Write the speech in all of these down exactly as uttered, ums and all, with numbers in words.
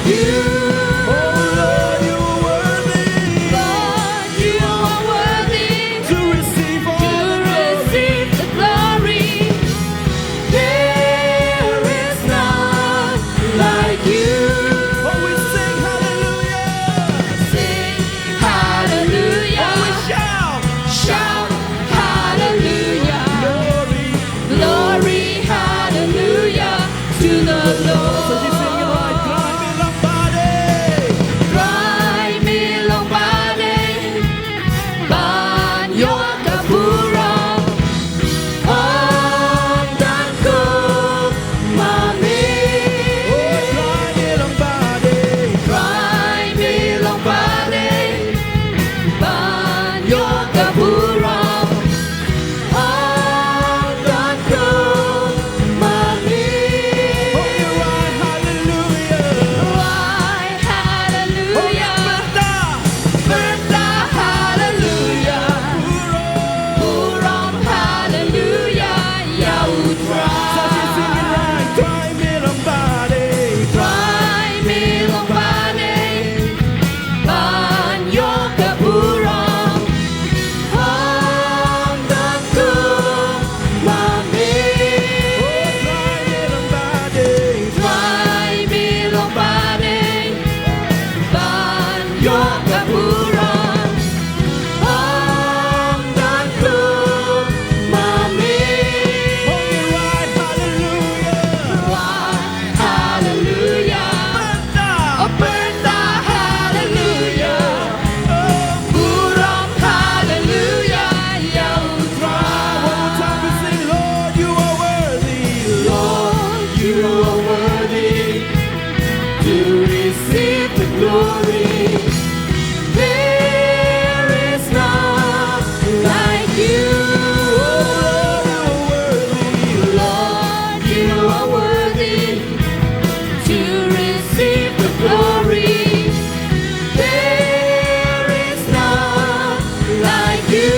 You. Oh Lord, you are worthy. Lord, you are worthy to receive all the glory. There is none like you. Oh, we sing hallelujah. Sing hallelujah. Oh, we shout. Shout hallelujah. Glory. Glory, hallelujah to the Lord. Sa shisien ngin rai, Trai me long ba dei. Trai me long ba dei. Ban ïoh ka burom. Ong don kum ma me. Oh, Trai me long ba dei. Trai me long ba dei. Ban ïoh ka burom. Ong don kum ma me. Oh, ïa rai hallelujah. Rai hallelujah. Oh, ïa pyrta. Pyrta hallelujah. Burom. Burom hallelujah ïa u Trai. Sa shisien ngin rai, Trai me long ba dei. Trai me long ba dei. Ban ïoh ka burom. Ong don kum ma me. Oh, Trai me long ba dei. Trai me long ba dei. Ban ïoh ka burom. Ong don kum ma me. Oh, ïa rai hallelujah. Rai hallelujah. Pyrta. Oh, pyrta hallelujah. Oh. Burom hallelujah ïa u Trai. One more time we sing, Lord, you are worthy. Lord, you are worthy to receive the glory. There is none like you. Oh, Lord, you are worthy. Lord, you are worthy to receive the glory. There is none like you.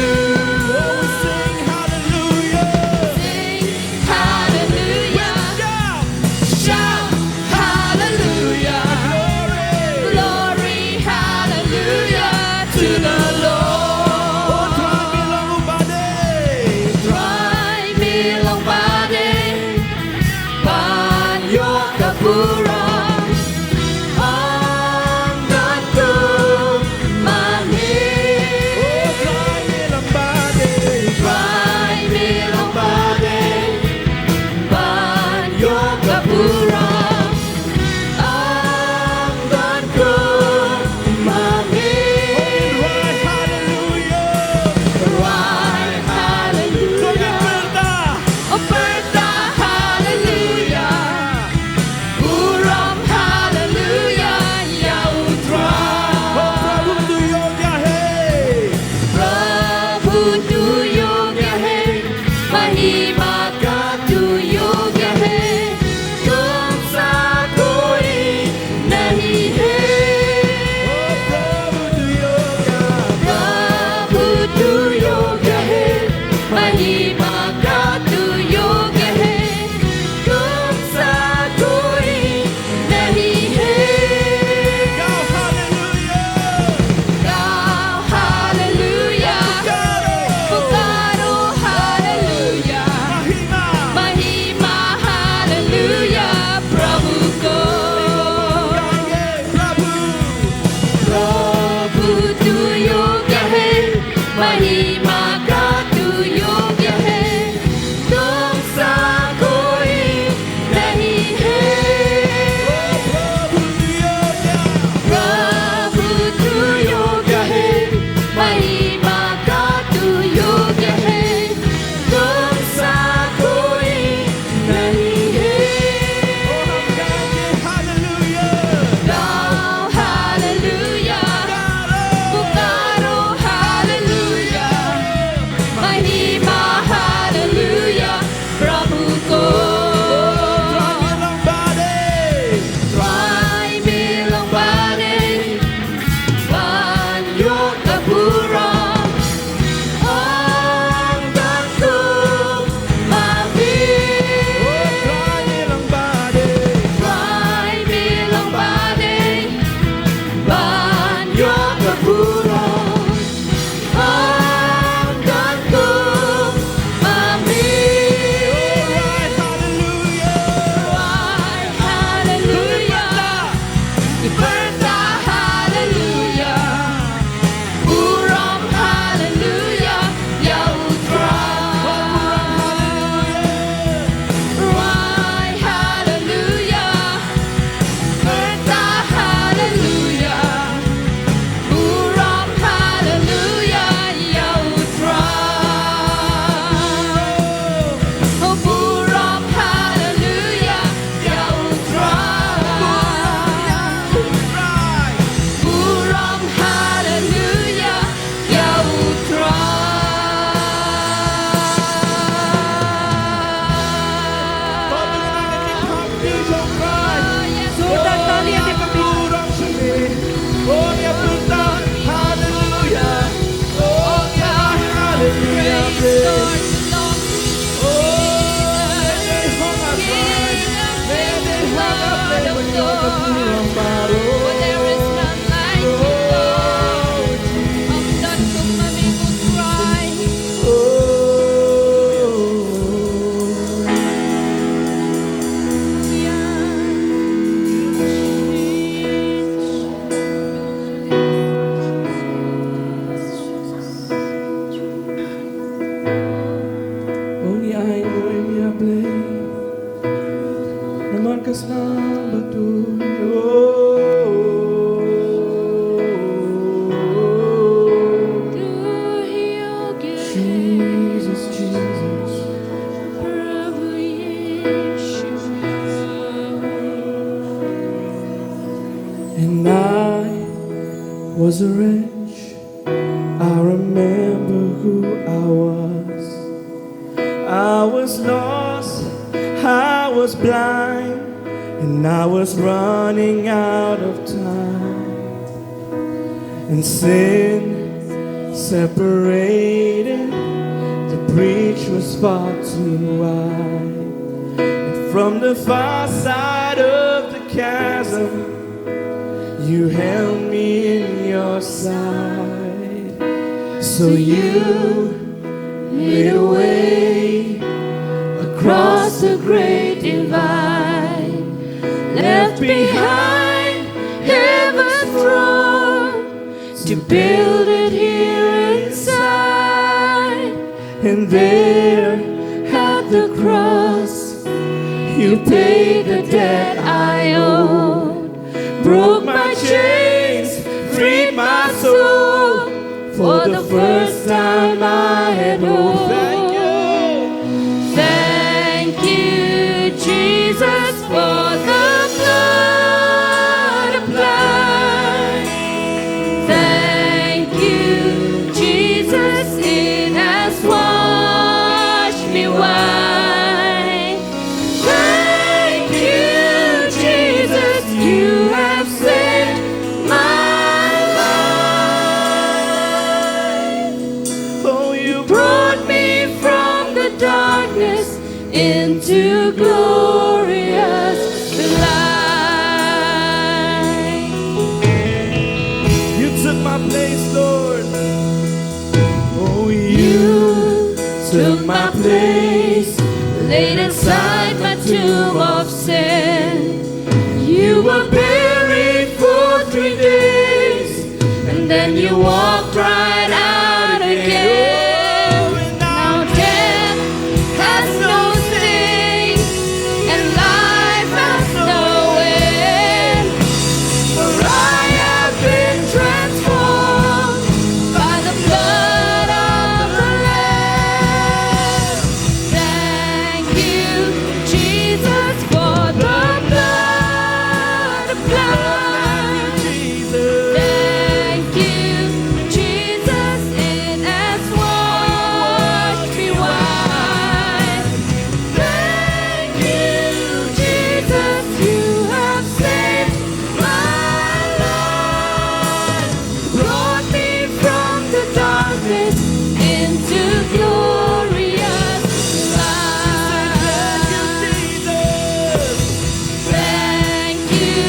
Oh, we sing hallelujah. Sing hallelujah. Shout. Shout hallelujah. Glory. Glory. Jesus, Jesus. And I was a wretch. I remember who I was. I was lost, I was blind, and I was running out of time. And sin separated, the breach was far too wide. And from the far side of the chasm, you held me in your side. So you made a way across the great divide, left behind heaven's throne to build it here inside. And there at the cross, you paid the debt I owed, broke my chains, freed my soul. For the first time I had hope. Thank you. Thank you, Jesus, for the blood applied. Thank you, Jesus, it has washed me white. Thank you, Jesus, you have saved my life. Oh, you brought me from the darkness into glorious light. You took my place, Lord. Oh, you took my place, laid inside my tomb of sin. You were buried for three days, and then you walked right out again. Now death has no sting, and life has no end. For I have been transformed by the blood of the Lamb. Thank you, Jesus, for the blood applied. Thank you, Jesus, it has washed me white. Thank you, Jesus, you have saved my life. Brought me from the darkness into glorious light. Thank you,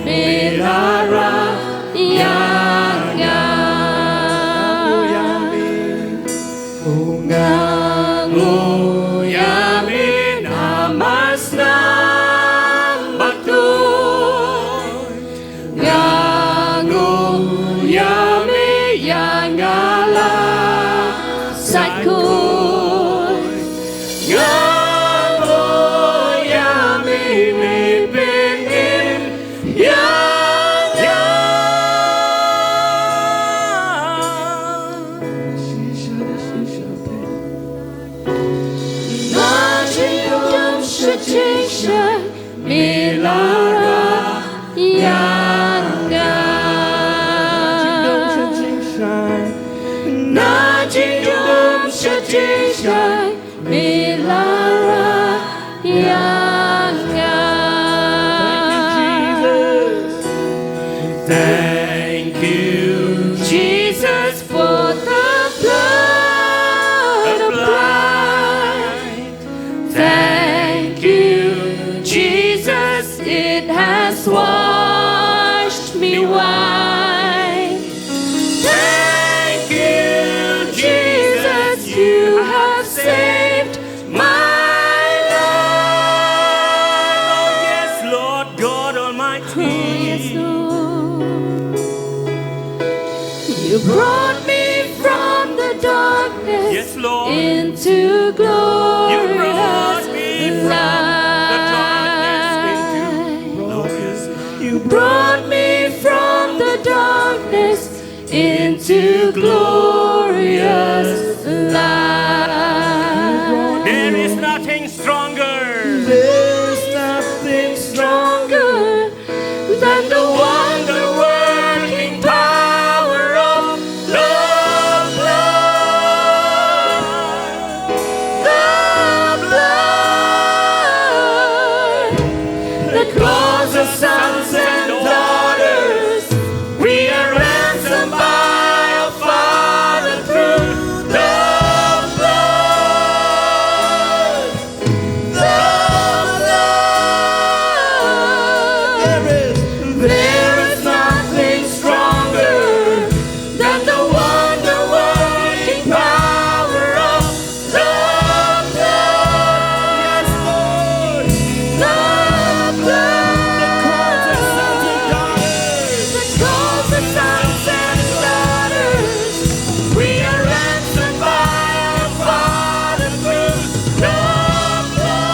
me la rah ïa nga. Nga nguh ïa me namar snam bakhuid. Nga nguh ïa me ïa nga la sait khuid. Nga nguh ïa me, me pynim ïa nga. Nga jingdum sha jingshai me la rah ïa nga. Nga jingdum sha jingshai me la rah ïa nga. Thank you, Jesus, for the blood applied. Thank you, Jesus, it has washed me white. Thank you, Jesus, you have saved my life. Oh, yes, Lord God Almighty. Oh, yes, Lord. You brought me from the darkness, yes, Lord, into glorious, you brought me from the darkness into light. Glorious. You brought me from the darkness into glorious light. There is nothing stronger. There is nothing stronger than the wonder-working power of the blood. The blood that calls us sons and daughters. We are ransomed by our Father through the blood. The blood. There is, there is nothing stronger than the wonder-working power of the blood. Yes, Lord. The blood that calls us sons and daughters. That calls us sons and daughters. We are ransomed by our Father through the blood.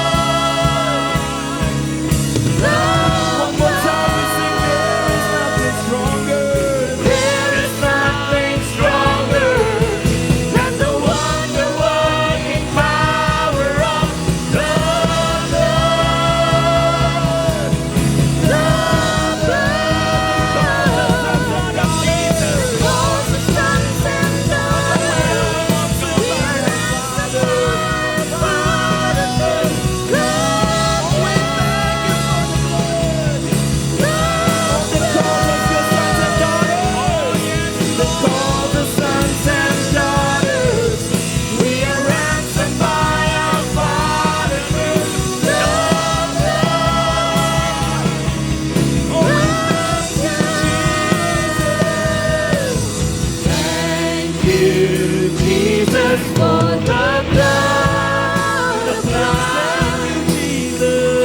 One more time, we sing, there is nothing stronger. There is nothing stronger than the wonder-working power of the blood. The blood of Jesus. Calls us sons and daughters. We are ransomed by our Father. Thank you, Jesus, for the blood applied.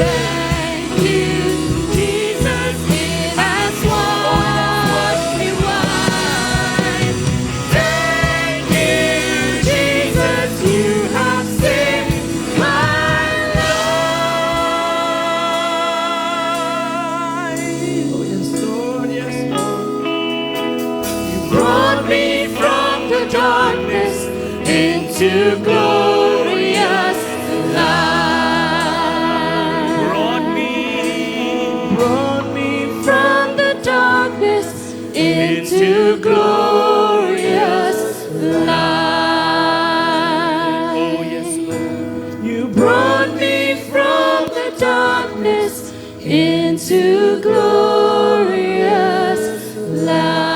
Thank you, Jesus, it has washed me white. Thank you, Jesus, you have saved my life. Oh, yes, Lord, yes, Lord. You brought me from the darkness into glorious light. Brought me, brought me from the darkness into glorious light. Oh, yes, Lord. You brought me from the darkness into glorious light.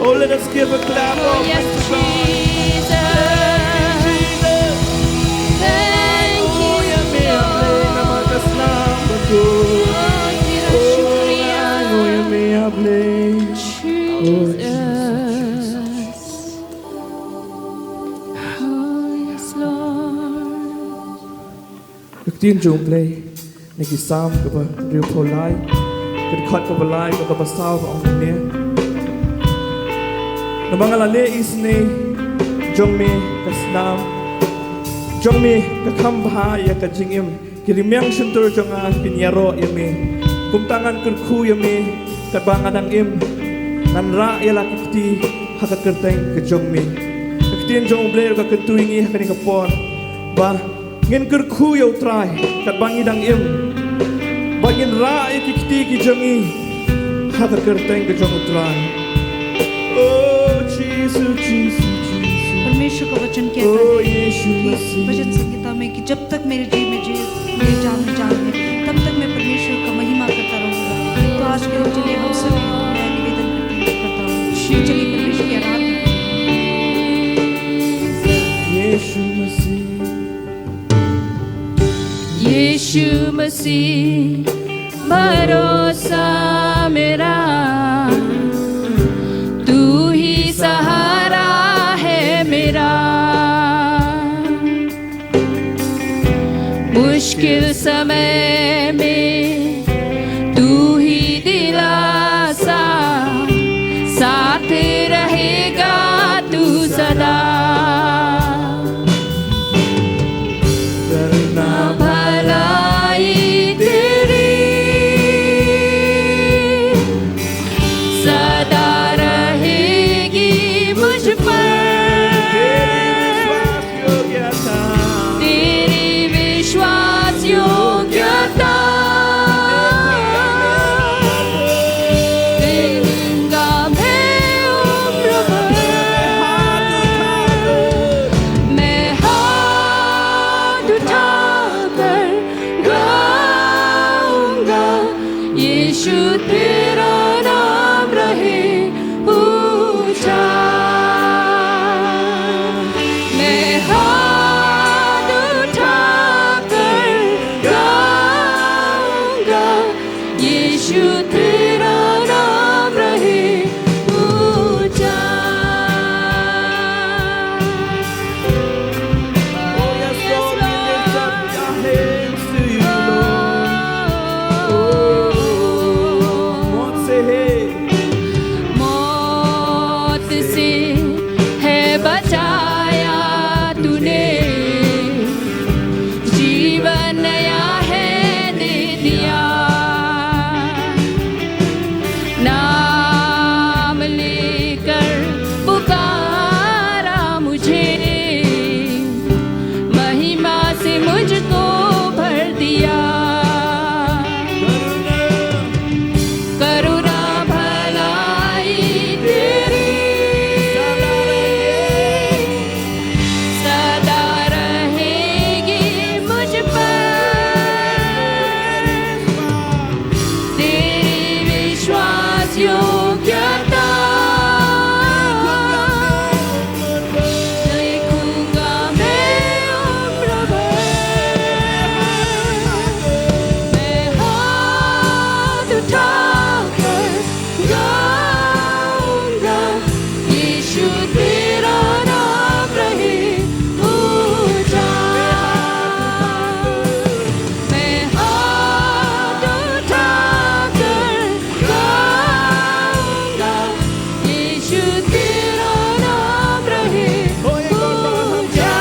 Oh, let us give a clap. Oh, yes, Jesus. Thank you, Jesus. Thank you, Lord. Ka ktien jong U Blei na ki Salm kaba hynriewphew lai, ka dkhot kaba lai, ka kaba saw ka ong kumne: Namar nga la leh isynei jong me ka snam jong me ka kham bha ïa ka jingim. Ki rmiang shyntur jong nga kin ïaroh ïa me. Kumta ngan kyrkhu ïa me katba nga dang im. Ngan rah ïa la ki kti ha ka kyrteng ka jong me. Ka ktien jong U Blei ka kyntu ïa ngi ha kane ka por ba ngin kyrkhu ïa U Trai katba ngi dang im, ba ngin rah ïa ki kti ki jong ngi ha ka kyrteng ka jong U Trai. O Jisu, Jisu, Jisu. परमेश्वर का वचन कहता है कि भजन संहिता में कि जब तक मेरे जी में जी, मेरे जान में जान है, तब तक मैं परमेश्वर का महिमा करता रहूंगा। तो आज के दिन चलिए हम सभी, मैं निवेदन करती हूँ, करता हूँ कि चलिए परमेश्वर की आराधना करें। यीशु मसीह, यीशु मसीह भरोसा मेरा, तू ही सहारा है मेरा। मुश्किल समय में तू ही दिलासा, साथ रहेगा तू सदा। करना भलाई तेरी सदा रहेगी मुझ पर। तेरी विश्वास योग्यता। तेरी विश्वास योग्यता। देखूंगा मैं उम्र भर। मैं हाथ उठाकर, मैं हाथ उठाकर गाऊंगा, यीशु तेरा नाम रहे ऊंचा। मैं हाथ उठाकर गाऊंगा, यीशु तेरा नाम रहे ऊंचा। Oh, yes, Lord, we lift up our hands to you, Lord. Oh, मौत से है, मौत से है बचाया तूने, जीवन नया है दे दिया। नाम लेकर पुकारा मुझे, महिमा से मुझको भर दिया। करुणा भलाई तेरी सदा रहेगी मुझ पर। तेरी विश्वास योग्यता देखूंगा मैं उम्र भर। मैं हाथ उठाकर गाऊंगा, यीशु तेरा नाम रहे ऊंचा। मैं हाथ उठाकर गाऊंगा, यीशु तेरा नाम रहे ऊंचा।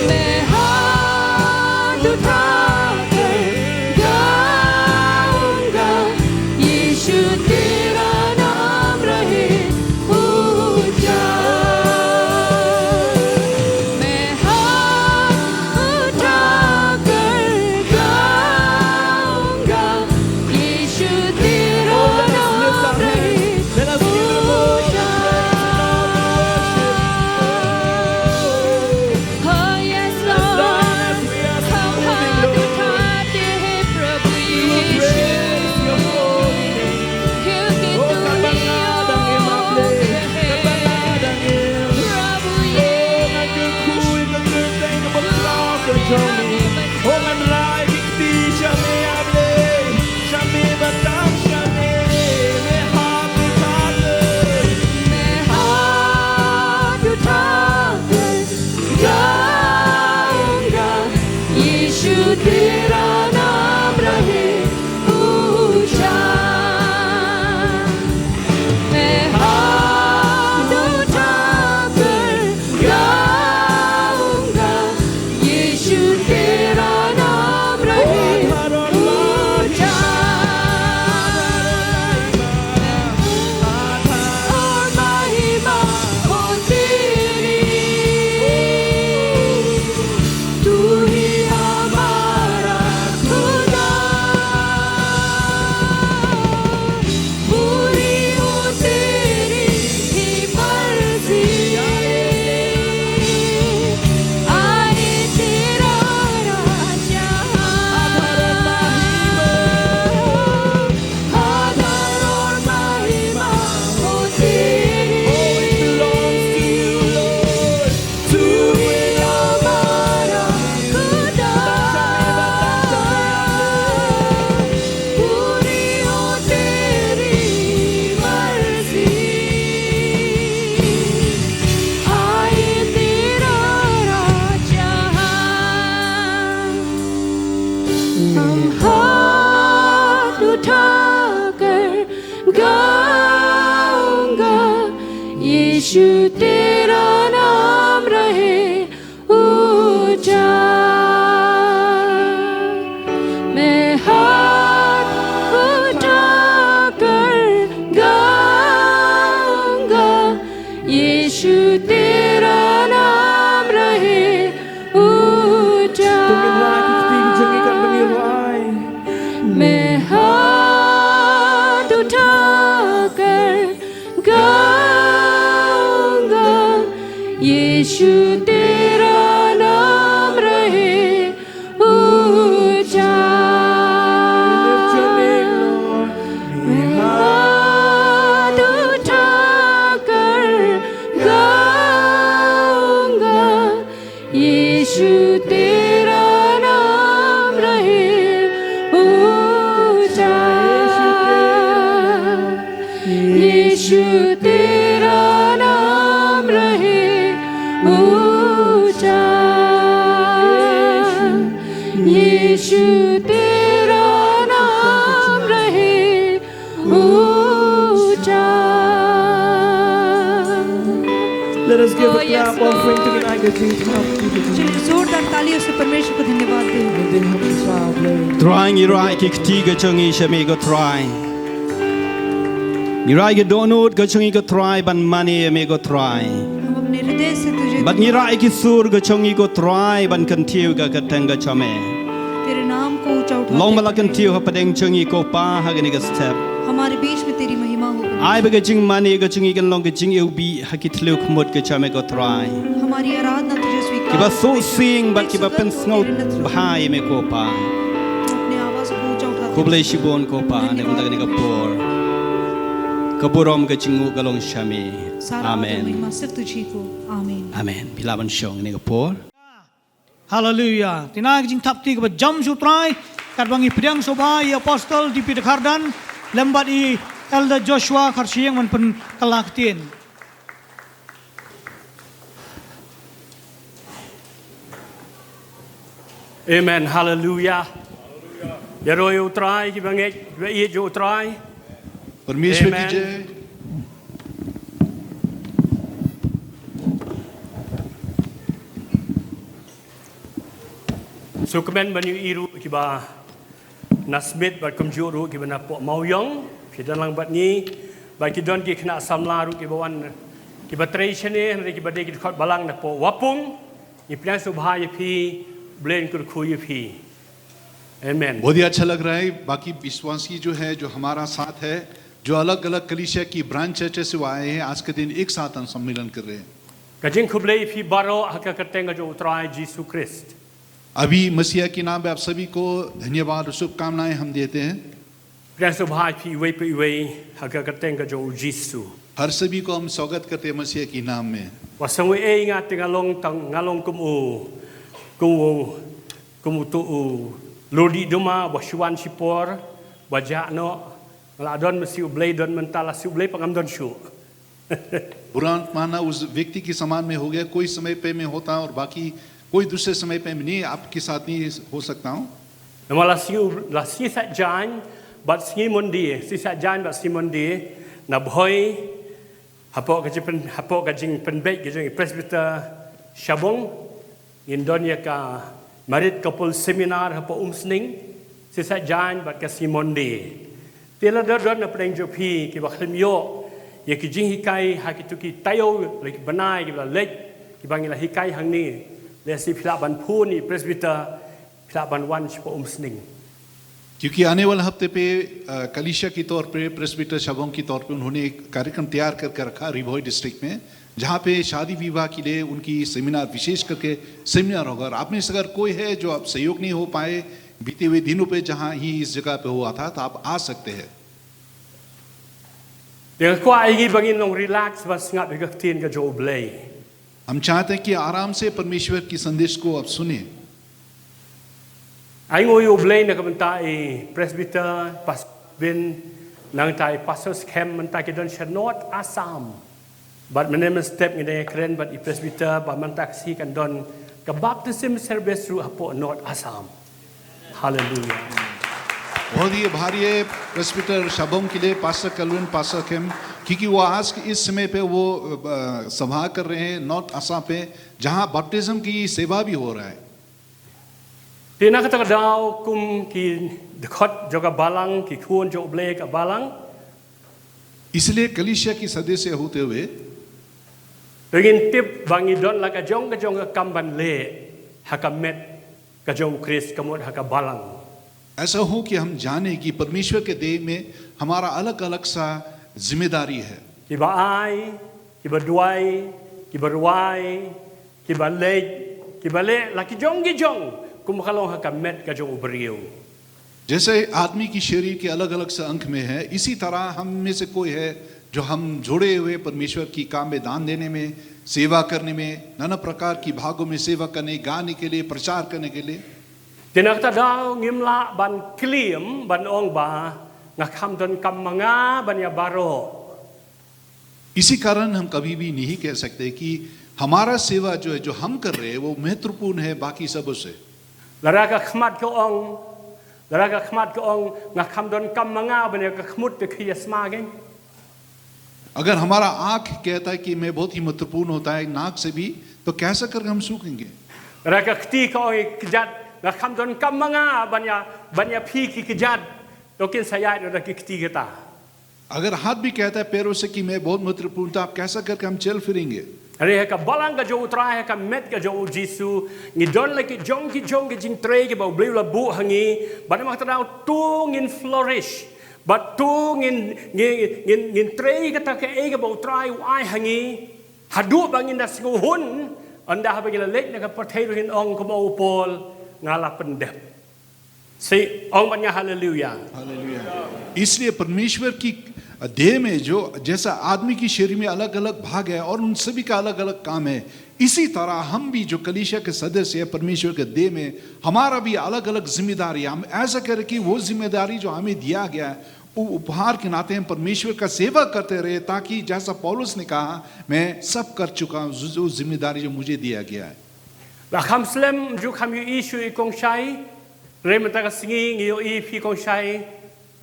मैं हाथ उठाकर गाऊंगा, यीशु तेरा नाम रहे ऊंचा। मैं हाथ उठाकर गाऊंगा, यीशु तेरा नाम रहे ऊंचा। Oh, yes, Lord. हम हाथ उठाते हैं, प्रभु यीशु, क्योंकि तू ही योग्य है, प्रभु यीशु। मैं हाथ उठाकर गाऊंगा, यीशु तेरा नाम रहे ऊंचा। मैं हाथ उठाकर गाऊंगा, यीशु तेरा नाम रहे ऊंचा। यीशु तेरा नाम रहे ऊंचा। यीशु तेरा नाम रहे ऊंचा। Let us give a clap offering to the Lord. चलिए, जोरदार तालियों से परमेश्वर को धन्यवाद दें। Trai, ngi rai ki kti ka jong ngi sha me ko Trai. Ngi rai ki dohnud ka jong ngi ko Trai ban mane ïa me ko Trai. हम अपने हृदय से तुझे Bad ngi rai ki sur ka jong ngi ko Trai ban kyntiew ïa ka kyrteng ka jong me. तेरे नाम को ऊंचा उठाते Long ba la kyntiew hapdeng jong ngi ko Pa ha kane ka step. हमारे बीच में तेरी महिमा हो परमेश्वर। Ai ba ka jingmane ka jong ngi kan long ka jingiwbih ha ki thliew khmut ka jong me ko Trai. हमारी आराधना तुझे स्वीकार Kiba हो परमेश्वर। Suk sing bad kiba pynsngewbha ïa me ko Pa. अपने आवाज को ऊंचा उठाते Khublei shibun ko Pa, na ka bynta kane ka por. Ka burom ka jingnguh ka long sha me. सारा आदर Amen. महिमा सिर्फ तुझी को। आमीन। Amen. Phi lah ban shong ha kane ka por. Haleluya. Te na ka jingthap kti kaba jam sha u Trai, katba ngi pdiang sngewbha ïa i Apostle D P Dkhar Dhan lem bad i Elder Joshua Kharshiing ban pynkylla ktien. Amen. Haleluya. Ïaroh ïa u Trai kiba ngeit, kiba ïeit ïa u Trai. परमेश्वर की Amen. जय। Sngewkmen ban ïohi ruh kiba na Smit bad kumjuh ruh kiba na Pohmawïong, phi don lang bad ngi, bad ki don ki khynnah samla ruh kiba wan, kiba trei shane, hynrei kiba dei ki dkhot balang na Pohwapung, ngi pdiang sngewbha ïa phi, U Blei un kyrkhu ïa phi. Amen. बहुत ही अच्छा लग रहा है, बाकी विश्वासी जो है, जो हमारा साथ है, जो अलग-अलग कलीसिया की ब्रांच चर्च से वो आए हैं, आज के दिन एक साथ हम सम्मेलन कर रहे हैं। Ka jingkhublei ïa phi baroh ha ka kyrteng ka jong u Trai Jisu Khrist. अभी मसीह के नाम में आप सभी को धन्यवाद और शुभकामनाएं हम देते हैं। Pdiang sngewbha ïa phi iwei pa iwei ha ka kyrteng ka jong u Jisu. हर सभी को हम स्वागत करते हैं मसीह के नाम में। Wat sngew ei nga te nga long tang nga long kum u, kum u, kum uto u lordi duma ba shu wan shipor, ba jah noh, nga la don ma shi U Blei don mynta la shi U Blei pat ngam don shuh. बुरा मत मानना, उस व्यक्ति के समान मैं हो गया, कोई समय पे मैं होता और बाकी कोई दूसरे समय पे मैं नहीं, आपके साथ नहीं हो सकता हूँ। Namar la sngi, la sngi Saitjaiñ bad sngi Monday, sngi Saitjaiñ bad sngi Monday, na Bhoi, hapoh ka jingpyn, hapoh ka jingpynbeit ka jong i Presbyter Shabong, ngin don ïa ka Married Couple Seminar hapoh Umsning, sngi Saitjaiñ bad ka sngi Monday. Te lada don na pdeng jong phi kiba khlem ïoh ïa ki jinghikai ha kito ki taïew lane ki bnai kiba la leit kiba ngi la hikai hangne, lehse phi lah ban phone ïa i Presbyter, phi lah ban wan shapoh Umsning. क्योंकि आने वाले हफ्ते पे, अ, कलीसिया के तौर पे, प्रेस्बिटर शाबोंग के तौर पे उन्होंने एक कार्यक्रम तैयार करके रखा री भोई डिस्ट्रिक्ट में, जहाँ पे शादी विवाह के लिए उनकी सेमिनार, विशेष करके सेमिनार होगा। और आप में से अगर कोई है जो आप सहयोग नहीं हो पाए बीते हुए दिनों पे, जहाँ ही इस जगह पे हुआ था, तो आप आ सकते हैं। Te nga kwah ïa ngi ba ngin long relax ban sngap ïa ka ktien ka jong U Blei. हम चाहते हैं कि आराम से परमेश्वर की संदेश को आप सुने। Ai nguh ïa U Blei na ka bynta i Presbyter Pastor Bin, nangta i Pastor Skhem, mynta ki don sha North Assam. Bad mynne mynstep ngi dang ïakren bad i Presbyter ba mynta ka sngi kan don ka baptism service ruh hapoh North Assam. Hallelujah. बहुत ही आभारी है प्रेस्बिटर शाबोंग के लिए, पास्टर कलविन, पास्टर खेम, क्योंकि वो आज के इस समय पे वो, अ, सभा कर रहे हैं नॉर्थ असम पे, जहां बपटिज्म की सेवा भी हो रहा है। Te na kata ka daw kum ki dkhot jong ka balang, ki khun jong U Blei ka balang, इसलिए कलीसिया की सदस्य होते हुए, to ngin tip ba ngi don la ka jong ka jong ka kam ban leh ha ka met ka jong U Khrist, ka mut ha ka balang. ऐसा हो कि हम जाने कि परमेश्वर के देह में हमारा अलग-अलग सा जिम्मेदारी है। Kiba ai, kiba duwai, Kiba rwai, kiba leit, kiba leh la ki jong ki jong, kum ka long ha ka met ka jong u briew. जैसे आदमी की शरीर के अलग-अलग से अंग में है, इसी तरह हम में से कोई है जो हम जुड़े हुए परमेश्वर की काम में दान देने में, सेवा करने में, नाना प्रकार की भागों में सेवा करने, गाने के लिए, प्रचार करने के लिए। Te na kata daw ngim lah ban claim ban ong ba nga kham donkam ma nga ban ïa baroh. इसी कारण हम कभी भी नहीं कह सकते कि हमारा सेवा जो है, जो हम कर रहे हैं, वो महत्वपूर्ण है बाकी सबों से। Lada ka khmat ka ong, lada ka khmat ka ong nga kham donkam ma nga ban ïa ka khmut te khie sma kein. अगर हमारा आंख कहता है कि मैं बहुत ही महत्वपूर्ण होता है नाक से भी, तो कैसा करके हम सूखेंगे? Lada ka kti ka ong ïa ka kjat nga kham donkam ma nga ban ïa, ban ïa phi ki kjat, to kin sa ïaid noh da ki kti kata. अगर हाथ भी कहता है पैरों से कि मैं बहुत महत्वपूर्ण, तो आप कैसा करके हम चल फिरेंगे? Hynrei ha ka balang ka jong U Trai, ha ka met ka jong U Jisu, ngi don la ki jong ki jong ki jingtrei kiba U Blei u la buh ha ngi, bad namar kata daw to ngin flourish, bad to ngin, ngin, ngin, ngin trei kata kaei kaba U Trai u ai ha ngi, haduh ba ngin da sngewhun, ynda haba ngi la leit na ka pyrthei ruh ngin ong kumba u Paul, nga la pyndep. Seh, ong bad nga haleluya. हालेलुया। इसलिए परमेश्वर की देह में जो, जैसा आदमी की शरीर में अलग-अलग भाग है और उन सभी का अलग-अलग काम है, इसी तरह हम भी जो कलीसिया के सदस्य हैं, परमेश्वर के देह में हमारा भी अलग-अलग जिम्मेदारी है। हम ऐसा करें कि वो जिम्मेदारी जो हमें दिया गया है, वो उपहार के नाते हम परमेश्वर का सेवा करते रहे, ताकि जैसा पौलुस ने कहा, "मैं सब कर चुका हूँ, जो, जो जिम्मेदारी जो मुझे दिया गया है।" Ba kham slem ju kham ïohi shuh i Kong Shai. Hynrei mynta ka sngi ngi ïohi phi Kong Shai.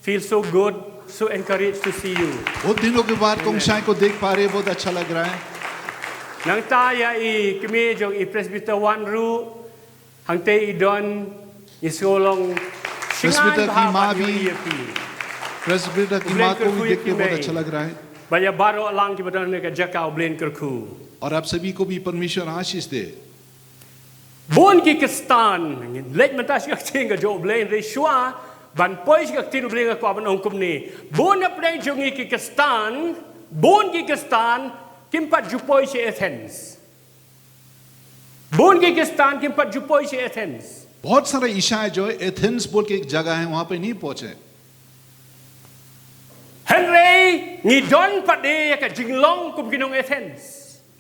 Feel so good, so encouraged to see you. बहुत दिनों के बाद Amen। कोंगशाई को देख पा रहे, बहुत अच्छा लग रहा है। Nangta ïa i kmie jong i Presbyter Wan ruh, hangtei i don, i sngewlong प्रेस्बिटर shngaiñ की bha माँ ban भी, ïohi ïa phi. प्रेस्बिटर की माँ को भी देख के बहुत अच्छा लग रहा है। Ba ïa baroh lang kiba don ha kane ka jaka U Blei un kyrkhu. और आप सभी को भी परमेश्वर आशीष दे। Bun ki Khristan, ngin leit mynta sha ka ktien ka jong U Blei, hynrei shuwa ban poi sha ka ktien U Blei nga kwah ban ong kumne. Bun na pdeng jong ngi ki Khristan, bun ki Khristan kim pat ju poi sha Athens. Bun ki Khristan kim pat ju poi sha Athens. बहुत सारे ईसाई जो है एथेंस बोल के एक जगह है, वहां पे नहीं पहुंचे। Hynrei ngi don pat de ïa ka jinglong kum ki nong Athens.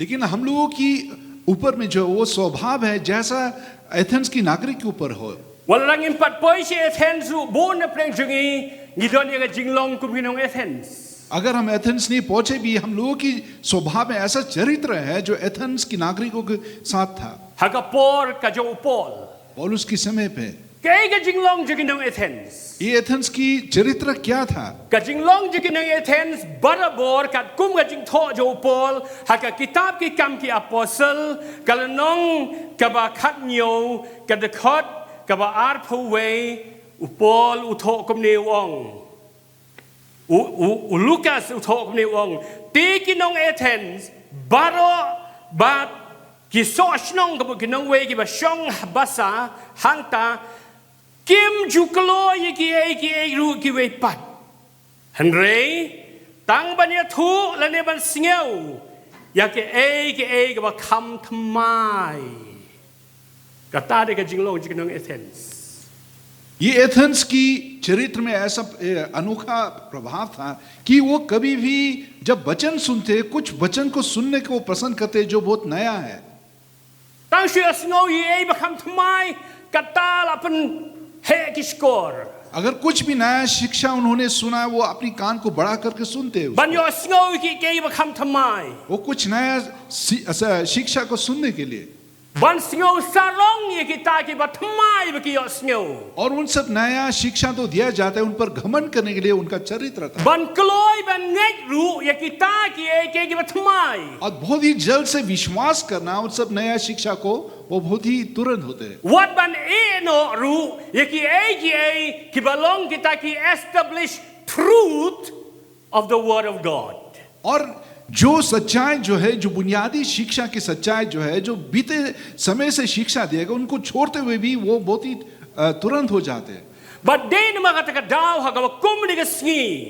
लेकिन हम लोगों की ऊपर में जो वो स्वभाव है, जैसा एथेंस की नागरिक के ऊपर हो। Wat la ngim pat poi sha Athens ruh, bun na pdeng jong ngi ngi don ïa ka jinglong kum ki nong Athens. अगर हम एथेंस नहीं पहुंचे भी, हम लोगों की स्वभाव में ऐसा चरित्र है जो एथेंस की नागरिकों के साथ था। Ha ka por ka jong u Paul, पौलुस के समय पे kaei ka jinglong jong ki nong Athens? ये एथेंस की चरित्र क्या था? Ka jinglong jong ki nong Athens, barabor katkum ka jingthoh jong u Paul ha ka kitab Ki Kam ki Apostle, ka lynnong kaba khathynñiew, ka dkhot kaba arphew wei, u Paul u thoh kumne u ong. U, u, u Lukas u thoh kumne u ong. Te ki nong Athens baroh bad ki soh shnong, kaba ki nongwei kiba shong basa hangta, kim ju kloi ïa kiei kiei ruh kiwei pat. Hynrei tang ban ïathuh lane ban sngew ïa kiei kiei kaba kham thymmai. Kata de ka jinglong jong ki nong Athens. ये एथेंस की चरित्र में ऐसा, ए, अनोखा प्रभाव था कि वो कभी भी जब वचन सुनते, कुछ वचन को सुनने को पसंद करते, जो बहुत नया है। Tang shu ïasngew ïa ei ba kham thymmai, kata la pynheh ki shkor. अगर कुछ भी नया शिक्षा उन्होंने सुना, वो अपनी कान को बड़ा करके सुनते उसको। Ban ïohsngew ïa kiei kiei ba kham thymmai. वो कुछ नया सि-, अ, शिक्षा को सुनने के लिए। Ban sngew sarong ïa kita kiba thymmai ba ki ïohsngew. और उन सब नया शिक्षा तो दिया जाता है, उन पर घमंड करने के लिए उनका चरित्र था। Ban kloi ban ngeit ruh ïa kita kiei kiei kiba thymmai. और बहुत ही जल्द से विश्वास करना उन सब नया शिक्षा को, वो बहुत ही तुरंत होते हैं। Wat ban ïehnoh ruh ïa kiei kiei kiba long kita ki established truth of the Word of God. और जो सच्चाई जो है, जो बुनियादी शिक्षा की सच्चाई जो है, जो बीते समय से शिक्षा दिया गया, उनको छोड़ते हुए भी वो बहुत ही, अ, तुरंत हो जाते हैं। Bad dei namar kata ka daw ha kaba kum kane ka sngi,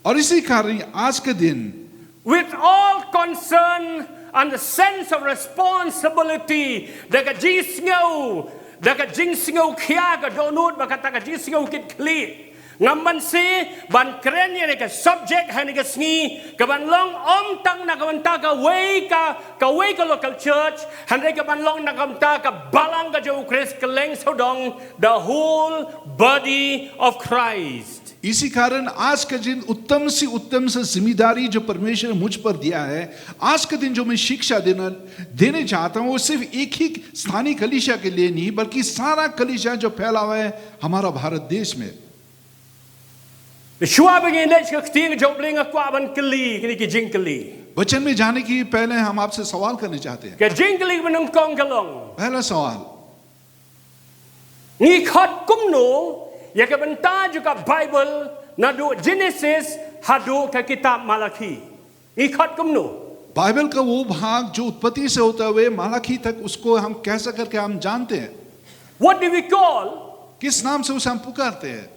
और इसी कारण आज के दिन with all concern and the sense of responsibility, da ka jingsngew, da ka jingsngew khia ka dohnud, ba kata ka jingsngew kit khlieh. Ngam banse ban kren ïa ka subject ha kane ka sngi, ka ban long ym tang na ka bynta kawei ka, kawei ka local church, hynrei ka ban long na ka bynta ka balang ka jong U Khrist kylleng sawdong, the whole body of Christ. इसी कारण आज का दिन उत्तम से उत्तम से जिम्मेदारी जो परमेश्वर ने मुझ पर दिया है, आज का दिन जो मैं शिक्षा देना, देने चाहता हूँ, वो सिर्फ एक ही स्थानीय कलीसिया के लिए नहीं, बल्कि सारा कलीसिया जो फैला हुआ है हमारा भारत देश में। Shuwa ba ngin leit sha ka ktien jong U Blei, nga kwah ban kylli kine ki jingkylli. वचन में जाने की पहले हम आपसे सवाल करना चाहते हैं। Ka jingkylli ba nyngkong ka long, पहला सवाल, ngi khot kumno ïa ka bynta jong ka Bible naduh Genesis haduh ka kitab Malaki? Ngi khot kumno? बाइबल का वो भाग जो उत्पत्ति से होता हुए मालाखी तक, उसको हम कैसा करके हम जानते हैं? What do we call किस नाम से उसे हम पुकारते हैं?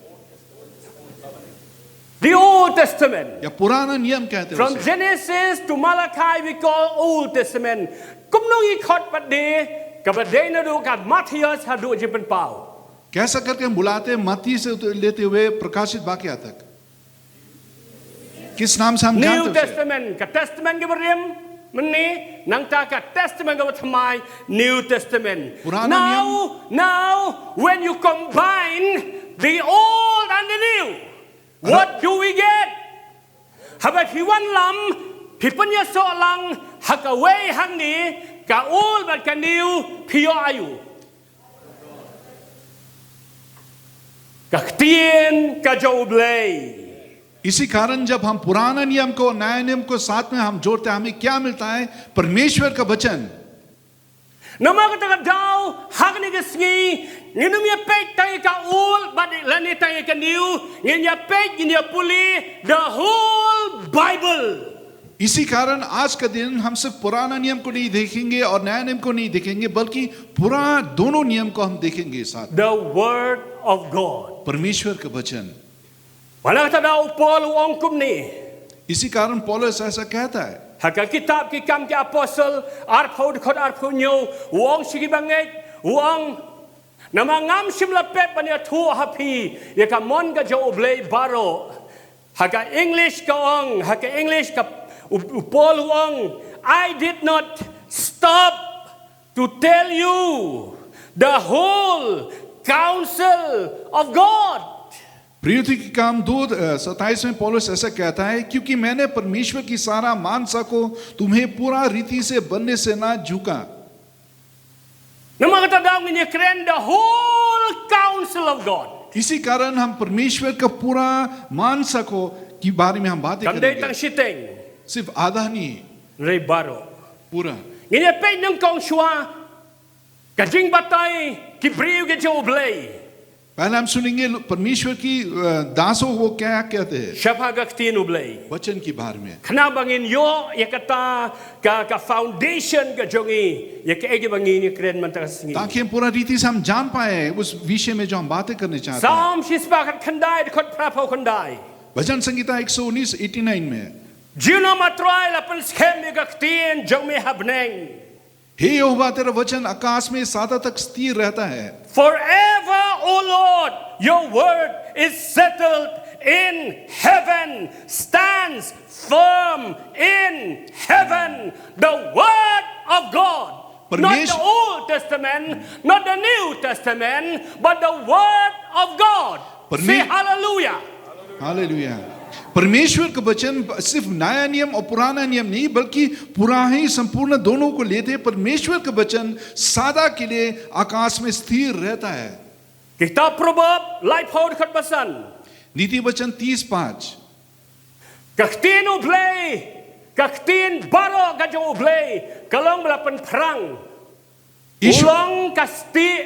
The Old Testament. या पुराना नियम कहते हैं From उसे। Genesis to Malachi, we call Old Testament. Kumno ngi khot pat de kaba dei naduh ka Mathaios haduh Jingpynpaw? कैसा करके हम बुलाते हैं मत्ती से लेते हुए प्रकाशित वाक्य तक? किस नाम से हम जानते हैं उसे? New Testament, ka Testament kaba rim mynne, nangta ka Testament kaba thymmai, New Testament. पुराना नियम। Now, now, when you combine the old and the new, what do we get? Haba phi wanlam, phi pynïasoh lang ha kawei hangne, ka old bad ka new, phi ïoh aïu? Ka ktien ka jong U Blei. इसी कारण जब हम पुराना नियम को नया नियम को साथ में हम जोड़ते हैं, हमें क्या मिलता है? परमेश्वर का वचन। Namar kata ka daw, ha kane ka sngi, ngin ym ïa peit tang ïa ka old bad lane tang ïa ka new, ngin ïa peit, ngin ïa pule the whole Bible. इसी कारण आज का दिन हम सिर्फ पुराना नियम को नहीं देखेंगे और नया नियम को नहीं देखेंगे, बल्कि पूरा दोनों नियम को हम देखेंगे साथ। The word of God. परमेश्वर का वचन। Bad na kata ka daw u Paul u ong kumne. इसी कारण पौलुस ऐसा कहता है। Ha ka kitab Ki Kam ki Apostol arphew dkhot arphew hynñiew, u ong sha ki bangeit, u ong, namar ngam shym la pep ban ïathuh ha phi ïa ka mon ka jong U Blei baroh. Ha ka English ka ong, ha ka English ka u, u Paul u ong, I did not stop to tell you the whole counsel of God. प्रिय की काम दो, अ, सत्ताईस में पौलुस ऐसा कहता है, क्योंकि मैंने परमेश्वर की सारा मानसा को तुम्हें पूरा रीति से बनने से ना झुका। Namar kata ka daw ngin ïa kren the whole counsel of God. इसी कारण हम परमेश्वर का पूरा मानसा को, के बारे में हम बातें करेंगे। Kam dei tang shiteng. सिर्फ आधा नहीं। Hynrei baroh. पूरा। Ngin ïa peit nyngkong shuwa ka jingbatai ki briew ki jong U Blei. पहले हम सुनेंगे लो-, परमेश्वर की, अ, दासों को क्या कहते हैं। Shaphang ka ktien U Blei. वचन के बारे में। Khnang ba ngin ïoh ïa kata ka, ka foundation ka jong ngi ïa kaei kaba ngin ïa kren mynta ka sngi. ताकि हम पूरा रीति से हम जान पाए उस विषय में जो हम बातें करने चाहते हैं। Salm shispah khatkhyndai dkhot phraphew khyndai. भजन संहिता एक सौ उन्नीस, एटी नाइन में। Junom, A Trai, la pynskhem ïa ka ktien jong me ha bneng. हे यहोवा, तेरा वचन आकाश में सदा तक स्थिर रहता है। Forever, O Lord, your word is settled in heaven, stands firm in heaven. The word of God. Not परमेश- the Old Testament, not the New Testament, but the word of God. परमे- Say hallelujah. हालेलुया। परमेश्वर का वचन सिर्फ नया नियम और पुराना नियम नहीं, बल्कि पूरा ही संपूर्ण दोनों को लेते हैं। परमेश्वर का वचन सदा के लिए आकाश में स्थिर रहता है। Kitab Proverb laiphew dkhot ba san. नीति वचन तीस पाँच। Ka ktien U Blei, ka ktien baroh ka jong U Blei, ka long ba la pynphrang. Issue. U long ka stieh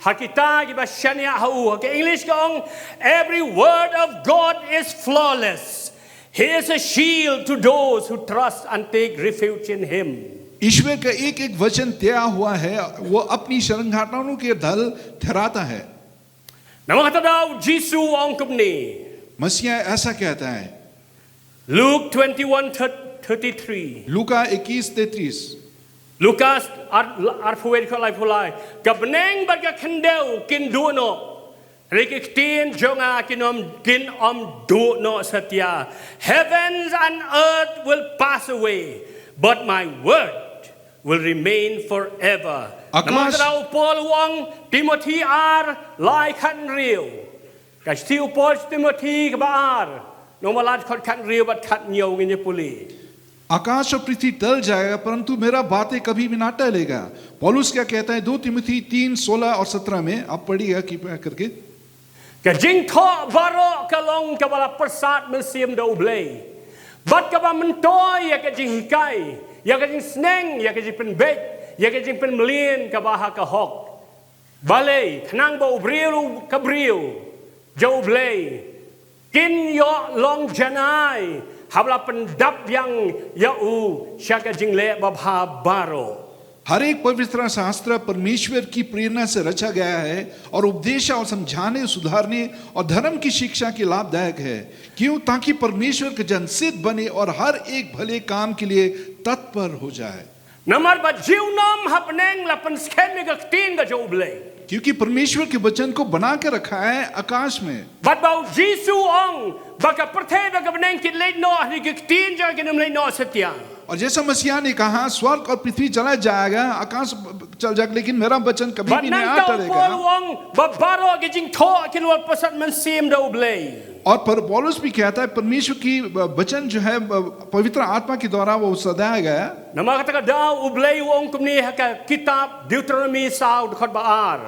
ha kita kiba shaniah ha u. Ha ka English ka ong, every word of God is flawless. He is a shield to those who trust and take refuge in him. ईश्वर का एक एक वचन तैयार हुआ है, वो अपनी शरण घाटों के ढाल ठहराता है। Namar kata ka daw u Jisu u ong kumne. मसीह ऐसा कहता है। Luke twenty-one thirty. thirty-three. Luka ikyis tretris. Lukas ar ar phuwet kho lai phulai. Ka bneng bad ka khyndew kin duh noh. Hynrei ki ktien jong nga kin ym kin ym duh noh satia. Heavens and earth will pass away, but my word will remain forever. Akash- Namar kata u Paul u ong Timothi ar lai khat hynriew. Ka shithi u Paul Timothi kaba ar. Nong ba lad khot khat hynriew bad khat hynñiew ngin ïa pule. आकाश और पृथ्वी टल जाएगा, परंतु मेरा बातें कभी भी ना टलेगा। पौलुस क्या कहता है, दो तीमुथी तीन सोलह और सत्रह में, आप पढ़िएगा कृपया करके। Ka jingthoh baroh ka long kaba la pyrsad mynsiem da U Blei. Bad kaba myntoi ïa ka jinghikai, ïa ka jingsneng, ïa ka jingpynbeit, ïa ka jingpynmlien kaba ha ka hok. Balei, khnang ba u briew, ka briew jong U Blei kin ïoh long janai haba la pyndap biang ïa u sha ka jingleh babha baroh. हर एक पवित्र शास्त्र परमेश्वर की प्रेरणा से रचा गया है और उपदेश और समझाने, सुधारने और धर्म की शिक्षा के लाभदायक है। क्यों? ताकि परमेश्वर का जन सिद्ध बने और हर एक भले काम के लिए तत्पर हो जाए। Namar ba junom ha bneng la pynskhem ïa ka ktien ka jong U Blei. क्योंकि परमेश्वर के वचन को बना के रखा है आकाश में। Bad ba u Jisu u ong ba ka pyrthei bad ka bneng kin leit noh, hynrei ki ktien jong nga kin ym leit noh satia. और जैसा मसीहा ने कहा, स्वर्ग और पृथ्वी चला जाएगा, आकाश चल जाएगा, लेकिन मेरा वचन कभी Bad भी नहीं nangta u Paul u टलेगा। ong ba baroh ki jingthoh kin wan pyrsad mynsiem da U Blei. और पर पौलुस भी कहता है, परमेश्वर की वचन जो है, पवित्र आत्मा के द्वारा वो सदाया गया। Namar kata ka daw U Blei u ong kumne ha ka kitab Deuteronomi saw dkhot ba ar.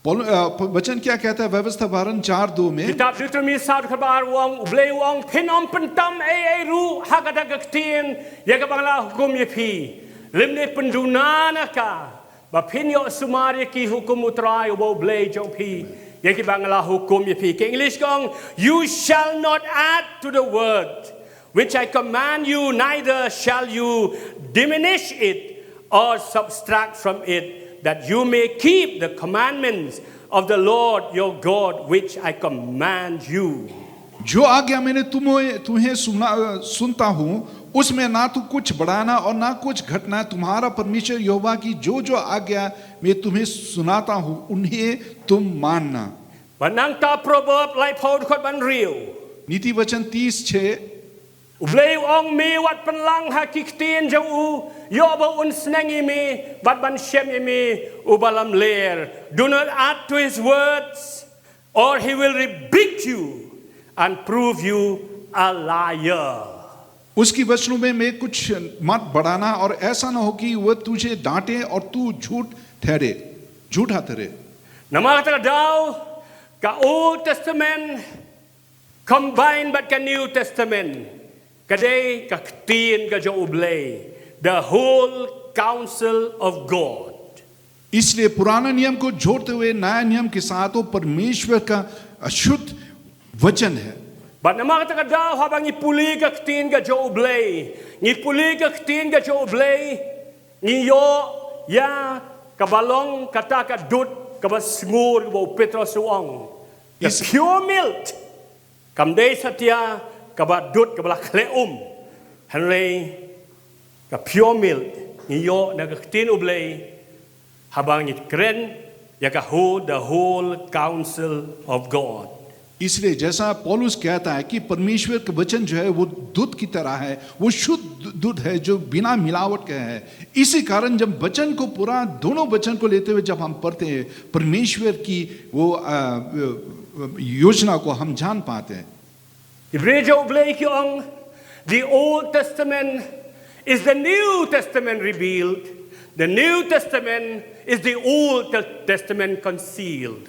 पौल-, अ, प-, वचन क्या कहता है? व्यवस्था बारह चार दो में। Kitab Deuteronomi saw dkhot ba ar u ong, U Blei u ong, phin ym pyntam ei ei ruh ha kata ka ktien ïa kaba nga la hukum ïa phi. Lymne pynduna na ka ba phin ïoh sumar ïa ki hukum U Trai uba U Blei jong phi ïa kiba nga la hukum ïa phi. Ka English ka ong, "You shall not add to the word which I command you, neither shall you diminish it or subtract from it, that you may keep the commandments of the Lord your God, which I command you." जो आज्ञा मैंने तुम्हें, तुम्हें सुना, सुनता हूँ, उसमें ना तो कुछ बढ़ाना और ना कुछ घटना। तुम्हारा परमेश्वर यहोवा की जो जो आज्ञा मैं तुम्हें सुनाता हूँ, उन्हें तुम मानना। Bad nangta Proverb laiphew dkhot ba hynriew. नीति वचन तीस छः। U Blei u ong, me wat pynlang ha ki ktien jong u, ïoh ba un sneng ïa me bad ban shem ïa me, uba lamler. Do not add to his words, or he will rebuke you and prove you a liar. उसकी वचनों में, में कुछ मत बढ़ाना, और ऐसा ना हो कि वह तुझे डांटे और तू झूठ ठहरे, झूठा ठहरे। Namar kata ka daw ka Old Testament combined bad ka New Testament ka dei ka ktien ka jong U Blei, the whole counsel of God. इसलिए पुराना नियम को जोड़ते हुए नया नियम के साथ वो परमेश्वर का शुद्ध वचन है। Bad namar kata ka daw haba ngi pule ka ktien ka jong U Blei, ngi pule ka ktien ka jong U Blei, ngi ïoh ïa kaba long kata ka dud kaba sngur kaba u Petros u ong. The Is- pure milk. Kam dei satia kaba dud kaba la khleh um. Hynrei ka pure milk ngi ïoh na ka ktien U Blei haba ngi kren ïa ka whole, the whole counsel of God. इसलिए जैसा पौलुस कहता है कि परमेश्वर का वचन जो है वो दूध की तरह है, वो शुद्ध दू-, दूध है जो बिना मिलावट का है। इसी कारण जब वचन को पूरा, दोनों वचन को लेते हुए जब हम पढ़ते हैं, परमेश्वर की वो, अ, अ, योजना को हम जान पाते हैं। Ki briew jong U Blei ki ong, the Old Testament is the New Testament revealed. The New Testament is the Old Te-, Testament concealed.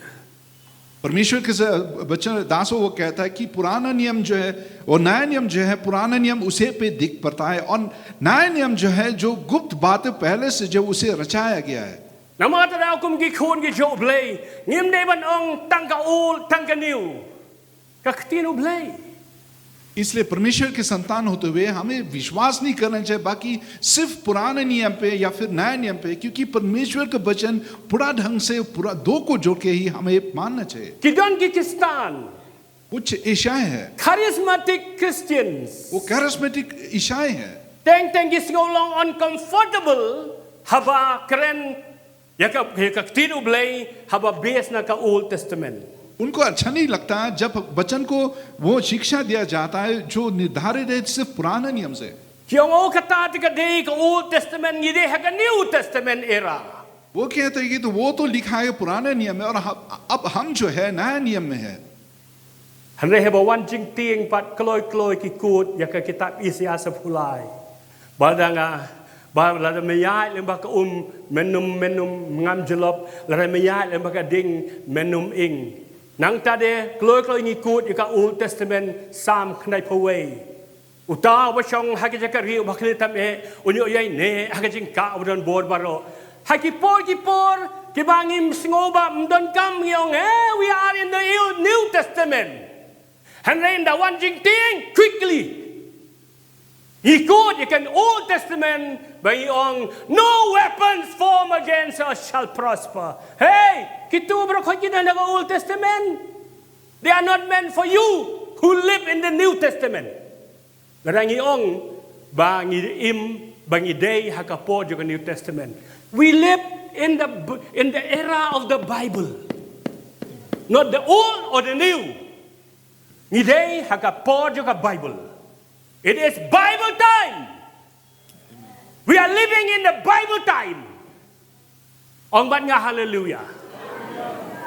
परमेश्वर के स-, वचन दासों वो कहता है कि पुराना नियम जो है, वो नया नियम जो है, पुराना नियम उसे पे दिख पड़ता है, और नया नियम जो है, जो गुप्त बातें पहले से जो उसे रचाया गया है। Namar kata da kum ki khun ki jong U Blei, ngim dei ban ong tang ka old, tang ka new. Ka ktien U Blei. इसलिए परमेश्वर के संतान होते हुए हमें विश्वास नहीं करना चाहिए बाकी सिर्फ पुराने नियम पे या फिर नए नियम पे, क्योंकि परमेश्वर का वचन पूरा ढंग से, पूरा दो को जोड़ के ही हमें मानना चाहिए। Ki don ki Khristan, कुछ ईसाई है, charismatic Christians. वो कैरिस्मेटिक ईसाई है, Teng teng ki sngew long uncomfortable haba kren ïa ka, ïa ka ktien U Blei haba base na ka Old Testament. उनको अच्छा नहीं लगता जब वचन को वो शिक्षा दिया जाता है जो निर्धारित है सिर्फ पुराने नियम से। Ki ong, oh, kata te ka dei ka Old Testament, ngi dei ha ka New Testament era. वो कहते हैं कि तो वो तो लिखा है पुराने नियम में और हम, अब हम जो है नया नियम में है। Hynrei haba wan jingtieng pat kloi kloi ki kut ïa ka kitab Isaïah saphew lai. Ba dang, ah, ba lada me ïaid lem bad ka um, men ym, men ym ngam jyllop, lada me ïaid lem bad ka ding, men ym ing. Nangta de kloi kloi ngi kut ïa ka Old Testament, Salm khyndaiphew wei. Uta uba shong ha ka jaka rieh uba khlieh tam eh, un ïoh ïaineh ha ka jingkah uba don bor baroh. Ha ki por ki por kiba ngim sngew ba ym donkam ngi ong, eh, we are in the New Testament. Hynrei ynda wan jingtieng, quickly ngi kut ïa ka Old Testament ba ngi ong, no weapons formed against us shall prosper. Hey, kito baroh ki don ha ka Old Testament, they are not meant for you who live in the New Testament. Lada ngi ong ba ngi im, ba ngi dei ha ka por jong ka New Testament. We live in the b-, in the era of the Bible. Not the old or the new. Ngi dei ha ka por jong ka Bible. It is Bible time. We are living in the Bible time. Ong bad nga haleluya.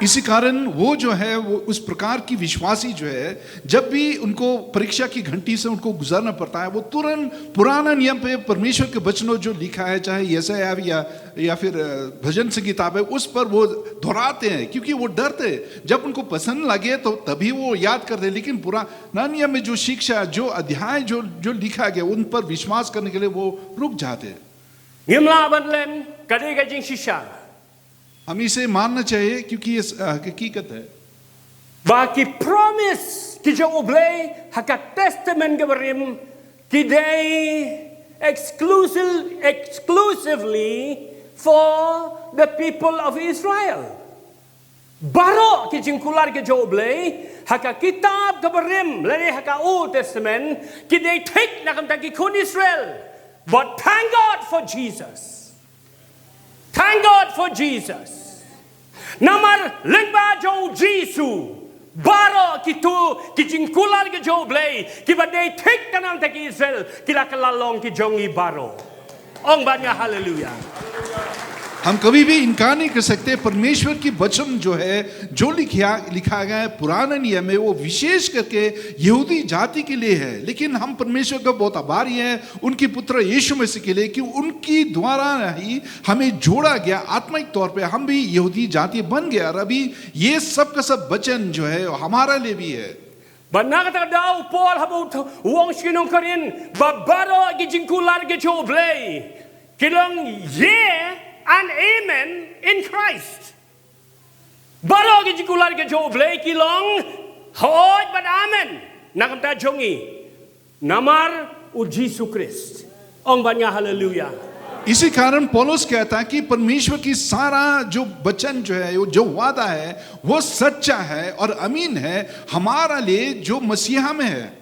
इसी कारण वो जो है, वो उस प्रकार की विश्वासी जो है, जब भी उनको परीक्षा की घंटी से उनको गुजरना पड़ता है, वो तुरंत पुराना नियम पे परमेश्वर के वचनों जो लिखा है, चाहे यशायाह या, या फिर, अ, भजन संहिता पे, उस पर वो दोहराते हैं, क्योंकि वो डरते हैं। जब उनको पसंद लगे तो तभी वो याद करते हैं, लेकिन पुराना नियम में जो शिक्षा, जो अध्याय, जो, जो लिखा गया, उन पर विश्वास करने के लिए वो रुक जाते हैं। Ngim lah ban leh, ka dei ka jingshisha. हमें इसे मानना चाहिए क्योंकि ये, अ, हकीकत है। Ba ki promise ki jong U Blei ha ka Testament kaba rim ki dei exclusive, exclusively for the people of Israel. Baroh ki jingkular ki jong U Blei ha ka kitab kaba rim lane ha ka Old Testament ki dei thik na ka bynta ki khun Israel. But thank God for Jesus. Thank God for Jesus. Namar lyngba jong U Jisu, baroh kito ki jingkular ki jong U Blei kiba dei thik na ka bynta ki Israel ki la kylla long ki jong ngi baroh. Ong bad nga haleluya. हम कभी भी इनकार नहीं कर सकते, परमेश्वर की वचन जो है, जो लिखा, लिखा गया है पुराने नियम में, वो विशेष करके यहूदी जाति के लिए है। लेकिन हम परमेश्वर का बहुत आभारी हैं, उनके पुत्र यीशु मसीह के लिए, कि उनकी द्वारा ही हमें जोड़ा गया आत्मिक तौर पे, हम भी यहूदी जाति बन गए। और अभी ये सब का सब वचन जो है, हमारे लिए भी है। Bad na kata ka daw u Paul haba u ong sha ki nong Korinth ba baroh ki jingkular ki jong U Blei ki long yea and amen in Christ. Baroh ki jingkular ki jong U Blei ki long hooid bad amen na ka bynta jong ngi namar U Jisu Khrist. Ong bad nga haleluya. इसी कारण पौलुस कहता है कि परमेश्वर की सारा जो वचन जो है, वो जो वादा है, वो सच्चा है और अमीन है हमारा लिए जो मसीहा में है।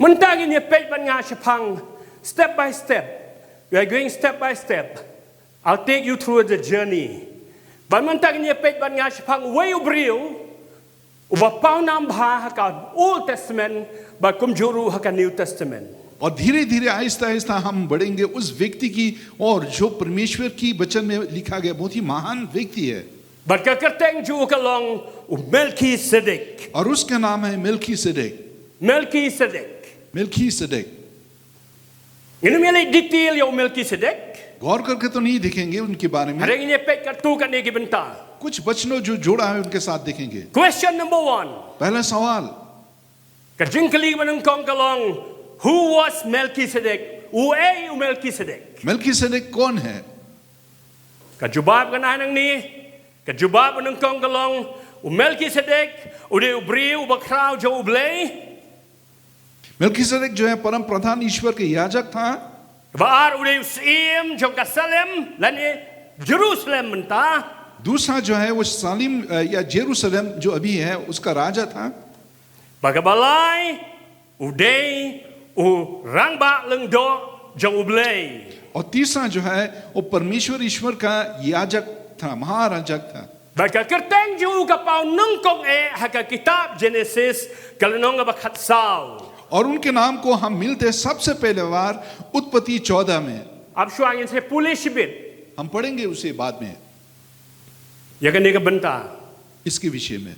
Mynta ngin ïa peit bad nga shaphang step by step. We are going step by step. I'll take you through the journey. Bad mynta ngin ïa peit bad nga shaphang uwei u briew uba pawnam bha ha ka Old Testament bad kumjuh ruh ha ka New Testament. और धीरे धीरे, आहिस्ता आहिस्ता हम बढ़ेंगे उस व्यक्ति की ओर जो परमेश्वर की वचन में लिखा गया बहुत ही महान व्यक्ति है। Bad ka kyrteng jong u ka long u Melchizedek. और उसका नाम है मेलकीसेदेक। Melchizedek. मेलकीसेदेक। Ngin ym ïa leit detail ïa u Melchizedek. गौर करके तो नहीं देखेंगे उनके बारे में। Hynrei ngin ïa peit katto katne ki bynta. कुछ वचनों जो जोड़ा है उनके साथ देखेंगे। Question number one. पहला सवाल। Ka jingkylli ba nyngkong ka long, who was Melchizedek? Uei u Melchizedek? मेलकीसेदेक कौन है? Ka jubab ka nang hangne, ka jubab ba nyngkong ka long, u Melchizedek u dei u briew uba khraw jong U Blei. मेलकीसेदेक जो है परम प्रधान ईश्वर के याजक था। Ba ar u dei u syiem jong ka Salem lane Jerusalem mynta. दूसरा जो है वो सालेम, अ, या जेरूसलम जो अभी है उसका राजा था। Bad kaba lai u dei u rangbah lyngdoh jong U Blei. और तीसरा जो है, वो परमेश्वर ईश्वर का याजक था, महायाजक था। Bad ka kyrteng jong u ka paw nyngkong eh ha ka kitab Genesis, ka lynnong kaba khatsaw. और उनके नाम को हम मिलते हैं सबसे पहले बार उत्पत्ति चौदह में। Ap shuwa ngin sa pule shibit. हम पढ़ेंगे उसे बाद में। Ïa kane ka bynta. इसके विषय में।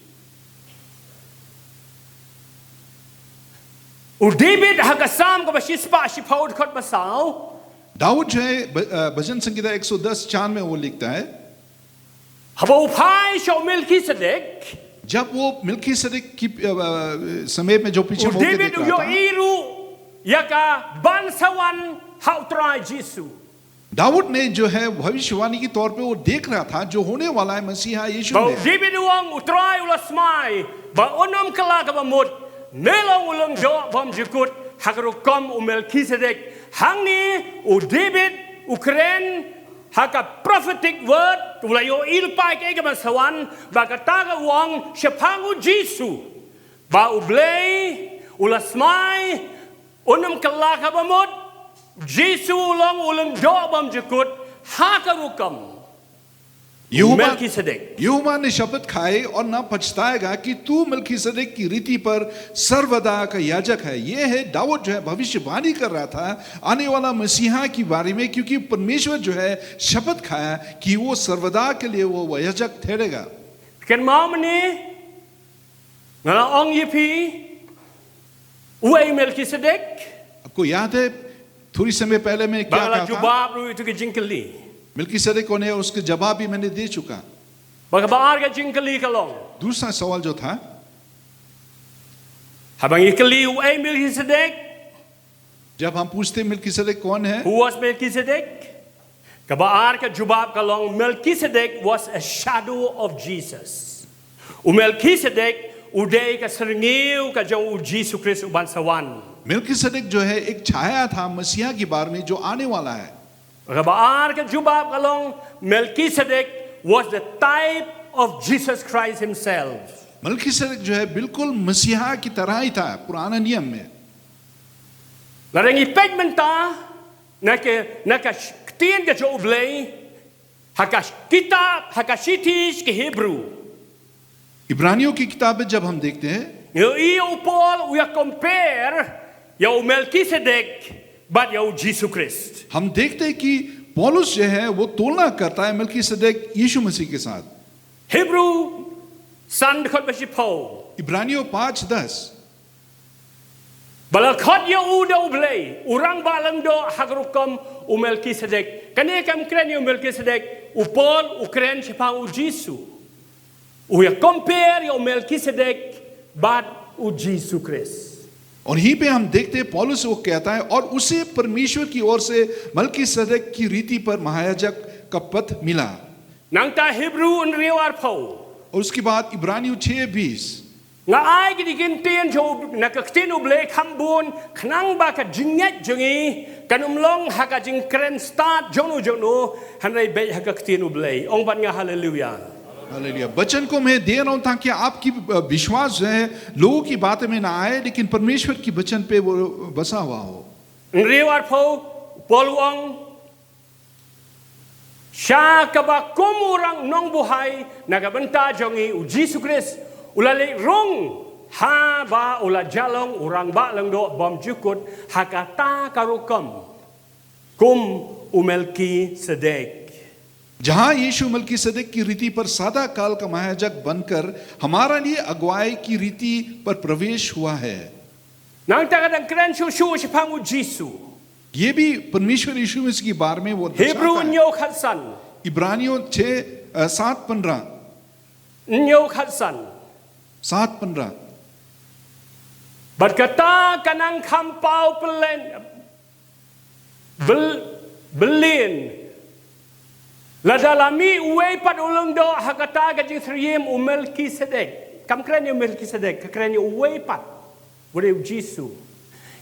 U David ha ka Salm kaba shispah shiphew dkhot ba saw. दाऊद जो है, ब-, अ, भजन संहिता एक सौ दस चार में वो लिखता है, Haba u phai sha u Melkisedek. जब वो मिल्कीसेदेक की, अ, अ, समय में जो पीछे होके देख रहा था, u David u ïohi ruh ïa ka ban sa wan ha U Trai Jisu. दाऊद ने जो है भविष्यवाणी के तौर पे वो देख रहा था जो होने वाला है मसीहा यीशु में। Ba u David u ong, U Trai u la smai ba un ym kylla kaba mut me long u lyngdoh bymjukut ha ka rukom u Melkisedek. Hangne u David u kren ha ka prophetic word, u la ïohi lypa ïa kaei kaban sa wan, ba kata ka u ong shaphang U Jisu ba U Blei u la smai un ym kylla kaba mut, Jisu u long u lyngdoh bymjukut ha ka rukom u Melkisedek. यहोवा ने शपथ खाई और ना पछताएगा कि तू मलकीसेदेक की रीति पर सर्वदा का याजक है। ये है दाऊद जो है भविष्यवाणी कर रहा था आने वाला मसीहा के बारे में, क्योंकि परमेश्वर जो है शपथ खाया कि वो सर्वदा के लिए वो याजक ठहरेगा। Kan mau mane nga la ong ïa phi uei u Melkisedek? आपको याद है थोड़ी समय पहले मैं क्या कहा था? Ba nga la jubab ruh ïa kito ki jingkylli. मलकीसेदेक कौन है, उसका जवाब भी मैंने दे चुका। Ba kaba ar ka jingkylli ka long, दूसरा सवाल जो था, haba ngi kylli uei u Melkisedek, जब हम पूछते मलकीसेदेक कौन है, who was Melchizedek? Kaba ar ka jubab ka long, Melchizedek was a shadow of Jesus. U Melkisedek u dei ka syrngiew ka jong U Jisu Khrist uban sa wan. मलकीसेदेक जो है एक छाया था मसीहा के बारे में जो आने वाला है। Kaba ar ka jubab ka long, Melchizedek was the type of Jesus Christ himself. मलकीसेदेक जो है बिल्कुल मसीहा की तरह ही था पुराना नियम में। Lada ngi peit mynta na ka, na ka ktien ka jong U Blei ha ka kitab, ha ka shithi sha ki Hebru. इब्रानियों की किताब में जब हम देखते हैं, ngi ïohi u Paul u ïa compare ïa u Melkisedek bad ïa U Jisu Khrist. हम देखते हैं कि पौलुस जो है वो तुलना करता है मलकीसेदेक यीशु मसीह के साथ। Hebru san dkhot ba shiphew. इब्रानियों पाँच दस। Ba la khot ïa u da U Blei u rangbah lyngdoh ha ka rukom u Melkisedek. Kane kam kren ïa u Melkisedek, u Paul u kren shaphang U Jisu. U ïa compare ïa u Melkisedek bad U Jisu Khrist. और यहीं पे हम देखते हैं पौलुस वो कहता है, और उसे परमेश्वर की ओर से मलकीसेदेक की रीति पर महायाजक का पद मिला। Nangta Hebru hynriew arphew. और उसके बाद इब्रानियों छः बीस। Nga ai kine ki ktien jong, na ka ktien U Blei kham bun khnang ba ka jingngeit jong ngi kan ym long ha ka jingkren stad jong no jong no, hynrei beit ha ka ktien U Blei. Ong bad nga haleluya. हालेलुया। वचन को मैं दे रहा हूं ताकि आपकी, अ, विश्वास जो है लोगों की बातों में ना आए, लेकिन परमेश्वर की वचन पे वो बसा हुआ हो। Hynriew arphew, Paul u ong, sha kaba kum u rang nongbuhai na ka bynta jong ngi u Jisu Khrist u la leit rung, haba u la ïalong u rangbah lyngdoh bymjukut ha kata ka rukom kum u Melkisedek. जहाँ यीशु मलकीसेदेक की रीति पर सदा काल का महायाजक बनकर हमारे लिए अगुवाई की रीति पर प्रवेश हुआ है। Nangta ka dang kren shuh shuh shaphang U Jisu. ये भी परमेश्वर यीशु मसीह के बारे में वो दर्शाता Hebru है। Hynñiew khatsan. इब्रानियों छः, अ, सात पन्द्रह। Hynñiew khatsan. सात पन्द्रह। Bad kata ka nang kham paw pynlien, byl-, byllien lada la mih uwei pat u lyngdoh ha kata ka jingsyriem u Melkisedek. Kam kren ïa u Melkisedek, ka kren ïa uwei pat. Uba dei U Jisu.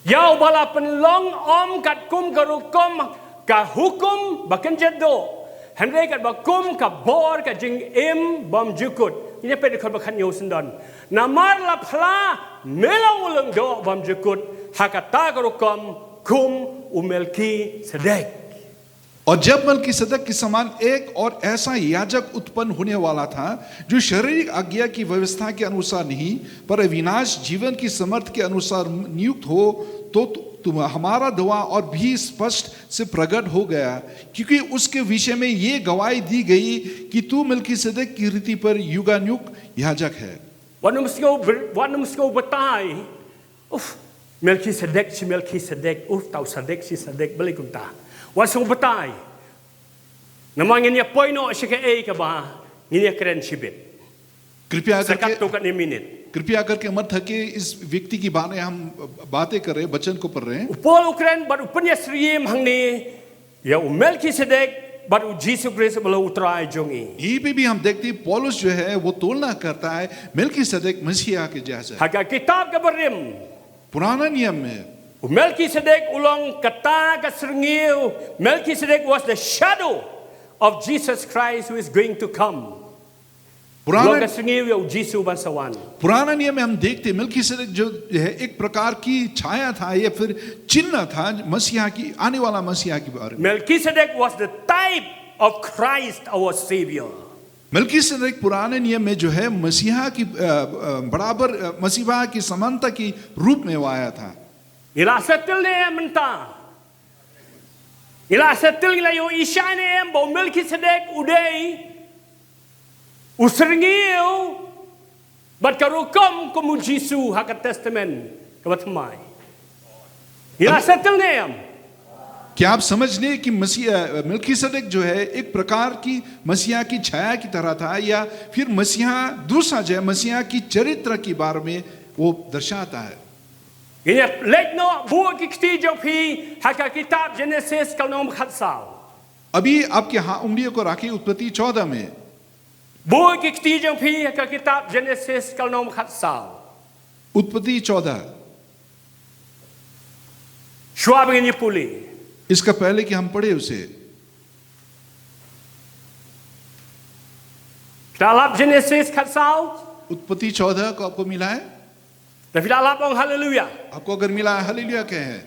Ïa uba la pynlong ym katkum ka rukom ka hukum ba kynjat duh, hynrei katba kum ka bor ka jingim bymjukut. Ngin ïa peit dkhot ba khathynñiew syndon. Namar la phla me long u lyngdoh bymjukut ha kata ka rukom kum u Melkisedek. और जब मलकीसदक के समान एक और ऐसा याजक उत्पन्न होने वाला था, जो शारीरिक आज्ञा की व्यवस्था के अनुसार नहीं, पर अविनाश जीवन की समर्थ के अनुसार नियुक्त हो, तो तु-, तुम, हमारा दावा और भी स्पष्ट से प्रकट हो गया, क्योंकि उसके विषय में ये गवाही दी गई कि तू मलकीसदक की रीति पर युगानुयुग याजक है। Wat nym sngew ber-, wat nym sngew batai. Uf, Melkisedek shi Melkisedek, uf, tau Sedek shi Sedek, balei kumta. Wat sngew batai. Namar ngin ïa poi noh sha kaei kaba ngin ïa kren shibit. कृपया करके, Sa katto katne minit. कृपया करके मत थके, इस व्यक्ति के बारे में हम बातें कर रहे हैं, वचन को पढ़ रहे हैं। U Paul u kren bad u pynïasyriem hangne ïa u Melkisedek bad u Jisu Khrist uba long u Trai jong ngi. यहीं पे भी हम देखते हैं, पौलुस जो है, वो तुलना करता है मलकीसदक मसीहा के जैसा। Ha ka kitab kaba rim, पुराना नियम में u Melkisedek u long kata ka syrngiew. Melkisedek was the shadow of Jesus Christ who is going to come. पुराना Long ka syrngiew ïa u Jisu ban sa wan. पुराना नियम में हम देखते हैं, मलकीसदक जो है, एक प्रकार की छाया था या फिर चिन्ह था मसीहा की, आने वाला मसीहा के बारे में। Melchizedek was the type of Christ, our Savior. मलकीसदक पुराने नियम में जो है, मसीहा की, अ, अ, बराबर, अ, मसीहा की समानता की रूप में वो आया था। Ngi la settle ne mynta? Ngi la settle, ngi la ïohi shai ne em ba u Melchizedek u dei u syrngiew bad ka rukom kum u Jisu ha ka Testament kaba thymmai? Ngi la settle ne em? क्या आप समझ लें कि मसीह, अ, मलकीसदक जो है, एक प्रकार की मसीहा की छाया की तरह था, या फिर मसीहा दूसरा जो है, मसीहा की चरित्र के बारे में वो दर्शाता है? Ngin ïa leit noh, buh ki kti jong phi ha ka kitab Genesis ka lynnong khatsaw. अभी आपके हाथ, उंगलियों को रखिए उत्पत्ति चौदह में। Buh ki kti jong phi ha ka kitab Genesis ka lynnong khatsaw. उत्पत्ति चौदह। Shuwa ba ngin ïa pule, इसका पहले कि हम पढ़े उसे। Phi la lap Genesis khatsaw? उत्पत्ति चौदह को आपको मिला है? Lada phi la lap, ong haleluia. आपको अगर मिला है, हालेलुया कहें।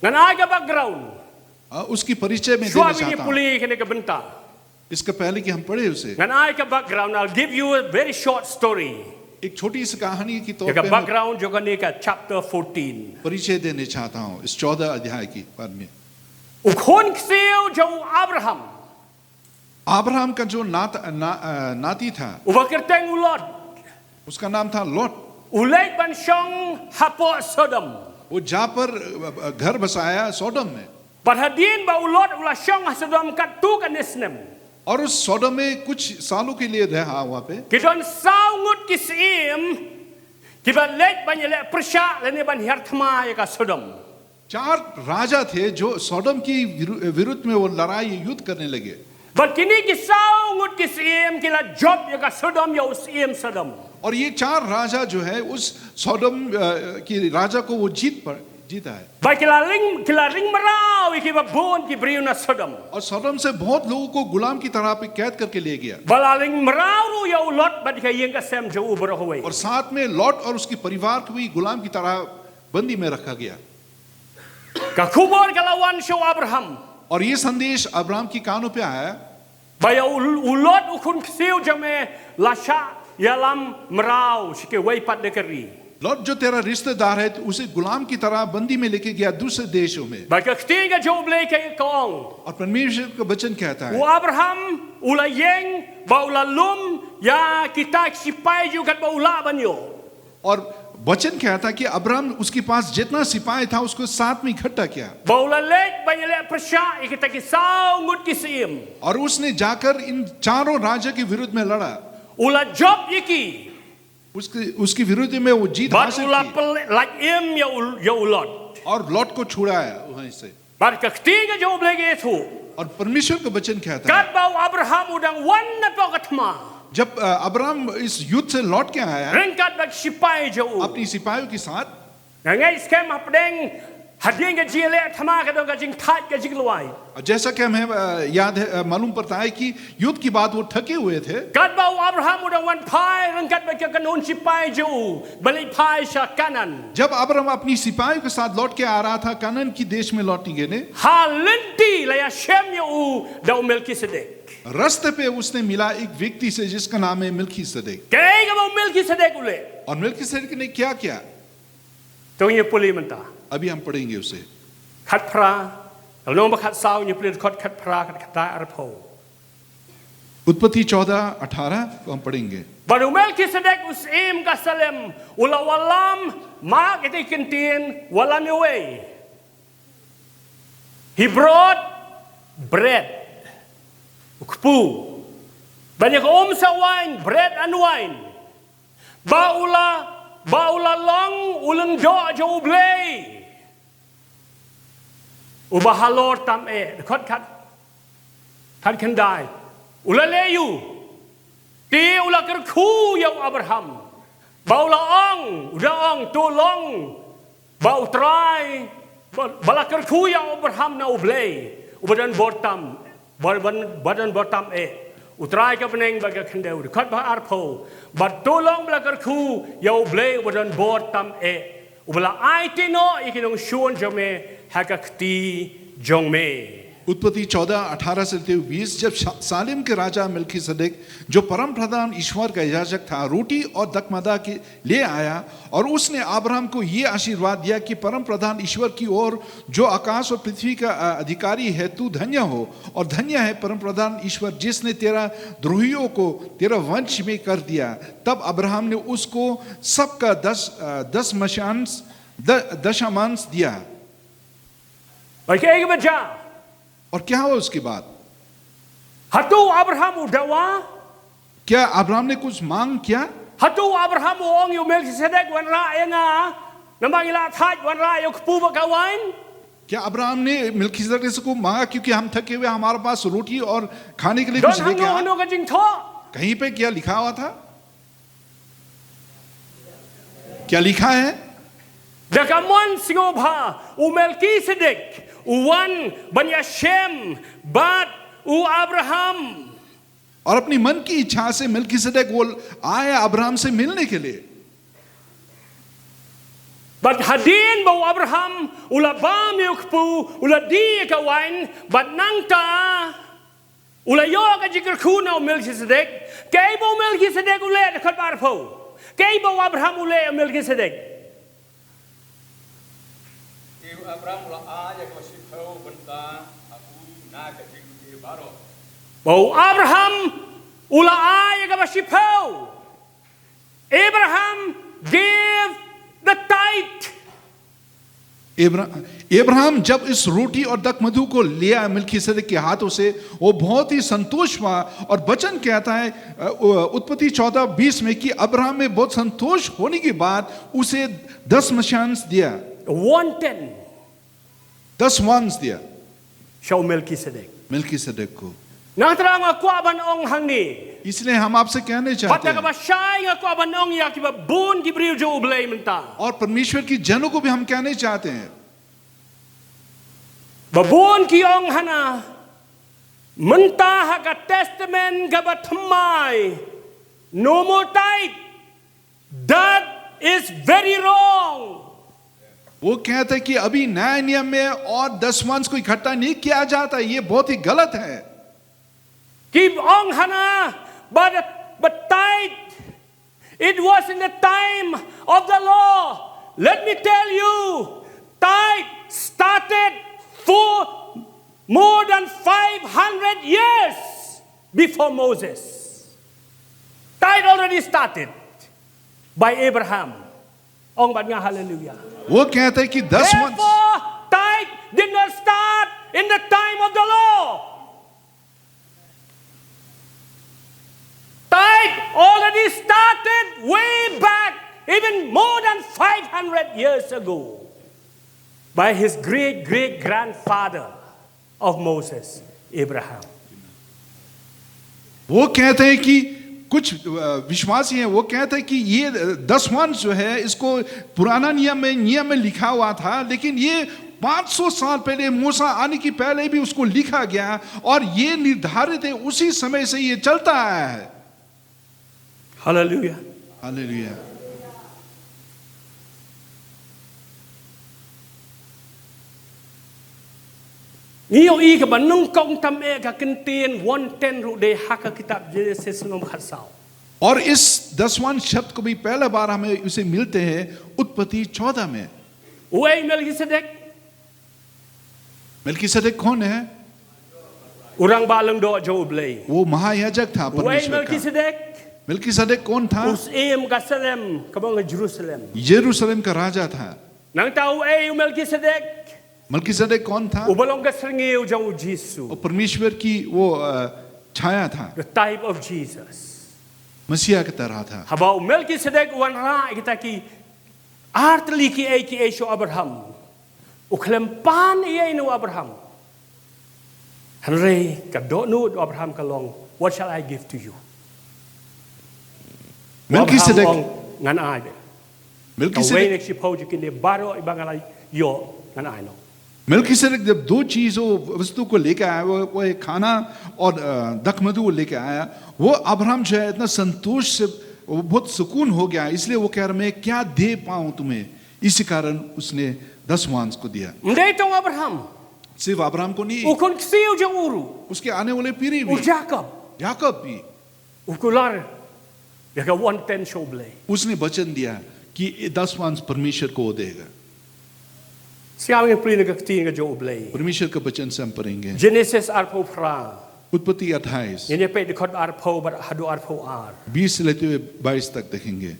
Ngan ai ka background. हाँ, उसकी परिचय में देना चाहता हूँ। Shuwa ba ngin ïa pule kane ka bynta, इसका पहले कि हम पढ़े उसे। Ngan ai ka background, I'll give you a very short story. एक छोटी सी कहानी की तौर पे मैं background jong kane ka chapter fourteen. परिचय देने चाहता हूँ इस चौदह अध्याय के बारे में। U khun ksiew jong u Abraham, अब्राहम का जो नात-, ना-, अ, नाती था, uba kyrteng u Lot, उसका नाम था लॉट। U leit ban shong hapoh Sodom. वो जा पर, अ, अ, घर बसाया सोडम में। Bad hadien ba u Lot u la shong ha Sodom katto katne snem, और उस सोडम में कुछ सालों के लिए रहा वहाँ पे। Ki don saw ngut ki syiem kiba leit ban ïaleh pyrshah lane ban hiar thma ïa ka Sodom. चार राजा थे जो सोडम की विरु-, विरुद्ध में वो लड़ाई, युद्ध करने लगे। Bad kine ki saw ngut ki syiem ki la jop ïa ka Sodom, ïa u syiem Sodom. और ये चार राजा जो है, उस सोडम, अ, की राजा को वो जीत पर, जीता है। Bad ki la ring, ki la ring mraw ïa kiba bun ki briew na Sodom. और सोडम से बहुत लोगों को गुलाम की तरह पे कैद करके ले गया। Ba la ring mraw ruh ïa u Lot bad ka ïing ka sem jong u baroh kawei. और साथ में लॉट और उसके परिवार को भी गुलाम की तरह बंदी में रखा गया। Ka khubor ka la wan sha u Abraham. और ये संदेश अब्राहम के कानों पे आया। Ba ïa u, u Lot u khun ksiew jong me la shah ïalam mraw sha kiwei pat de ka ri. लॉट जो तेरा रिश्तेदार है, तो उसे गुलाम की तरह बंदी में लेके गया दूसरे देशों में। Bad ka ktien ka jong U Blei ka ong, और परमेश्वर का वचन कहता है, u Abraham u la ïeng bad u la lum ïa kita ki shipai jong u katba u lah ban ïoh. और वचन कहता है कि अब्राहम उसके पास जितना सिपाही था, उसको साथ में इकट्ठा किया। Bad u la leit ban ïaleh pyrshah ïa kita ki saw ngut ki syiem. और उसने जाकर इन चारों राजा के विरुद्ध में लड़ा। U la jop ïa ki। उसके, उसके विरुद्ध में वो जीत हासिल की। Bad u la pyllait im ïa u, ïa u Lot. और लॉट को छुड़ाया वहीं से। Bad ka ktien ka jong U Blei ka ïathuh, और परमेश्वर का वचन कहता है, katba u Abraham u dang wan na pdeng ka thma, जब, अ, अब्राहम इस युद्ध से लौट के आया, ryngkat bad ki shipai jong u, अपनी सिपाहियों के साथ, nga ngeit skhem hapdeng Hadien ka jingïaleh thma ka don ka jingthait ka jinglwai. और जैसा कि हमें अ, याद है, अ, मालूम पड़ता है कि युद्ध के बाद वो थके हुए थे। Katba u Abraham u dang wan phai ryngkat bad ka kynhun sipai jong u ban leit phai sha Kanan, जब अब्राहम अपनी सिपाहियों के साथ लौट के आ रहा था कनान की देश में लौटने के लिए, ha lynti la ïashem ïa u da u Melkisedek. रास्ते पे उसने मिला एक व्यक्ति से जिसका नाम है मिल्खीसदक। Kaei kaba u Melkisedek u leh? और मिल्खीसदक ने क्या किया? To ngin ïa pule mynta. अभी हम पढ़ेंगे उसे। Khatphra, lynnong ba khatsaw, ngin ïa pule dkhot khatphra, khatkhyndai, arphew. उत्पत्ति चौदह अठारह को हम पढ़ेंगे। Bad u Melkisedek u syiem ka Salem u la wallam, mark ïa ka ktien, wallam iwei. He brought bread, u kpu, ban ïa ka umsa wine, bread and wine. Ba u la, ba u la long u lyngdoh jong U Blei uba halor tam eh, dkhot khat, khatkhyndai. U la leh aiu? Te u la kyrkhu ïa u Abraham. Ba u la ong, u da ong, to long ba U Trai, ba, ba la kyrkhu ïa u Abraham na U Blei uba don bor tam, ba, ba, ba don bor tam eh. U Trai ka bneng bad ka khyndew, dkhot ba arphew. Bad to long ba la kyrkhu ïa U Blei uba don bor tam eh, uba la aiti noh ïa ki nongshun jong me ha ka kti jong me. उत्पत्ति चौदह अठारह से लेते हुए बीस, जब शा- सालेम के राजा मिल्खीसदक, जो परम प्रधान ईश्वर का याजक था, रोटी और दखमदा के ले आया और उसने अब्राहम को ये आशीर्वाद दिया कि परम प्रधान ईश्वर की ओर, जो आकाश और पृथ्वी का अ, अधिकारी है, तू धन्य हो और धन्य है परम प्रधान ईश्वर, जिसने तेरा द्रोहियों को तेरा वंश में कर दिया। तब अब्राहम ने उसको सबका दस अ, दस मशांश द, दशामांश दिया। Bad kaei kaba jia? और क्या हुआ उसके बाद? Hato u Abraham u dawa? क्या अब्राहम ने कुछ मांग किया? Hato u Abraham u ong ïa u Melkisedek, wanrah ïa nga, namar ngi la thait, wanrah ïa u kpu bad ka wine? क्या अब्राहम ने मिल्खीसदक से को मांगा, क्योंकि हम थके हुए, हमारे पास रोटी और खाने के लिए Don कुछ लेके hangno आया? hangno ka jingthoh? कहीं पे क्या लिखा हुआ था? क्या लिखा है? Da ka mon sngewbha u Melkisedek u wan ban ïashem bad u Abraham. और अपनी मन की इच्छा से मिल्खीसदक वो आया अब्राहम से मिलने के लिए। Bad hadien ba u Abraham u la bam ïa u kpu, u la die ïa ka wine, bad nangta u la ïoh ka jingkyrkhu na u Melkisedek. Kaei ba u Melkisedek u leh, dkhot ba arphew? Kaei ba u Abraham u leh ïa u Melkisedek? Te u Abraham u la ai ïa kaba shiphew bynta ha u na ka jingluti baroh. Ba u Abraham u la ai ïa kaba shiphew. Abraham gave the tithe. इब्रा- इब्राहिम जब इस रोटी और दखमधु को लिया मिल्खीसदक के हाथों से, वो बहुत ही संतोष हुआ और वचन कहता है अ, उत्पत्ति चौदह बीस में कि अब्राहम में बहुत संतोष होने के बाद उसे दस मशांश दिया। One tenth दसवांश दिया sha u Melkisedek. मिल्खीसदक को। Nangta nga kwah ban ong hangne, इसलिए हम आपसे कहने bad चाहते da हैं kaba shai nga kwah ban ong ïa kiba bun ki briew jong U Blei mynta. और परमेश्वर की जनों को भी हम कहने चाहते हैं। Ba bun ki ong hana, mynta ha ka testament kaba thymmai, no more tithe. That is very wrong. वो कहते हैं कि अभी नए नियम में और दसवांश को इकट्ठा नहीं किया जाता, ये बहुत ही गलत है। Ki ong hana, ba, ba tithe, it was in the time of the law. Let me tell you, tithe started for more than five hundred years before Moses. Tithe already started by Abraham. Ong bad nga hallelujah. वो कहते हैं कि दसवांश Therefore, tithe did not start in the time of the law. Tithe already started way back, even more than five hundred years ago, by his great great grandfather of Moses, Abraham. वो कहते हैं कि कुछ अ, विश्वासी हैं, वो कहते हैं कि ये अ, दसवांश जो है, इसको पुराना नियम में नियम में लिखा हुआ था, लेकिन ये पाँच सौ साल पहले, मूसा आने की पहले भी उसको लिखा गया, और ये निर्धारित है, उसी समय से ये चलता आया है। Hallelujah. Hallelujah. Ngi ïohi kaba nyngkong tam eh ka kyntien won ten ruh dei ha ka kitab Genesis lynnong khatsaw. और इस दसवां शब्द को भी पहला बार हमें उसे मिलते हैं उत्पत्ति चौदह में। Uei Melkisedek? मेलकिसेदेक कौन है? U rangbah lyngdoh jong U Blei. वो महायाजक था परमेश्वर का। Uei Melkisedek? मेलकिसेदेक कौन था? U syiem ka Salem, kaba ong Jerusalem. यरूशलेम का राजा था। Nangta uei u Melkisedek? मेलकिसेदेक कौन था? Uba long ka syrngiew jong U Jisu. वो परमेश्वर की वो, अ, छाया था। The type of Jesus. मसीहा की तरह था। Haba u Melkisedek u wanrah ïa kita ki ar tylli kiei kiei sha u Abraham, u khlem pan ei ei na u Abraham. Hynrei ka dohnud u Abraham ka long, "What shall I give to you?" U Abraham ong, "Ngan ai beit. Kawei na ki shiphew jong kine baroh kiba nga la ïoh, ngan ai noh." मेलकिसेदेक जब दो चीजों, वस्तु को लेकर आया, वो, वो एक खाना और, अ, दखमधु लेकर आया। वो अब्राहम जो है, इतना संतोष से, वो बहुत सुकून हो गया, इसलिए वो कह रहा, "मैं क्या दे पाऊं तुम्हें?" इसी कारण उसने दसवांश को दिया। Ym dei tang u Abraham. सिर्फ अब्राहम को नहीं, U khun ksiew jong u ruh, उसके आने वाले पीढ़ी भी, u Jakob, याकूब भी, u kular ïa ka won ten sha U Blei. उसने वचन दिया कि ये दसवांश परमेश्वर को देगा। Sngap ngin pule na ka ktien ka jong U Blei. परमेश्वर का वचन से हम पढ़ेंगे। Genesis arphew phra. उत्पत्ति अट्ठाईस। Ngin ïa peit dkhot arphew bad haduh arphew ar. बीस से लेते हुए बाईस तक देखेंगे।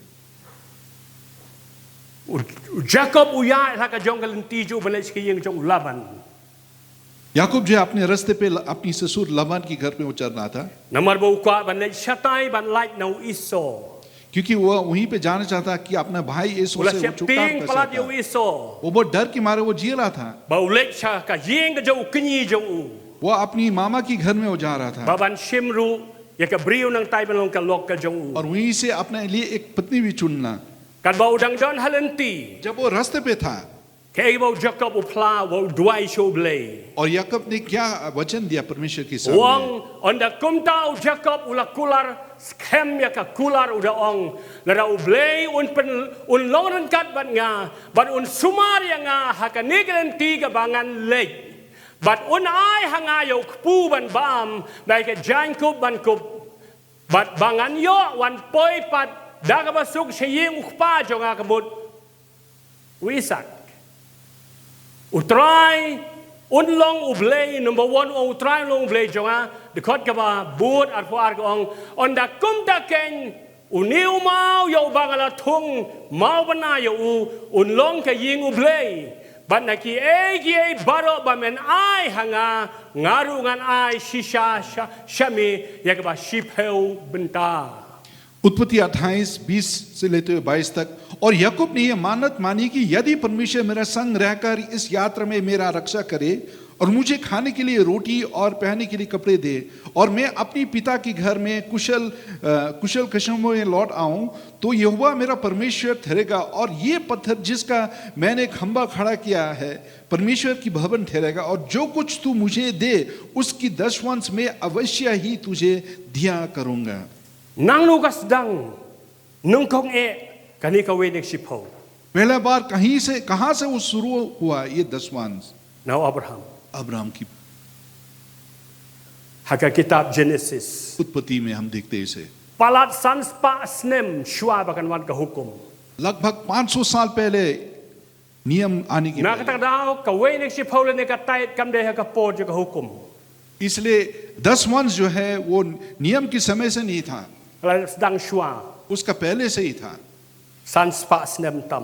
U, u Jakob u ïaid ha ka jong ka lynti jong u ban leit sha ka ïing jong u Laban. याकूब जो है अपने रास्ते पे ल-, अपनी ससुर लबान की घर पे वो चल रहा था। Namar ba u kwah ban leit shatai ban lait na u Esau. क्योंकि वो वहीं पे जाना चाहता कि अपना भाई ईसो से वो छुटकारा पा सकता। U la sheptieng palat ïa u Esau. वो बहुत डर के मारे वो जी रहा था। Ba u leit sha ka ïing ka jong u kñi jong u. वो अपनी मामा की घर में वो जा रहा था। Ba ban shim ruh ïa ka briew nangtai ban long ka lok ka jong u. और वहीं से अपने लिए एक पत्नी भी चुनना। Katba u dang don ha lynti, जब वो रास्ते पे था, kaei ba u Jakob u phla, ba u duwai sha U Blei. और याकूब ने क्या वचन दिया परमेश्वर के सामने? U ong, ynda kumta u Jakob u la kular skhem ïa ka kular, u da ong, lada U Blei un pyn, un long ryngkat bad nga, bad un sumar ïa nga ha kane ka lynti kaba ngan leit, bad un ai ha nga ïa u kpu ban bam, bad ïa ka jaiñkup ban kup, bad ba ngan ïoh wan poi pat da kaba suk sha ïing u kpa jong nga, ka mut u Isaak. U Trai un long U Blei, number one, u ong U Trai un long U Blei jong nga. Dkhot kaba bud arphew ar ka ong, ynda kumta keiñ, une u maw ïa uba nga la thung mawbynna ïa u, un long ka ïing U Blei. Bad na kiei kiei baroh ba men ai ha nga, nga ruh ngan ai shisha sha, sha me ïa kaba shiphew bynta. उत्पत्ति अट्ठाईस, बीस से लेते हुए बाईस तक। और याकूब ने यह मानत मानी कि यदि परमेश्वर मेरे संग रहकर इस यात्रा में मेरा रक्षा करे और मुझे खाने के लिए रोटी और पहनने के लिए कपड़े दे और मैं अपनी पिता के घर में कुशल, अ, कुशल क्षेम में लौट आऊं, तो यहोवा मेरा परमेश्वर ठहरेगा और ये पत्थर जिसका मैंने खंभा खड़ा किया है, परमेश्वर की भवन ठहरेगा और जो कुछ तू मुझे दे, उसकी दसवंश मैं अवश्य ही तुझे दिया करूंगा। Nangno ka sdang nyngkong eh kane kawei na ka shiphew? पहला बार कहीं से, कहां से वो शुरू हुआ, ये दसवां? Na u Abraham. अब्राहम की Ha ka kitab Genesis, उत्पत्ति में हम देखते हैं इसे। Palat san spah snem shuwa ba kan wan ka hukum. लगभग पाँच सौ साल पहले नियम आने के पहले। Na kata ka daw, kawei na ka shiphew lane ka tithe kam dei ha ka por jong ka hukum. इसलिए दसवां जो है, वो नियम के समय से नहीं था। Ka la sdang shuwa. उसका पहले से ही था। San spah snem tam.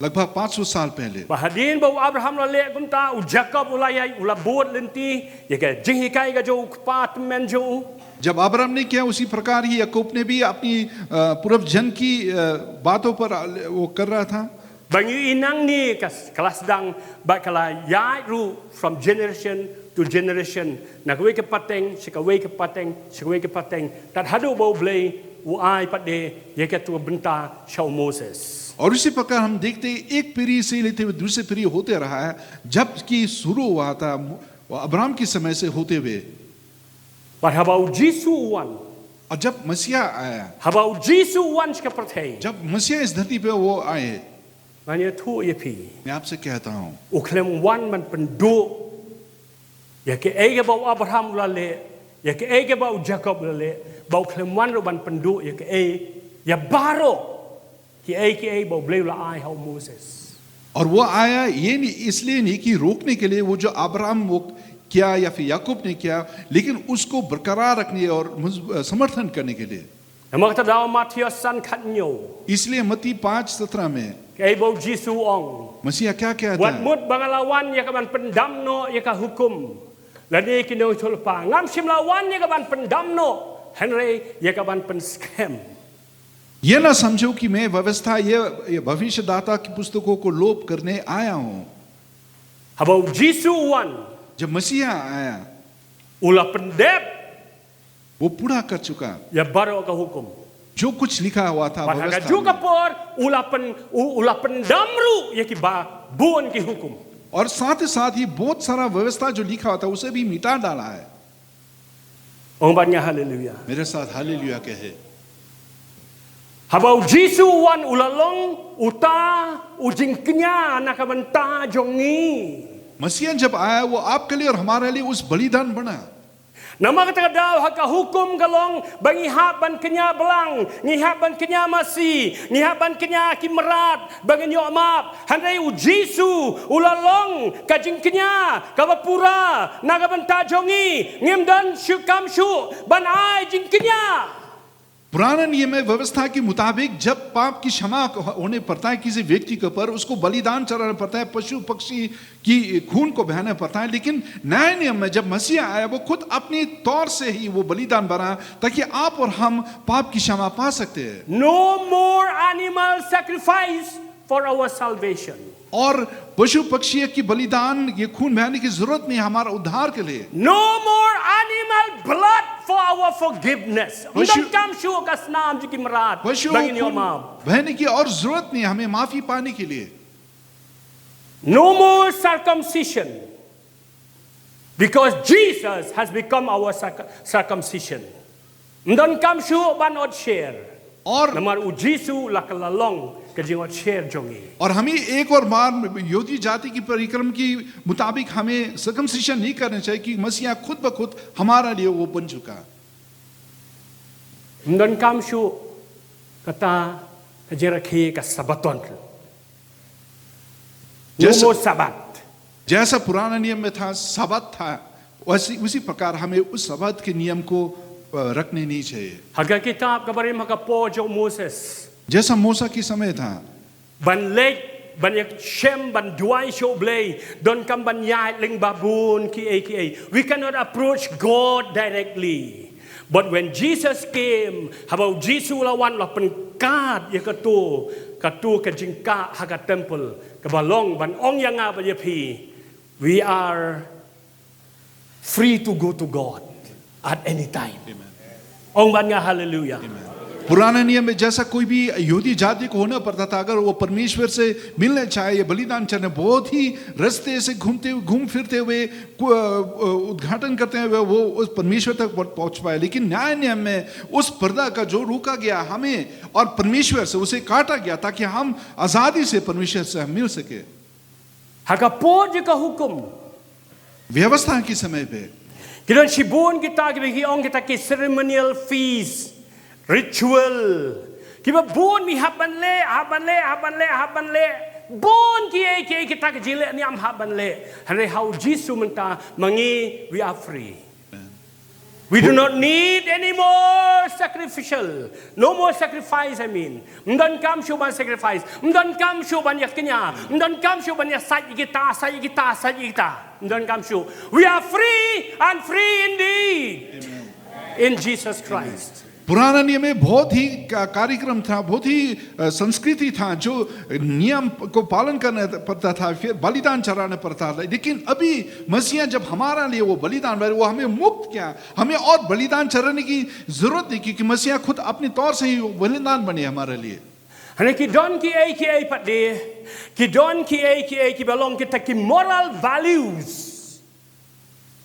लगभग पाँच सौ साल पहले। Ba hadien ba u Abraham la leh kumta, u Jakob u la ïai, u la bud lynti ïa ka jinghikai ka jong u kpa tymmen jong u. जब अब्राहम ने किया, उसी प्रकार ही याकूब ने भी अपनी, अ, पूर्वजन की, अ, बातों पर, अ, वो कर रहा था। Ba ngi i nangne ka, ka la sdang, ba ka la ïaid ruh from generation to generation. Na kawei ka pateng sha kawei ka pateng sha kawei ka pateng. Tad haduh ba U Blei u ai pat de ïa kato ka bynta sha u Moses. और इसी प्रकार हम देखते हैं, एक पीढ़ी से लेते हुए दूसरी पीढ़ी होते रहा है। जब कि शुरू हुआ था, अब्राहम के समय से होते हुए। Bad haba u Jisu u wan, और जब मसीहा आया, haba u Jisu u wan sha ka pyrthei, जब मसीहा इस धरती पे वो आए, ngan ïathuh ïa phi, मैं आपसे कहता हूँ, u khlem wan ban pynduh ïa kaei kaba u Abraham u la leh, ïa kaei kaba u Jakob u la leh, bad u khlem wan ruh ban pynduh ïa kaei, ïa baroh kiei kiei ba U Blei u la ai ha u Moses. और वो आया ये नहीं, इसलिए नहीं कि रोकने के लिए वो जो अब्राहम वो किया या फिर याकूब ने किया, लेकिन उसको बरकरार रखने और मज-, समर्थन करने के लिए। Namar kata daw Mathaios san khathynñiew, इसलिए मत्ती पाँच सत्रह में kaei ba u Jisu u ong, मसीहा क्या कहता Wat है? Mut ba nga la wan ïa ka ban pyndam noh ïa ka hukum, lane ki nongïathuhlypa, ngam shym la wan ïa ka ban pyndam noh, hynrei ïa ka ban pynskhem. ये ना समझो कि मैं व्यवस्था, ये, ये भविष्यदाता की पुस्तकों को लोप करने आया हूँ। Haba u Jisu u wan, जब मसीहा आया, u la pyndep वो पूरा कर चुका। Ïa baroh ka hukum. जो कुछ लिखा हुआ था, bad ha kajuh ka por u la pyn-, u, u la pyndam ruh ïa kiba bun ki hukum. और साथ ही साथ ही बहुत सारा व्यवस्था जो लिखा हुआ था, उसे भी मिटा डाला है। Ong bad nga haleluya. मेरे साथ हालेलुया कहे। Haba u Jisu u wan, u la long uta u jingkñia na ka bynta jong ngi. मसीहा जब आया, वो आपके लिए और हमारे लिए उस बलिदान बना। Namar kata ka daw ha ka hukum ka long ba ngi hap ban kñia blang, ngi hap ban kñia masi, ngi hap ban kñia ki mrad ba ngin ïoh map. Hynrei u Jisu u la long ka jingkñia kaba pura na ka bynta jong ngi. Ngim don shuh kam shuh ban ai jingkñia. पुराने नियम में व्यवस्था के मुताबिक जब पाप की क्षमा होने पड़ता है किसी व्यक्ति के ऊपर, उसको बलिदान चढ़ाना पड़ता है, पशु पक्षी की खून को बहाना पड़ता है। लेकिन नए नियम में जब मसीहा आया, वो खुद अपने तौर से ही वो बलिदान बना, ताकि आप और हम पाप की क्षमा पा सकते हैं। No more animal sacrifice for our salvation. और पशु पक्षी की बलिदान, ये खून बहाने की जरूरत नहीं हमारा उद्धार के लिए। No more animal blood for our forgiveness. पशु- Ym don kam shuh ka snam jong ki mrad ba ngin ïoh map. पशुओं खून बहाने की और जरूरत नहीं हमें माफी पाने के लिए। No more circumcision. Because Jesus has become our circ-, circumcision. Ym don kam shuh ban ot sher. और namar u Jisu la ka la long ka jingot sher jong ngi. और हमें एक और बार यहूदी जाति की परिक्रम के मुताबिक हमें सर्कमसिशन नहीं करना चाहिए, कि मसीहा खुद ब खुद हमारा लिए वो बन चुका। Ym don kam shuh kata ka jingrakhe ka Sabaton. No जैसा- more Sabbath. जैसा पुराना नियम में था, सब्बत था, वैसे, उसी प्रकार हमें उस सब्बत के नियम को, अ, रखने नहीं चाहिए। Ha ka kitab ka barim ha ka por jong u Moses, जैसा मूसा के समय था, ban leit ban ïashem ban duwai sha u Blei, donkam ban ïaid lyngba bun kiei kiei. We cannot approach God directly. But when Jesus came, haba u Jisu u la wan, u la pynkad ïa kato, kato ka jingkah ha ka temple, kaba long ban ong ïa nga bad ïa phi, we are free to go to God at any time. Amen. Ong bad nga haleluya. पुराने नियम में जैसा कोई भी यहूदी जाति को होना पड़ता था, अगर वो परमेश्वर से मिलना चाहे, ये बलिदान चढ़ने, बहुत ही रास्ते से घूमते, घूम फिरते हुए, कु-, अ, अ, उद्घाटन करते हुए वो उस परमेश्वर तक पहुं-, पहुंच पाए। लेकिन नए नियम में उस पर्दा का जो रोका गया हमें और परमेश्वर से उसे काटा गया, ताकि हम आजादी से परमेश्वर से हम मिल सके। Ha ka por jong ka hukum, व्यवस्था के समय पे, ki don shibun kita kiba ki ong kita ki ceremonial feast, ritual, kiba bun mi hap ban leh, hap ban leh, hap ban leh, hap ban leh. Bun kiei kiei kita ki jingleh niam hap ban leh. Hynrei ha u Jisu mynta, ma ngi, we are free. We do not need any more sacrificial, no more sacrifice, I mean. Ym donkam shuh ban sacrifice, ym donkam shuh ban ïa kñia, ym donkam shuh ban ïa sait ïa kita, sait ïa kita, sait ïa kita. Ym donkam shuh. We are free and free indeed. Amen. In Jesus Christ. पुराना नियम में बहुत ही का-, कार्यक्रम था, बहुत ही, अ, संस्कृति था, जो नियम को पालन करना पड़ता था, फिर बलिदान चढ़ाना पड़ता था। लेकिन अभी मसीहा जब हमारा लिए वो बलिदान बने, वो हमें मुक्त किया, हमें और बलिदान चढ़ाने की जरूरत नहीं, क्योंकि मसीहा खुद अपने तौर से ही वो बलिदान बने हमारे लिए। Hynrei ki don kiei kiei pat de, ki don kiei kiei kiba long kita ki moral values.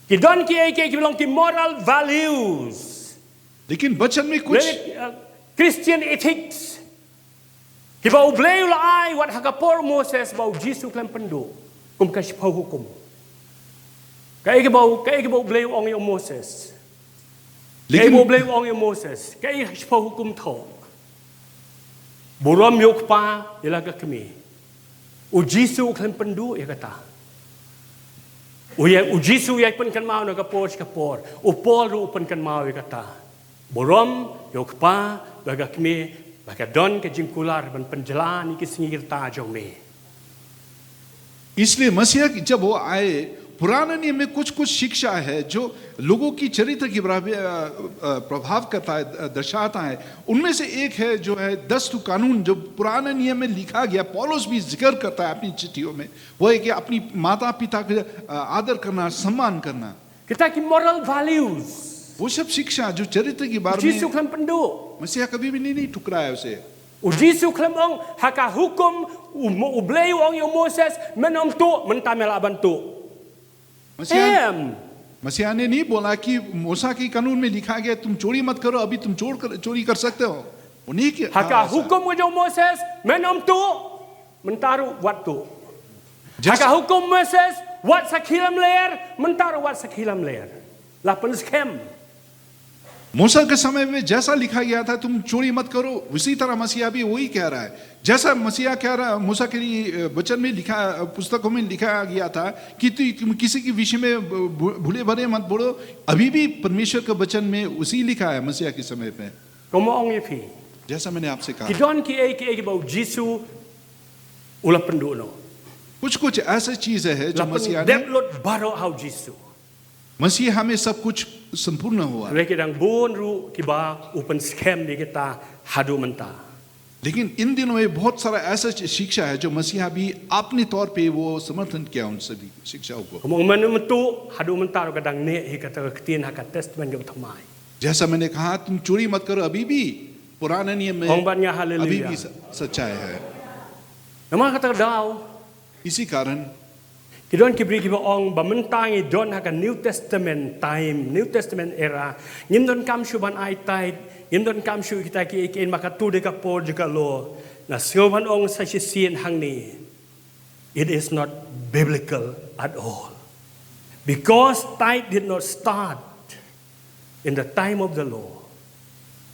Ki don kiei kiei kiba long ki moral values. लेकिन वचन में कुछ Lane, uh, Christian ethics. Kiba U Blei u la ai wat ha ka por Moses ba U Jisu u khlem pynduh kum ka shiphew hukum. Kaei kaba u, kaei kaba U Blei u ong ïa u Moses. Kaei Lekin ba U Blei u ong ïa u Moses. Kaei shiphew hukum thoh. Burom ïa u kpa ïa la ka kmie. U Jisu u khlem pynduh ïa kata. U ïa, U Jisu u ïai pynkynmaw na ka por sha ka por. U Paul ruh u pynkynmaw ïa kata. Burom ïa u kpa bad ka kmie, ba ka don ka jingkular ban pynjlan ïa ki sngi ki rta jong me. इसलिए मसीहा की जब वो आए, पुराने नियम में कुछ कुछ शिक्षा है जो लोगों की चरित्र की बराबर, अ, अ, प्रभाव करता है, अ, दर्शाता है। उनमें से एक है जो है दस तो कानून, जो पुराने नियम में लिखा गया, पौलुस भी जिक्र करता है अपनी चिट्ठियों में, वो है कि अपनी माता पिता का, अ, आदर करना, सम्मान करना। Kita ki moral values. वो सब शिक्षा जो चरित्र के बारे में, Jisu khlem pynduh. मसीहा कभी भी नहीं, नहीं ठुकराया उसे। U Jisu khlem ong, ha ka hukum, u, u Blei u ong ïa u Moses, men ym tuh, mynta me lah ban tuh. मसीहा, Em. मसीहा ने नहीं बोला कि मूसा के कानून में लिखा गया, "तुम चोरी मत करो, अभी तुम चोर कर, चोरी कर सकते हो।" वो नहीं किया, Ha ka ऐसा। Hukum ka jong u Moses, men ym tuh, mynta ruh wat tuh. Ha Just ka hukum Moses, wat sakhi lamler, mynta ruh wat sakhi lamler. La pynskhem. मूसा के समय में जैसा लिखा गया था, "तुम चोरी मत करो", उसी तरह मसीहा भी वही कह रहा है। जैसा मसीहा कह रहा, मूसा के लिए, अ, वचन में लिखा, अ, पुस्तकों में लिखा गया था कि तु-, तुम किसी के विषय में ब-, भू-, भूले भरे मत बोलो, अभी भी परमेश्वर के वचन में उसी लिखा है मसीहा के समय पे। Kumba ong ïa phi. जैसा मैंने आपसे कहा। Ki don kiei kiei kiba U Jisu u la pynduh noh. कुछ कुछ ऐसी चीजें हैं जो La मसीहा ने pyndep lut baroh ha U Jisu. मसीहा में सब कुछ संपूर्ण हुआ। Hynrei ki dang bun ruh kiba u pynskhem ïa kita haduh mynta. लेकिन इन दिनों में बहुत सारा ऐसा शि-, शिक्षा है जो मसीहा भी अपने तौर पे वो समर्थन किया उन सभी शिक्षाओं को। Kumba ong men ym tuh, haduh mynta ruh ka dang neh hi kata ka ktien ha ka Testament kaba thymmai. जैसा मैंने कहा, "तुम चोरी मत करो", अभी भी पुराने नियम में Ong bad nga haleluia. अभी भी स-, सच्चाई है। Namar kata ka daw, इसी कारण ki don ki briew kiba ong ba mynta ngi don ha ka New Testament time, New Testament era, ngim donkam shuh ban ai tithe, ngim donkam shuh kita kiei kiei namar katto dei ka por jong ka law. Nga sngew ban ong sa shisien hangne, it is not biblical at all. Because tithe did not start in the time of the law.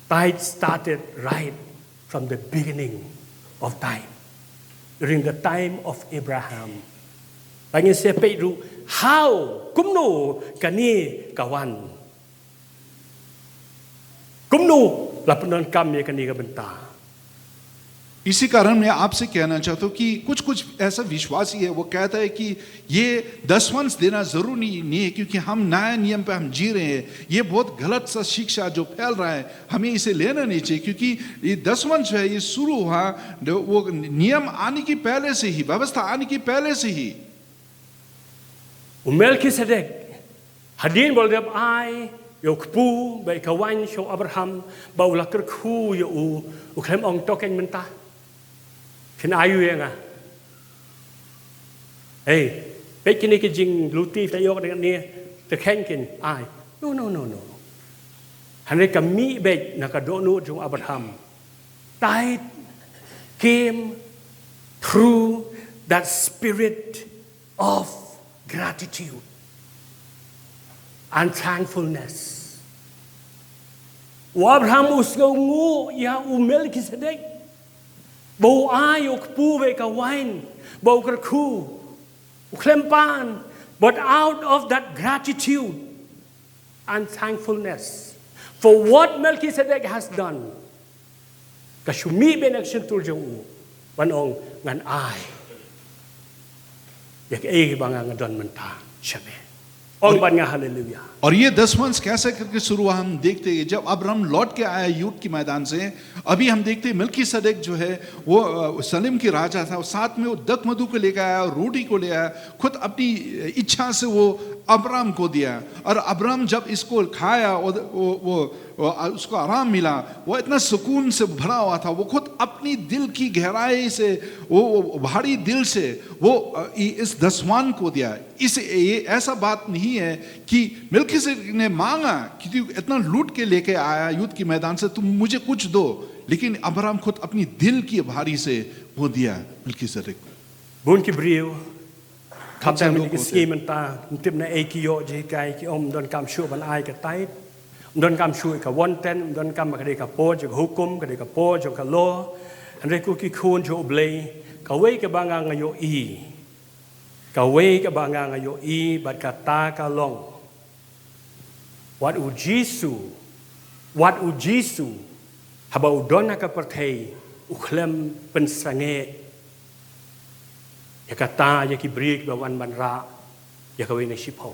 Tithe started right from the beginning of time, during the time of Abraham. Ba ngin sa peit ruh, how, kumno kane ka wan? Kumno la pyndonkam ïa kane ka bynta? इसी कारण मैं आपसे कहना चाहता हूँ कि कुछ कुछ ऐसा विश्वासी है, वो कहता है कि ये दसवंश देना जरूरी नहीं है, क्योंकि हम नया नियम पे हम जी रहे हैं। ये बहुत गलत सा शिक्षा जो फैल रहा है, हमें इसे लेना नहीं चाहिए, क्योंकि ये दसवंश है, ये शुरू हुआ, वो नियम आने की पहले से ही, व्यवस्था आने की पहले से ही। U Melkisedek, hadien ba u la dep ai ïa u kpu bad ka waiñ sha u Abraham, ba u la kyrkhu ïa u, u khlem ong, "To keiñ mynta, phin ai ïa nga. Hei, peit kine ki jingluti, phi la ïoh kane, to keiñ keiñ ai." No, no, no, no. Hynrei ka mih beit na ka dohnud jong u Abraham. Tithe came through that spirit of gratitude and thankfulness. U Abraham u sngewnguh ïa u Melkisedek, ba u ai u kpu bad ka waiñ, ba u kyrkhu, u khlem pan, but out of that gratitude and thankfulness for what Melchizedek has done, ka shu mih beit na ka shyntur jong u ban ong, "Ngan ai ïa kaei ba nga nga don mynta sha me." Ong ban nga haleluya. और ये दसवंश कैसे करके शुरू हुआ, हम देखते हैं, जब अब्राहम लौट के आया युद्ध के मैदान से, अभी हम देखते हैं, मिल्कीसेदेक जो है, वो, अ, सलेम के राजा था, साथ में वो दखमधु को लेकर आया, रोटी को ले आया, खुद अपनी इच्छा से वो अब्राहम को दिया। और अब्राहम जब इसको खाया, वो, वो, वो, वो, उसको आराम मिला, वो इतना सुकून से भरा हुआ था, वो खुद अपनी दिल की गहराई से, वो, वो भारी दिल से, वो, अ, इ-, इस दसवान को दिया। इस, ये ऐसा बात नहीं है कि मिल्कीसेदेक ने मांगा कि तू इतना लूट के लेके आया युद्ध के मैदान से, तुम मुझे कुछ दो, लेकिन अब्राहम खुद अपनी दिल की भारी से वो दिया मिल्कीसेदेक को। Bun ki briew, khamtam ïa ki sngi mynta, ym tip na ei ki ïoh jinghikai, ki ong ym donkam shuh ban ai ka tithe, ym donkam shuh ka one tenth, ym donkam, ka dei ka por jong ka hukum, ka dei ka por jong ka law. Hynrei ko ki khun jong U Blei, kawei kaba nga nga ïohi, kawei kaba nga nga ïohi, bad kata ka long, wat U Jisu, wat U Jisu, haba u don ha ka pyrthei, u khlem pynsangeh ïa kata, ïa ki briew ba wan ban rah ïa kawei na shiphew.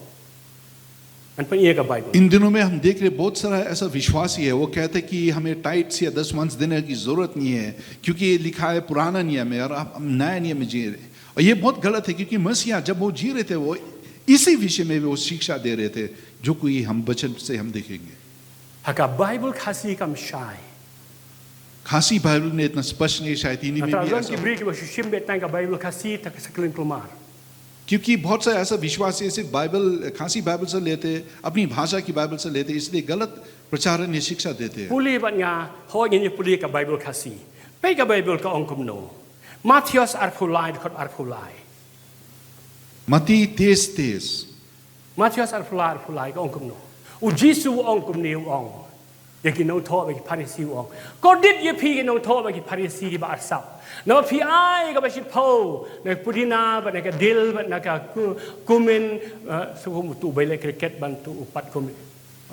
Ngan pyni ïa ka Bible. इन दिनों में हम देख रहे, बहुत सारा ऐसा विश्वासी है, वो कहते कि हमें टाइट्स या दसवांश देने की जरूरत नहीं है, क्योंकि ये लिखा है पुराना नियम में और हम नया नियम में जी रहे। और ये बहुत गलत है, क्योंकि मसीहा जब वो जी रहे थे, वो इसी विषय में वो शिक्षा दे रहे थे, जो कोई हम वचन से हम देखेंगे। Ha ka Bible Khasi kam shai. खासी बाइबल में इतना स्पष्ट नहीं, शायद इन्हीं में भी ऐसा हो। Ki briew kiba shu shim beit tang ka Bible Khasi, ta ka sa khlem kulmar. क्योंकि बहुत सा ऐसा विश्वासी सिर्फ बाइबल, खासी बाइबल से लेते, अपनी भाषा की बाइबल से लेते, इसलिए गलत प्रचारण या शिक्षा देते हैं। Pule bad nga, hooid ngin ïa pule ka Bible Khasi. Peit ka Bible ka ong kumno. Mathaios arphew lai, dkhot arphew lai. मत्ती तेईस तेईस। Mathaios arphew lai, arphew lai, ka ong kumno. U Jisu u ong kumne, u ong ïa ki nongthoh bad ki Pharisi, u ong, kordit ïa phi ki nongthoh bad ki Pharisi kiba arsap. Namar phi ai kaba shiphew na ka pudina bad na ka dill bad na ka ku-, cumin, eh, shu kum uto uba ïaleh cricket ban uto u pat cumin.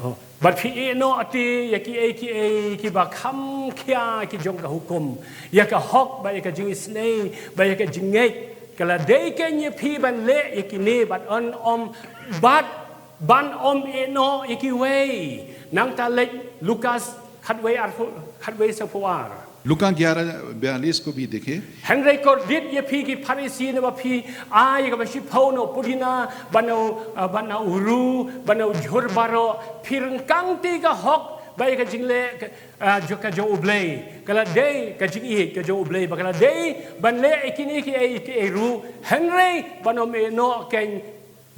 Oh. Bad phi ïehnoh te ïa kiei kiei kiba kham khia ki jong ka hukum, ïa ka hok bad ïa ka jingisynei bad ïa ka jingngeit. Ka la dei kein ïa phi ban leh ïa kine bad yn ym, bad ban ym ïehnoh ïa kiwei. Nangta leit Lukas khatwei arphew, khatwei sanphew ar. लूका ग्यारह बयालीस को भी देखें। Hynrei kordit ïa phi ki Pharisi, namar phi ai kaba shiphew na u pudina, bad na u, ah, bad na u rue, bad na u jhur baroh, phi ryngkang te ka hok bad ïa ka jingleh, ka, ah, jong, ka jong U Blei. Ka la dei ka jingïeit ka jong U Blei, bad ka la dei ban leh ïa kine kiei kiei ruh, hynrei ban ym ïehnoh kein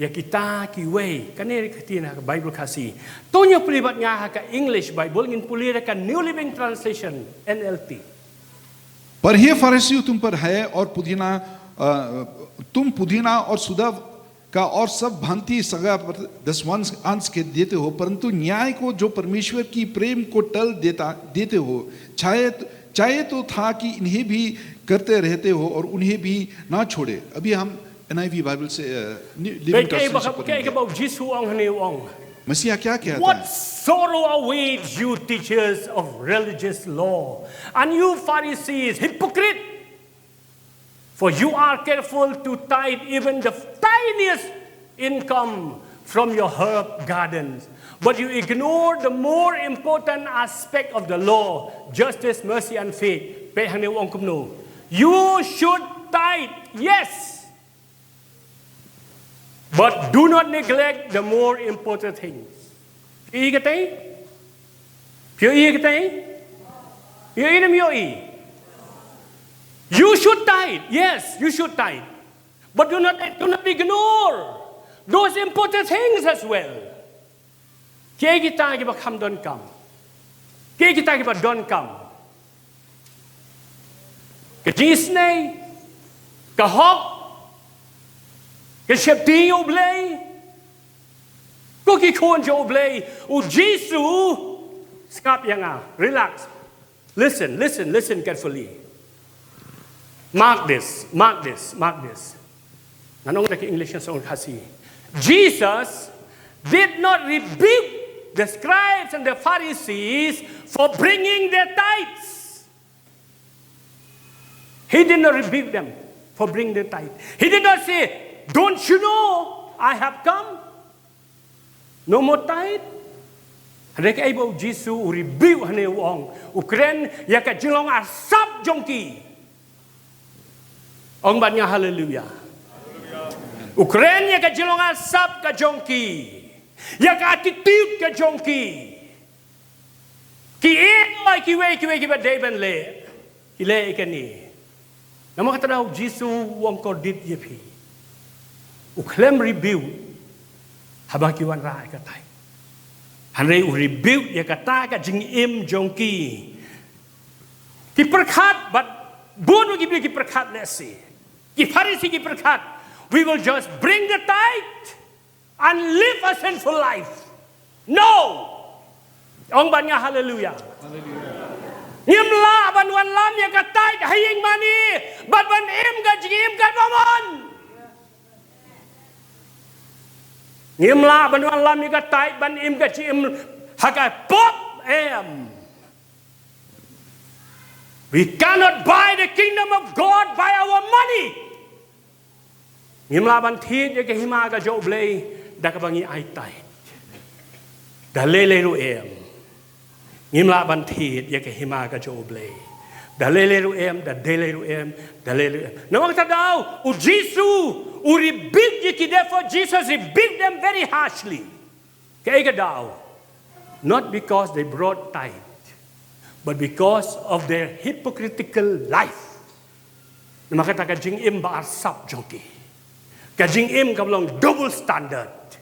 ïa kita kiwei. Kane ka ktien ha ka Bible Khasi. To ngin ïa pule bad nga ha ka English Bible, ngin pule da ka New Living Translation, N L T. पर हे फरीसियों, तुम पर हया और पुदीना, अ, तुम पुदीना और सुधा का और सब भांति सगा पर दसवांश अंश के देते हो, परंतु न्याय को, जो परमेश्वर की प्रेम को टल देता, देते हो, चाहे, चाहे तो था कि इन्हें भी करते रहते हो और उन्हें भी ना छोड़े। अभी हम N I V बाइबल से, अ, नि-, लिविंग ट्रांसलेशन से पढ़ेंगे। Bad kaei ba, kaei kaba u Jisu u ong hangne, u ong, मसीहा क्या कहता है? What sorrow awaits you, teachers of religious law, and you Pharisees, hypocrite! For you are careful to tithe even the tiniest income from your herb gardens, but you ignore the more important aspect of the law, justice, mercy, and faith. Peit hangne u ong kumno. You should tithe, yes, but do not neglect the more important things. Phi ïohi kata? Phi ïohi kata? Phi ïohi ne ym ïohi? You should tithe. Yes, you should tithe. But do not, do not ignore those important things as well. Kiei kita kiba kham donkam? Kiei kita kiba donkam? Ka jingisynei, ka hok, ka sheptieng ïa U Blei, ko ki khun jong U Blei. U Jisu, sngap ïa nga, relax. Listen, listen, listen carefully. Mark this, mark this, mark this. Ngan ong da ka English, ngan sa ong Khasi. Jesus did not rebuke the scribes and the Pharisees for bringing their tithes. He did not rebuke them for bringing their tithe. He did not say, "Don't you know I have come?" No more tithe. Hynrei kaei ba u Jisu u rebuke hangne, u ong, u kren ïa ka jinglong arsap jong ki. Ong bad nga haleluya. U kren ïa ka jinglong arsap ka jong ki, ïa ka attitude ka jong ki. Ki ïeit kiwei kiwei kiba dei ban leh, ki leh ïa kane. Namar kata u Jisu u ong kordit ïa phi. U khlem rebuke haba ki wanrah ïa ka tithe. Hynrei u rebuke ïa kata ka jingim jong ki. Ki pyrkhat, bad bun ki briew ki pyrkhat lehse. Ki Pharisi ki pyrkhat, "We will just bring the tithe and live a sinful life." No! Ong bad nga haleluya. Ngim lah ban wanlam ïa ka tithe ha ïing mane bad ban im ka jingim kaba mon. Ngim lah ban wanlam ïa ka tithe ban im ka jingim ha ka pop, em. We cannot buy the kingdom of God by our money. Ngim lah ban thied ïa ka hima ka jong U Blei da kaba ngi ai tithe. Da lei lei ruh em. Ngim lah ban thied ïa ka hima ka jong U Blei. Da lei lei ruh em, da dei lei ruh em, da lei lei ruh em. Namar kata u Jisu u rebuke ïa ki, therefore Jesus rebuked them very harshly. Kaei ka daw? Not because they brought tithe, but because of their hypocritical life. Namar kata ka jingim ba arsap jong ki, ka jingim kaba long double standard.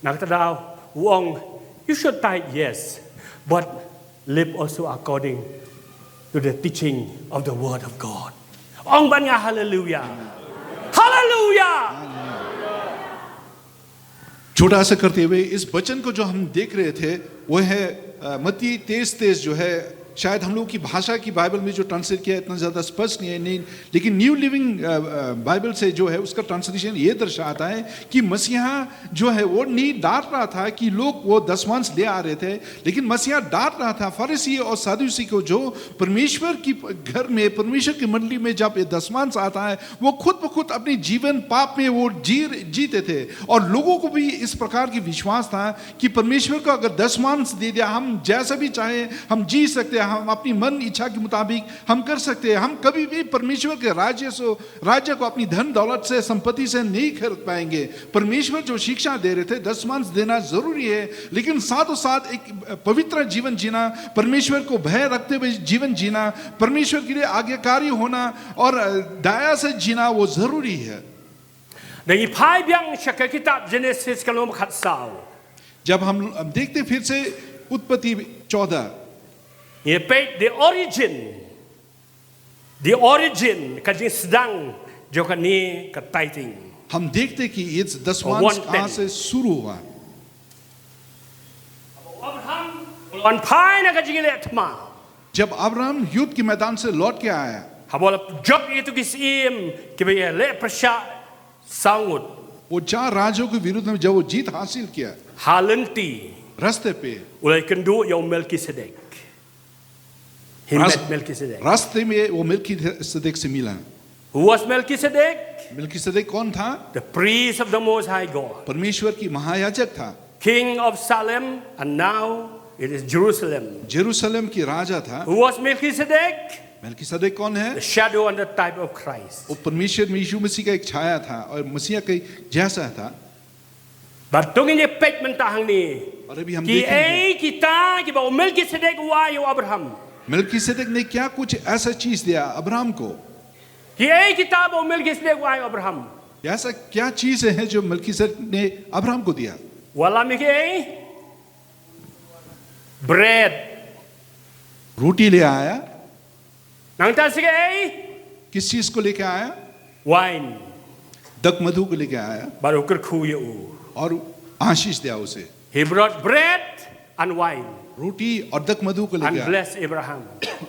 Namar kata daw u ong, "You should tithe, yes, but live also according to the teaching of the word of God." Ong bad nga haleluya. Haleluya. छोटा सा करते हुए इस वचन को जो हम देख रहे थे, वो है, अ, मत्ती तेईस तेईस जो है, शायद हम लोग की भाषा की बाइबल में जो ट्रांसलेट किया है, इतना ज़्यादा स्पष्ट नहीं है, नहीं, लेकिन न्यू लिविंग, अ, अ, बाइबल से जो है, उसका ट्रांसलेशन ये दर्शाता है कि मसीहा जो है, वो नहीं डांट रहा था कि लोग वो दसमांश ले आ रहे थे, लेकिन मसीहा डांट रहा था फरीसी और सदूसी को, जो परमेश्वर की प-, घर में, परमेश्वर की मंडली में जब ये दसमांश आता है, वो खुद ब खुद अपने जीवन पाप में वो जी, जीते थे। और लोगों को भी इस प्रकार की विश्वास था कि परमेश्वर को अगर दसमांश दे दिया, हम जैसा भी चाहे हम जी सकते हैं, हम अपनी मन इच्छा के मुताबिक हम कर सकते हैं, हम कभी भी परमेश्वर के राज्य से, राज्य को अपनी धन दौलत से, संपत्ति से नहीं खरीद पाएंगे। परमेश्वर जो शिक्षा दे रहे थे, दसमांश देना जरूरी है, लेकिन साथों साथ एक पवित्र जीवन जीना, परमेश्वर को भय रखते हुए जीवन जीना, परमेश्वर के लिए आज्ञाकारी होना और, अ, दया से जीना, वो जरूरी है। Ngi phai biang sha ka kitab Jenesis ka lynnong ba khatsaw. जब हम, हम देखते फिर से उत्पत्ति चौदह। Ngi peit the origin, the origin, ka jingsdang jong kane ka tithing. हम देखते कि ये दसमांश कहाँ से शुरू हुआ। Abraham u la wan phai na ka jingïaleh thma. जब अब्राहम युद्ध के मैदान से लौट के आया, haba u la jop ïa kito ki syiem kiba ïaleh pyrshah saw ngut, वो चार राजाओं के विरुद्ध में जब वो जीत हासिल किया, ha lynti, रास्ते पे, u la ïakynduh ïa u Melkisedek. He रास-, met Melchizedek. रास्ते में वो मेलकिसेदेक से मिला। Who was Melchizedek? मेलकिसेदेक कौन था? The priest of the Most High God. परमेश्वर की महायाजक था। King of Salem, and now it is Jerusalem. यरूशलेम की राजा था। Who was Melchizedek? मेलकिसेदेक कौन है? The shadow and the type of Christ. वो परमेश्वर में यीशु मसीह का एक छाया था और मसीह के जैसा था। Bad to ngin ïa peit mynta hangne. और अभी हम देखेंगे। Kiei kita kiba u Melchizedek u ai ïa u Abraham? मेलकिसेदेक ने क्या कुछ ऐसा चीज दिया अब्राहम को? Kiei kita ba u Melchizedek u ai ïa u Abraham? ऐसा क्या चीज है जो मेलकिसेदेक ने अब्राहम को दिया? Wallam ïa kiei? Bread. रोटी ले आया। Nangta sa kiei? किस चीज को लेके आया? Wine. दकमधु को लेके आया। Bad u kyrkhu ïa u. और आशीष दिया उसे। He brought bread and wine. रोटी और दकमधु को लेके आया। And blessed Abraham.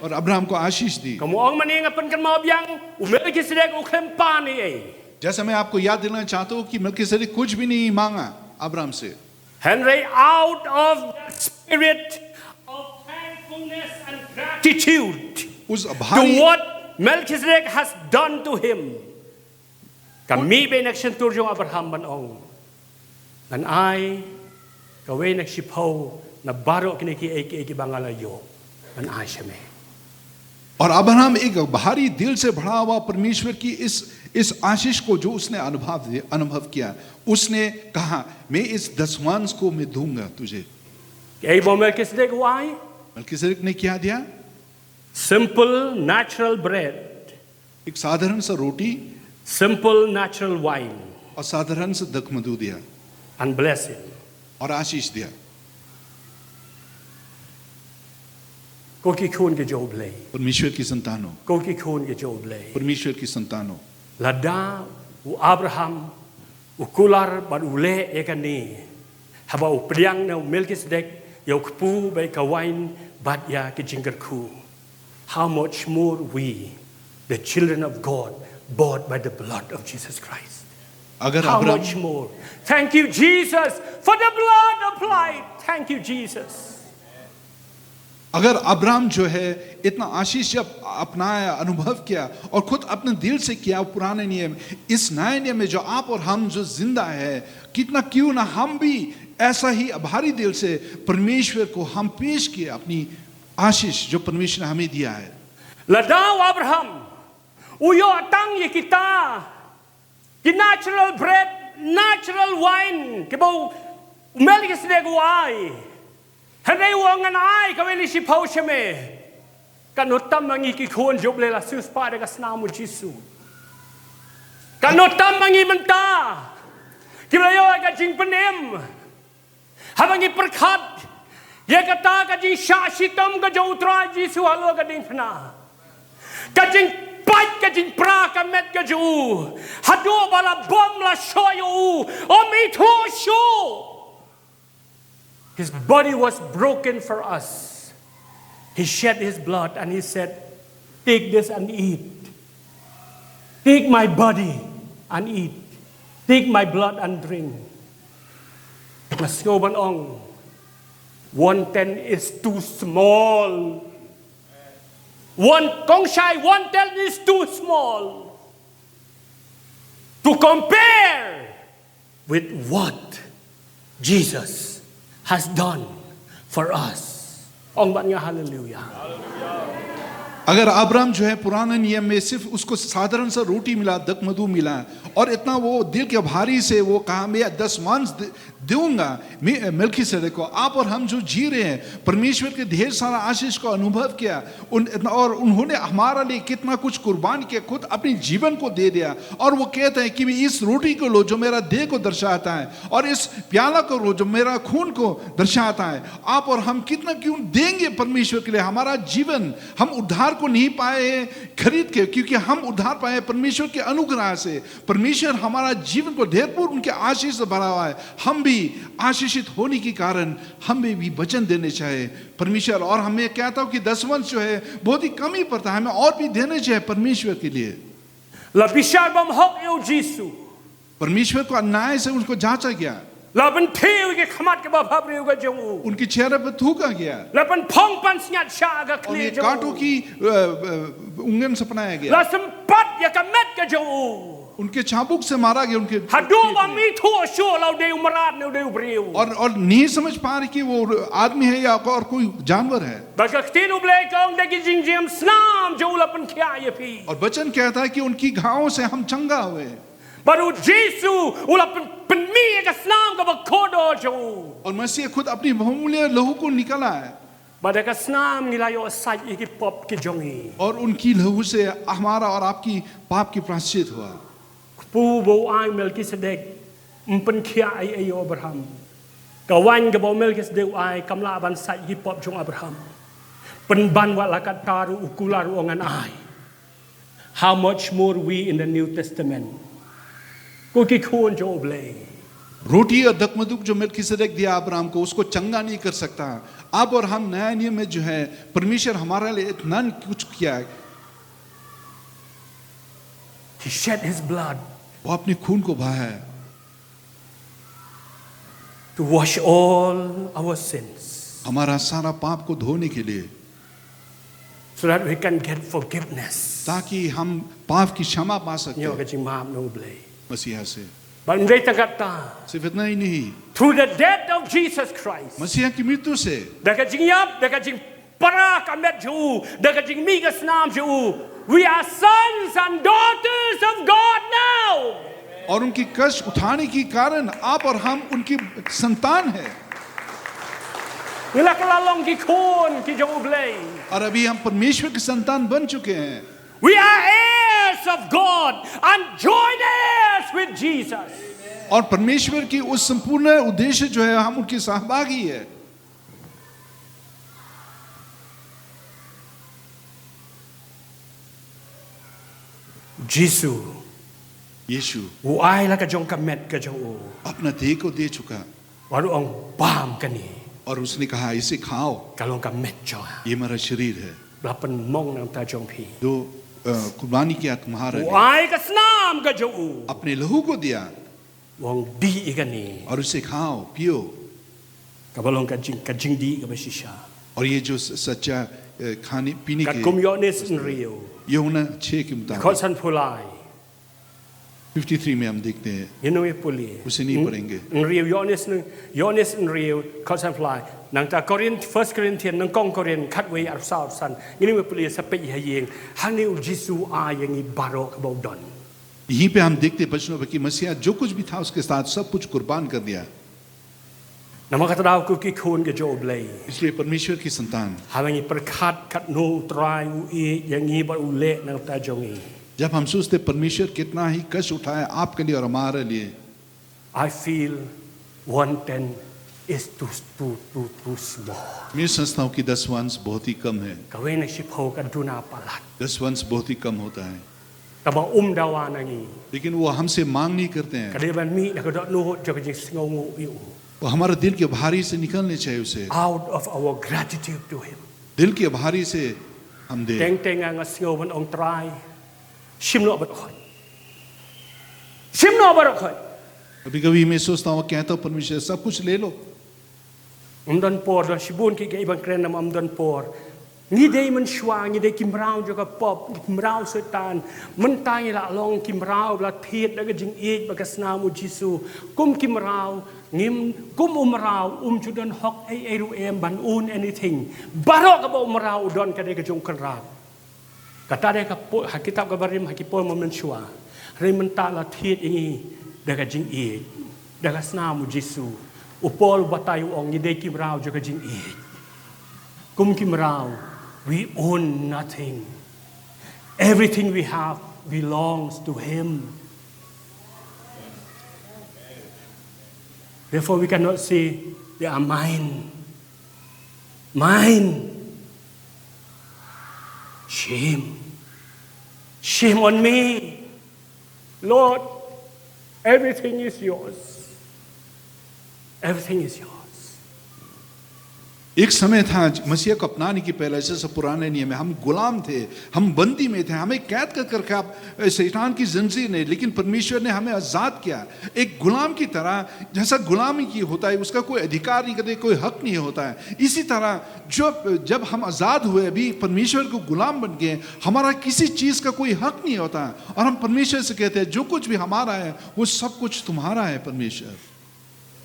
और अब्राहम को आशीष दी। Kumba ong mynne nga pynkynmaw biang, u Melchizedek u khlem pan ei ei. जैसा मैं आपको याद दिलाना चाहता हूँ कि मेलकिसेदेक कुछ भी नहीं मांगा अब्राहम से। Hynrei out of the spirit of thankfulness and gratitude उस भारी to what Melchizedek has done to him, ka mih beit na ka shyntur jong u Abraham ban ong, ngan ai Kawei na ka shiphew na baroh kine kiei kiei kiba nga la ïoh, ngan ai sha me. और अब्राहम एक भारी दिल से भरा हुआ परमेश्वर की इस, इस आशीष को जो उसने अनुभव, अनुभव किया, उसने कहा, "मैं इस दसमांश को मैं दूंगा तुझे।" Kiei ba u Melkisedek u ai? मलकीसेदक ने क्या दिया? Simple natural bread. एक साधारण सा रोटी। Simple natural wine. और साधारण सा दखमधु दिया। And bless him. और आशीष दिया। Ko ki khun ki jong U Blei. परमेश्वर की संतानों। Ko ki khun ki jong U Blei. परमेश्वर की संतानों। Lada u Abraham u kular bad u leh ïa kane, haba u pdiang na u Melkisedek ïa u kpu bad ïa ka wain bad ïa ki jingkyrkhu, how much more we, the children of God, bought by the blood of Jesus Christ? अगर How अब्राहम much more? Thank you, Jesus, for the blood applied. Thank you, Jesus. अगर अब्राहम जो है इतना आशीष जब अपनाया, अनुभव किया और खुद अपने दिल से किया पुराने नियम, इस नए नियम में जो आप और हम जो जिंदा है, कितना क्यों ना हम भी ऐसा ही भारी दिल से परमेश्वर को हम पेश किए अपनी आशीष जो परमेश्वर ने हमें दिया है। Lada u Abraham u ïoh tang ïa kita ki natural bread, natural wine kiba u Melkisedek u ai, hynrei u ong ngan ai kawei na shiphew sha me, katno tam ma ngi ki khun jong U Blei la siewspah da ka snam U Jisu. Katno tam ma ngi mynta kiba la ïoh ka jingpynim, haba ngi pyrkhat ïa kata ka jingshah shitom ka jong U Trai Jisu halor ka diengphna, ka jingpait ka jingpra ka met ka jong u, haduh ba la bom la shoh ïa u, um ithuh shuh. His body was broken for us. He shed his blood and he said, "Take this and eat. Take my body and eat. Take my blood and drink." Nga sngew ban ong, one tenth is too small. One, kong shai, one tenth is too small to compare with what Jesus has done for us. Ong bad nga haleluya. अगर अब्राहम जो है पुराने नियम में सिर्फ उसको साधारण सा रोटी मिला, दखमधु मिला, और इतना वो दिल के भारी से वो कहा, "मैं दसमांश दे-, दूंगा मे-, मेलकीसेदक को।" आप और हम जो जी रहे हैं, परमेश्वर के ढेर सारा आशीष को अनुभव किया, उन, और उन्होंने हमारे लिए कितना कुछ कुर्बान किया, खुद अपने जीवन को दे दिया। और वो कहते हैं कि मैं इस रोटी को लो जो मेरा देह को दर्शाता है, और इस प्याला को लो जो मेरा खून को दर्शाता है। आप और हम कितना क्यों देंगे परमेश्वर के लिए हमारा जीवन? हम उद्धार को नहीं पाए हैं खरीद के, क्योंकि हम उद्धार पाए हैं परमेश्वर के अनुग्रह से। परमेश्वर हमारा जीवन को ढेर पूर्ण उनके आशीष से भरा हुआ है। हम भी आशीषित होने के कारण हमें भी वचन देने चाहिए परमेश्वर। और हमें कहता हूं कि दसवंश जो है बहुत ही कम ही पड़ता है, हमें और भी देने चाहिए परमेश्वर के लिए। La bishar bymhok ïa u Jisu. परमेश्वर को अन्याय से उनको जांचा गया। La pynthiew ïa ki khmat kiba bhabriew ka jong u. उनके चेहरे पर थूका गया। La pynphong pansngiat sha ka और ये khlieh jong u। कांटों की, अ, अ, उंगलियों से पहनाया गया। La sympat ïa ka met ka jong u। उनके चाबुक से मारा गया, उनके Haduh ba ym ithuh shuh la u dei u mrad ne u dei u briew। और, और नहीं समझ पा रहे कि वो आदमी है या और कोई जानवर है। Bad ka ktien U Blei ka ong da ki jingjia snam jong u la pynkhiah ïa phi। और वचन कहता है कि उनकी घावों से हम चंगा हुए। Bad u Jisu u la pyn-, pynmih ïa ka snam kaba kordor jong u। और मसीह खुद अपनी बहुमूल्य लहू को निकाला है। Bad da ka snam ngi la ïoh sait ïa ki pop ki jong ngi। और उनकी लहू से हमारा और आपकी पाप की प्रायश्चित हुआ। Kpu ba u ai Melkisedek ym pynkhiah ei ei ïa u Abraham. Ka waiñ kaba u Melkisedek u ai kam lah ban sait ïa ki pop jong u Abraham. Pynban wat la katta ruh u kular u ong ngan ai. How much more we in the New Testament? Ko ki khun jong U Blei. रोटी और दखमधु जो मेलकीसेदक दिया अब्राहम को, उसको चंगा नहीं कर सकता। आप और हम नया नियम में जो है, परमेश्वर हमारे लिए इतना कुछ किया है। He shed his blood वो अपने खून को बहाया है। To wash all our sins. हमारा सारा पाप को धोने के लिए। So that we can get forgiveness. ताकि हम पाप की क्षमा पा सकते हैं। Ïoh ka jingmap na U Blei. मसीहा से। Bad ym dei tang katta. सिर्फ इतना ही नहीं, Through the death of Jesus Christ, मसीह की मृत्यु से, da ka jingïap, da ka jingpara ka met jong u, da ka jingmih ka snam jong u, we are sons and daughters of God now. और उनकी कष्ट उठाने के कारण आप और हम उनकी संतान हैं। Ngi la kylla long ki khun ki jong U Blei. और अभी हम परमेश्वर की संतान बन चुके हैं। We are heirs of God and joint heirs with Jesus. और परमेश्वर की उस संपूर्ण उद्देश्य जो है, हम उनके सहभागी है। Jisu, यीशु, u ai la ka jong ka met ka jong u. अपना देह को दे चुका। Bad u ong, bam kane. और उसने कहा, इसे खाओ, ka long ka met jong nga, ये मेरा शरीर है, ba la pynmong na ka bynta jong phi. जो, अ, कुर्बानी किया तुम्हारे लिए। U ai ka snam ka jong u, अपने लहू को दिया। U ong, dih ïa kane, और उसे खाओ, पियो। Kaba long ka jing, ka jingdih kaba shisha. और ये जो स-, सच्चा, अ, खाने पीने के, katkum Ïoannis hynriew, यूहन्ना छह के मुताबिक। Dkhot sanphew lai. फिफ्टी थ्री में हम देखते हैं। Ngin ym pule. उसे नहीं पढ़ेंगे। Hynriew, Ïoannis hynriew, Ïoannis hynriew, dkhot sanphew lai. Nangta Korinth, First Corinthian, nyngkong Korinth, khatwei, arphew saw, arphew san. Ngin ym pule, sa peit ha ïing. Hangne u Jisu u ai ïa ngi baroh kaba u don. यहीं पे हम देखते हैं वचनों पे कि मसीहा जो कुछ भी था, उसके साथ सब कुछ कुर्बान कर दिया। Namar kata, ko ki khun ka jong U Blei, इसलिए परमेश्वर की संतान, haba ngi pyrkhat katno U Trai u ïeit ïa ngi bad u leh na ka bynta jong ngi, जब हम सोचते हैं परमेश्वर कितना ही कष्ट उठाया आपके लिए और हमारे लिए, I feel one tenth is too, too, too, too small. मैं समझता हूँ कि दसवांश बहुत ही कम है। Kawei na shiphew ka duna palat, दसवांश बहुत ही कम होता है। Tangba um dawa na ngi. लेकिन वो हमसे मांग नहीं करते हैं। Ka dei ban mih na ka dohnud jong ka jingsngewnguh ïa u. वो हमारे दिल के भारी से निकलने चाहिए उसे। Out of our gratitude to him. दिल के भारी से हम दें। Teng teng nga sngew ban ong, Trai, shim noh baroh khoit. Shim noh baroh khoit. कभी-कभी मैं सोचता हूँ, कहता हूँ, परमेश्वर, सब कुछ ले लो। Ym don por, don shibun ki, ki ban kren namar ym don por. Ngi dei mynshuwa, ngi dei ki mraw jong ka pop, ki mraw Soitan. Mynta ngi la long ki mraw ba la thied da ka jingïeit bad ka snam u Jisu. Kum ki mraw, ngim, kum u mraw, um ju don hok ei ei ruh em ban own anything. Baroh kaba u mraw u don ka dei ka jong u kynrad. Kata dei ka po-, ha kitab kaba rim, ha ki por mynshuwa. Hynrei mynta la thied ïa ngi da ka jingïeit, da ka snam u Jisu. U Paul u batai u ong ngi dei ki mraw jong ka jingïeit. Kum ki mraw, we own nothing. Everything we have belongs to him. Therefore, we cannot say, "They are mine. Mine. Shame. Shame on me. Lord, everything is yours. Everything is yours." एक समय था, मसीह को अपनाने के पहले, जैसे पुराने नियम में, हम गुलाम थे, हम बंदी में थे, हमें कैद कर, करके आप, शैतान की जंजीर ने, लेकिन परमेश्वर ने हमें आजाद किया। एक गुलाम की तरह, जैसा गुलामी की होता है, उसका कोई अधिकार नहीं करते, कोई हक नहीं होता है। इसी तरह जब, जब हम आजाद हुए, अभी परमेश्वर को गुलाम बन गए, हमारा किसी चीज का कोई हक नहीं होता है। और हम परमेश्वर से कहते हैं, "जो कुछ भी हमारा है, वो सब कुछ तुम्हारा है, परमेश्वर।"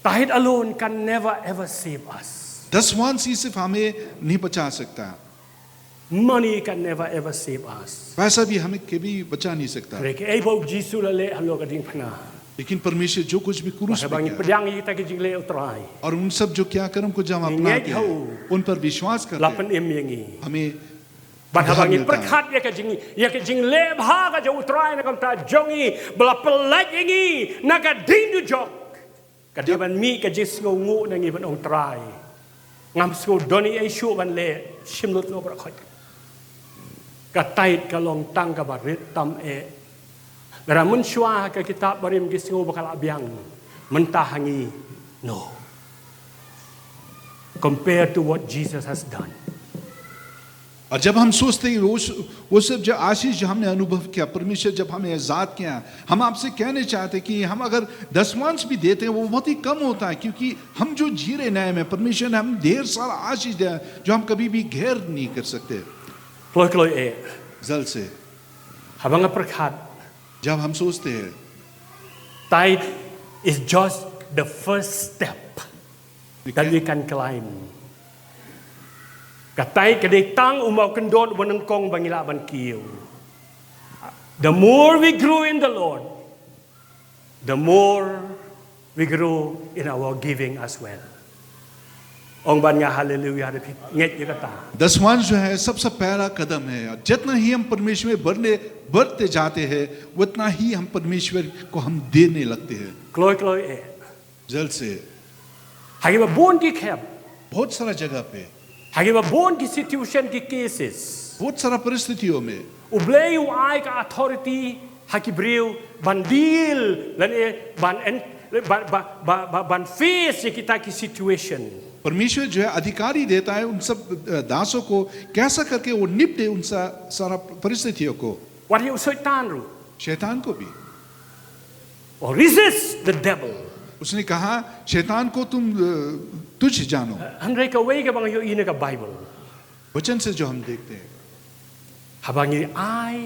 Tithe alone can never ever save us. दसवांश ही सिर्फ हमें नहीं बचा सकता। Money can never ever save us. पैसा भी हमें कभी बचा नहीं सकता। Hynrei kaei ba u Jisu u la leh halor ka diengphna, लेकिन परमेश्वर जो कुछ भी क्रूस पे किया, bad haba ngi pdiang ïa kita ki jingleh u Trai, और उन सब जो क्रियाकर्म को जब हम अपनाते हैं, ngeit ha u, उन पर विश्वास करते हैं, la pynim ïa ngi, हमें उद्धार मिलता है। Bad haba ngi pyrkhat ïa ka jing, ïa ka jingleh bha ka jong u Trai na ka bynta jong ngi, ba la pyllait ïa ngi na ka diengdujok, ka dei ban mih ka jingsngewnguh na ngi ban ong, Trai, ngam sngew don ei ei shuh ban leh, shim lut noh baroh khoit. Ka tithe ka long tang kaba rit tam eh. Lada mynshuwa ha ka kitab barim ki sngew ba ka la biang, mynta ha ngi, no. Compared to what Jesus has done. और जब हम सोचते हैं वो, वो सब जो आशीष जो हमने अनुभव किया, परमेश्वर जब हमें आजाद किया, हम आपसे कहने चाहते हैं कि हम अगर दसवांश भी देते हैं, वो बहुत ही कम होता है, क्योंकि हम जो जी रहे नए में, परमेश्वर ने हम ढेर सारा आशीष दिया, जो हम कभी भी घेर नहीं कर सकते। Kloi kloi eh. जल्द से। Haba nga pyrkhat, जब हम सोचते हैं, tithe It's just the first step that we can climb. Katai ka dei tang u mawkyndon uba nyngkong ba ngi lah ban kiew. The more we grow in the Lord, the more we grow in our giving as well. Ong ban nga hallelujah, da phi ngeit ïa kata. दसवां जो है, सबसे पहला कदम है। जितना ही हम परमेश्वर में बढ़ने, बढ़ते जाते हैं, उतना ही हम परमेश्वर को हम देने लगते हैं। Kloi kloi eh. जल्द से। Ha kiba bun ki khep, बहुत सारा जगह पे, ha kiba bun ki situation, ki cases, बहुत सारा परिस्थितियों में U Blei u ai ka authority ha ki briew ban deal lane ban en, ban, ban, ban, ban, ban face ïa kita ki situation. परमेश्वर जो है अधिकारी देता है उन सब, अ, दासों को, कैसा करके वो निपटे उन सा-, सारा परिस्थितियों को। Wat ïa u Soitan ruh. शैतान को भी। Or resist the devil. उसने कहा, शैतान को तुम, अ, तुच्छ जानो। Hynrei kawei kaba nga ïohi na ka Bible, वचन से जो हम देखते हैं, haba ngi ai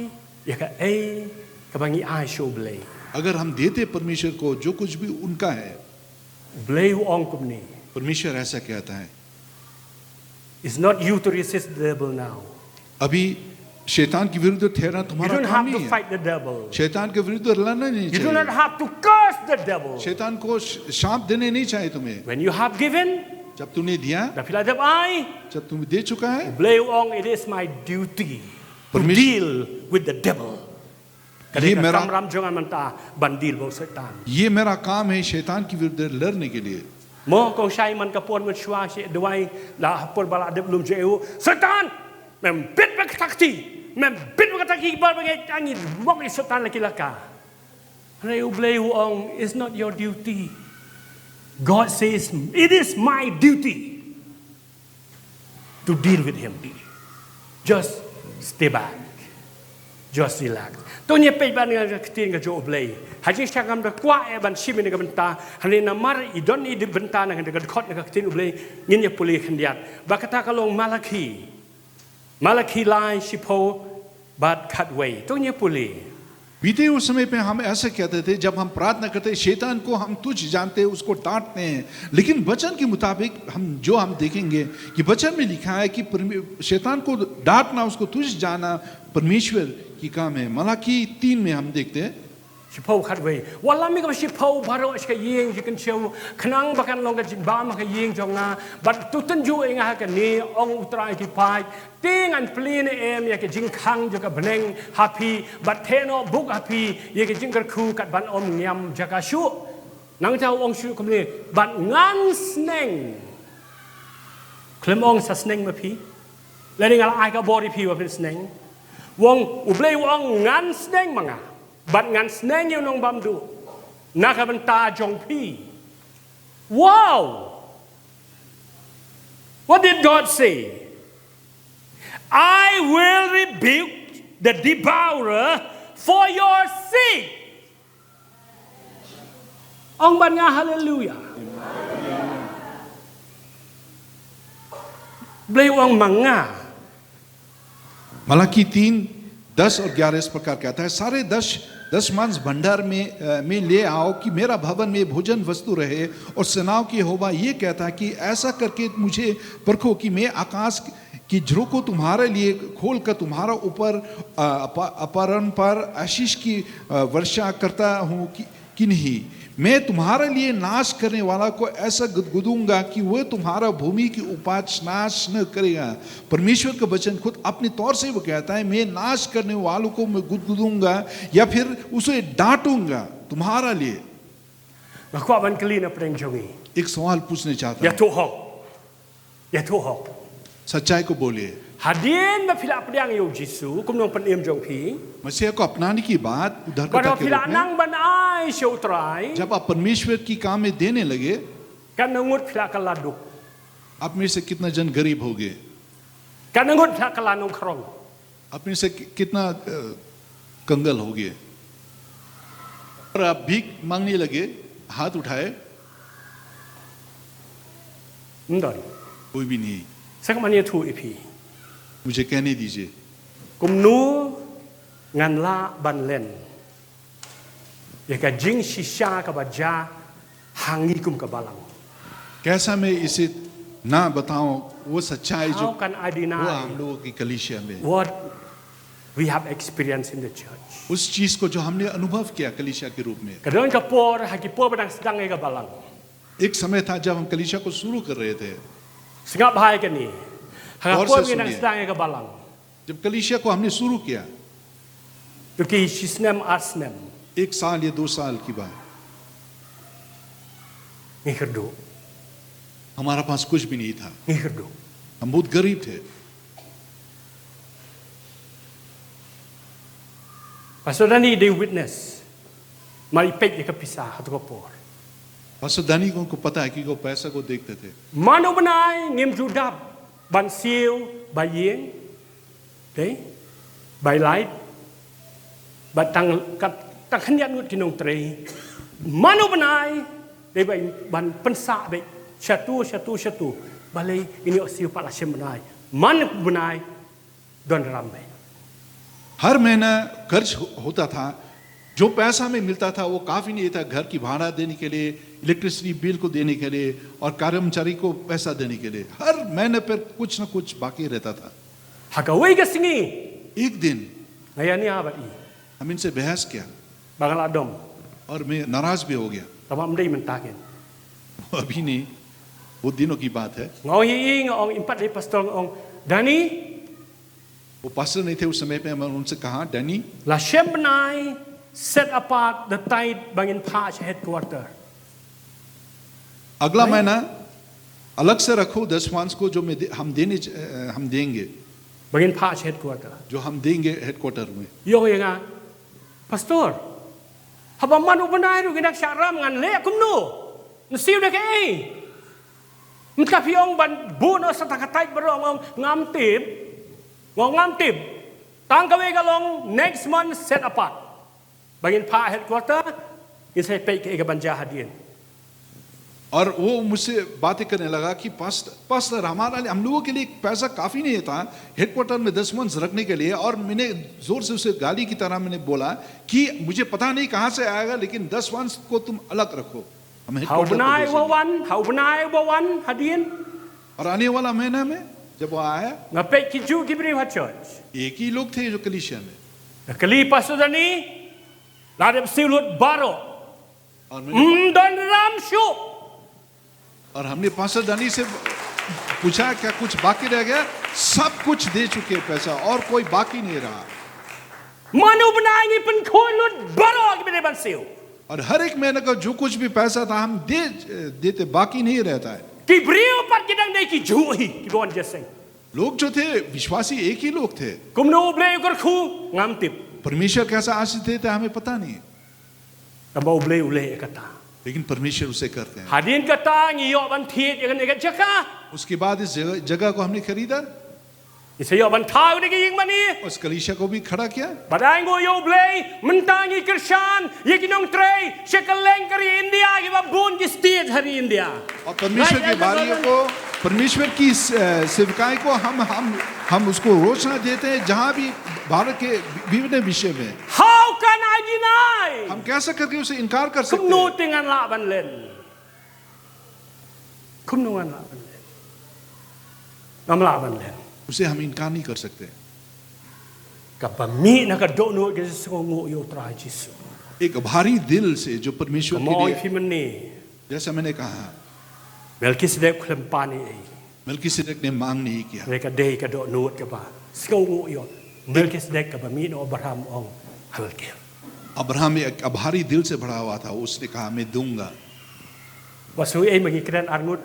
ïa kaei kaba ngi ai sha U Blei, अगर हम देते परमेश्वर को जो कुछ भी उनका है, U Blei u ong kumne, परमेश्वर ऐसा कहता है, It's not you to resist the devil now. अभी शैतान के विरुद्ध ठहरना तुम्हारा काम नहीं है। You don't have to fight the devil. शैतान के विरुद्ध लड़ना नहीं चाहिए। You do not have to curse the devil. शैतान को श-, शाप देने नहीं चाहिए तुम्हें। When you have given, जब तुमने दिया, dah phi la dep ai, जब तुम दे चुका है, U Blei u ong, it is my duty to deal with the devil. Ka dei ka kamram jong nga mynta ban deal bad u Soitan. ये मेरा काम है शैतान के विरुद्ध लड़ने के लिए। Mo kong shai man ka por mynshuwa shi dawai la por ba la dep lum jong u. Soitan, mem bit bad ka kti, mem bit bad ka kti ba ba ngi tangi mok i Soitan la ki la ka. Hynrei U Blei u ong, it's not your duty. God says, it is my duty to deal with him. Just stay back. Just relax. To ngin ïa peit bad ka ktien ka jong U Blei. Ha jingshisha ngam da kwah eh ban shim ïa ka bynta. Hynrei namar i don i dei bynta na ka dkhot na ka ktien U Blei. Ngin ïa pule khyndiat. Ba kata ka long Malaki. Malaki lai shiphew bad khatwei. To ngin ïa pule. बीते उस समय पे हम ऐसा कहते थे, जब हम प्रार्थना करते, शैतान को हम तुच्छ जानते हैं, उसको डांटते हैं। लेकिन वचन के मुताबिक हम, जो हम देखेंगे कि वचन में लिखा है कि परमे-, शैतान को डांटना, उसको तुच्छ जानना परमेश्वर की काम है। मलाकी तीन में हम देखते हैं। Shiphew khatwei. Wat la mih kaba shiphew baroh shi ka ïing jingkynshew, khnang ba kan long ka jingbam ha ka ïing jong nga, bad to tynjuh ïa nga ha kane, ong U Trai ki paid, te ngan plie ne em ïa ka jingkhang jong ka bneng ha phi, bad theh noh buk ha phi ïa ka jingkyrkhu kat ban ym ngiam jaka shuh. Nangta u ong shuh kumne, bad ngan sneng. Khlem ong sa sneng ma phi. Lane nga la ai ka bor ïa phi ba phin sneng. U ong, U Blei u ong ngan sneng ma nga. Bad ngan sneng ïa u nongbamduh na ka bynta jong phi. Wow! What did God say? I will rebuke the devourer for your sake. Ong bad nga haleluya. Blei u ong ma nga. मलाकी तीन, दस और ग्यारह इस प्रकार कहता है, सारे दस, दशमांश भंडार में, अ, में ले आओ कि मेरा भवन में भोजन वस्तु रहे। और सेनाओं की यहोवा ये कहता है कि ऐसा करके मुझे परखो कि मैं आकाश की झरोखों तुम्हारे लिए खोल कर तुम्हारा ऊपर, अ, अप-, अपरंपार आशीष की, अ, वर्षा करता हूँ कि, कि नहीं। मैं तुम्हारे लिए नाश करने वाला को ऐसा गुदगुदूंगा कि वह तुम्हारा भूमि की उपज नाश न करेगा। परमेश्वर का वचन खुद अपने तौर से वो कहता है, मैं नाश करने वालों को मैं गुदगुदूंगा या फिर उसे डांटूंगा तुम्हारा लिए। Nga kwah ban kylli na pdeng jong ngi. एक सवाल पूछने चाहता हूँ। Ïathuh hok. Ïathuh hok. सच्चाई को बोलिए। Hadien ba phi la pdiang ïa u Jisu kum u nongpynim jong phi, मसीह को अपनाने के बाद उद्धारकर्ता के रूप में, bad ba phi la nang ban ai sha u Trai, जब आप परमेश्वर की काम में देने लगे, katno ngut phi la kylla duk? आप में से कितना जन गरीब हो गए? Katno ngut phi la kylla nongkhrong? आप में से कि-, कितना, अ, कंगाल हो गए? और आप भीख मांगने लगे, हाथ उठाए। Ym don. कोई भी नहीं। Sa kynmaw ïathuh ïa phi. मुझे कहने दीजिए। Kumno ngan lah ban len ïa ka jingshisha kaba jia ha ngi kum ka balang. कैसा मैं इसे ना बताऊं, वो सच्चाई जो How can I deny हुआ हम लोगों की कलीसिया में, what we have experienced in the church? उस चीज को जो हमने अनुभव किया कलीसिया के रूप में। Ka don ka por ha ki por ba dang sdang ïa ka balang. एक समय था जब हम कलीसिया को शुरू कर रहे थे, Sngap bha ïa kane. Ha ka और por से ngi dang सुनिए। sdang ïa ka balang. जब कलीसिया को हमने शुरू किया, Ïa ki shi snem ar snem. एक साल या दो साल की बात, Ngi kyrduh. हमारा पास कुछ भी नहीं था, Ngi kyrduh. हम बहुत गरीब थे। Pastor Dani dei witness. Mar i peit ïa ka pisa ha tu ka por. पास्टर दानी को उनको पता है क्योंकि वो पैसा को देखते थे। Man u bnai ngim ju dap ban siew ba ïing. Dei? Bai light. Ba tang kat tang khyndiat ngut ki nongtrei. Man u bnai dei bai ban pynsah bai shatu shatu shatu. Balei ini siew pat la shem bnai. Man u bnai don ram bai. हर महीना खर्च हो- होता था, जो पैसा में मिलता था वो काफी नहीं था घर की भाड़ा देने के लिए, इलेक्ट्रिसिटी बिल को देने के लिए और कर्मचारी को पैसा देने के लिए। हर महीने पर कुछ ना कुछ बाकी रहता था। Ha kawei ka sngi. एक दिन Nga ïa nia bad i. हम इनसे बहस किया Ba nga la dom. और मैं नाराज भी हो गया। Tang ba ym dei mynta ken. अभी नहीं, वो दिनों की बात है। Nga ong ïa i nga ong im pat dei pastor nga ong. Dani, वो पास्टर नहीं थे उस समय पे, मैंने उनसे कहा, डैनी, la shem bnai set apart the tithe ba ngin phah sha headquarter. अगला महीना अलग से रखो दसवांश को जो मैं दे, हम देने च- अ, हम देंगे, Ba ngin phah sha headquarter. जो हम देंगे हेडक्वार्टर में। I ong ïa nga, Pastor, haba man u bnai ruh ngi dang shah ram ngan leh kumno? Ngan siew da kaei? Mynta phi ong ban buh noh sa tang ka tithe baroh, nga ong ngam tip. Nga ong ngam tip. Tang kawei ka long next month set apart. Ba ngin phah headquarter, ngin sa peit kaei kaban jia hadien. और वो मुझसे बातें करने लगा कि पास्टर, पास्टर, हमारा लिए, हम लोगों के लिए पैसा काफी नहीं था हेडक्वार्टर में दसवांश रखने के लिए। और मैंने जोर से उसे गाली की तरह मैंने बोला कि मुझे पता नहीं कहाँ से आएगा, लेकिन दसवांश को तुम अलग रखो, हम Ha u हेडक्वार्टर को bnai भेजेंगे। uba wan, ha u bnai uba wan hadien. और आने वाला महीना में जब वो आया, Nga peit ki juh ki briew ha church. एक ही लोग थे जो कलीसिया में। Nga kylli Pastor Dani, la dep siew lut baroh. और मैंने, Ym don ram shuh. और हमने पास्टर दानी से पूछा, क्या कुछ बाकी रह गया? सब कुछ दे चुके हैं पैसा, और कोई बाकी नहीं रहा। Man u bnai ngi pynkhuid lut baroh kiba dei ban siew. और हर एक महीने का जो कुछ भी पैसा था, हम दे देते, बाकी नहीं रहता है। Ki briew pat ki dang dei ki juh hi kiba wan jingïaseng. लोग जो थे विश्वासी एक ही लोग थे। Kumno U Blei u kyrkhu ngam tip. परमेश्वर कैसा आशीष देता है हमें पता नहीं, Tangba U Blei u leh ïa kata. लेकिन परमेश्वर उसे करते हैं। Hadien kata ngi ïoh ban thied ïa kane ka jaka. उसके बाद इस जगह, जगह को हमने खरीदा, Ngi sa ïoh ban thaw ïa ka ïing mane. उस कलीसिया को भी खड़ा किया। Bad ai nguh ïa U Blei, mynta ngi kyrshan ïa ki nongtrei sha kylleng ka ri India, kiba bun ki state ha ri India. और परमेश्वर के बारियों को, परमेश्वर की, अ, सेवकाई को हम, हम, हम उसको रोशना देते हैं, जहाँ भी भारत के विभिन्न विषय में। How can I deny? हम कैसा करके उसे इनकार कर सकते Kumno हैं? te ngan lah ban len? Kumno ngan lah ban len? Ngam lah ban len. उसे हम इनकार नहीं कर सकते। Kaba mih na ka dohnud ka sngewnguh ïa U Trai Jisu. एक भारी दिल से जो परमेश्वर Kumno के i लिए, phi mynne? जैसा मैंने कहा, Melkisedek u khlem pan ei ei. मलकीसेदक ने मांग नहीं किया, Hynrei ka dei ka dohnud kaba sngewnguh ïa u Melkisedek, kaba mih na u Abraham, u ong, I will give. अब्राहम एक भारी दिल से भरा हुआ था, उसने कहा, मैं दूंगा। Wat sngew ei, ma ngi kren ar ngut,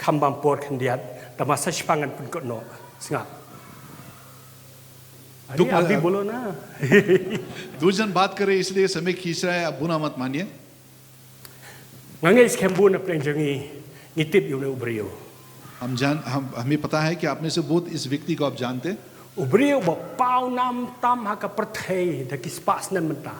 kham bam por khyndiat, tangba sa shiphang ngan pynkut noh. Sngap. Ani Duk, abi uh, bolo na. दो जन बात कर रहे, इसलिए समय खींच रहा है, आप बुरा मत मानिए। Nga ngeit skhem bun na pdeng jong ngi ngi tip ïa une u briew. हम जान, हम, हमें पता है कि आप में से बहुत इस व्यक्ति को आप जानते हैं। U briew ba paw nam tam ha ka pyrthei da ki spah snem mynta.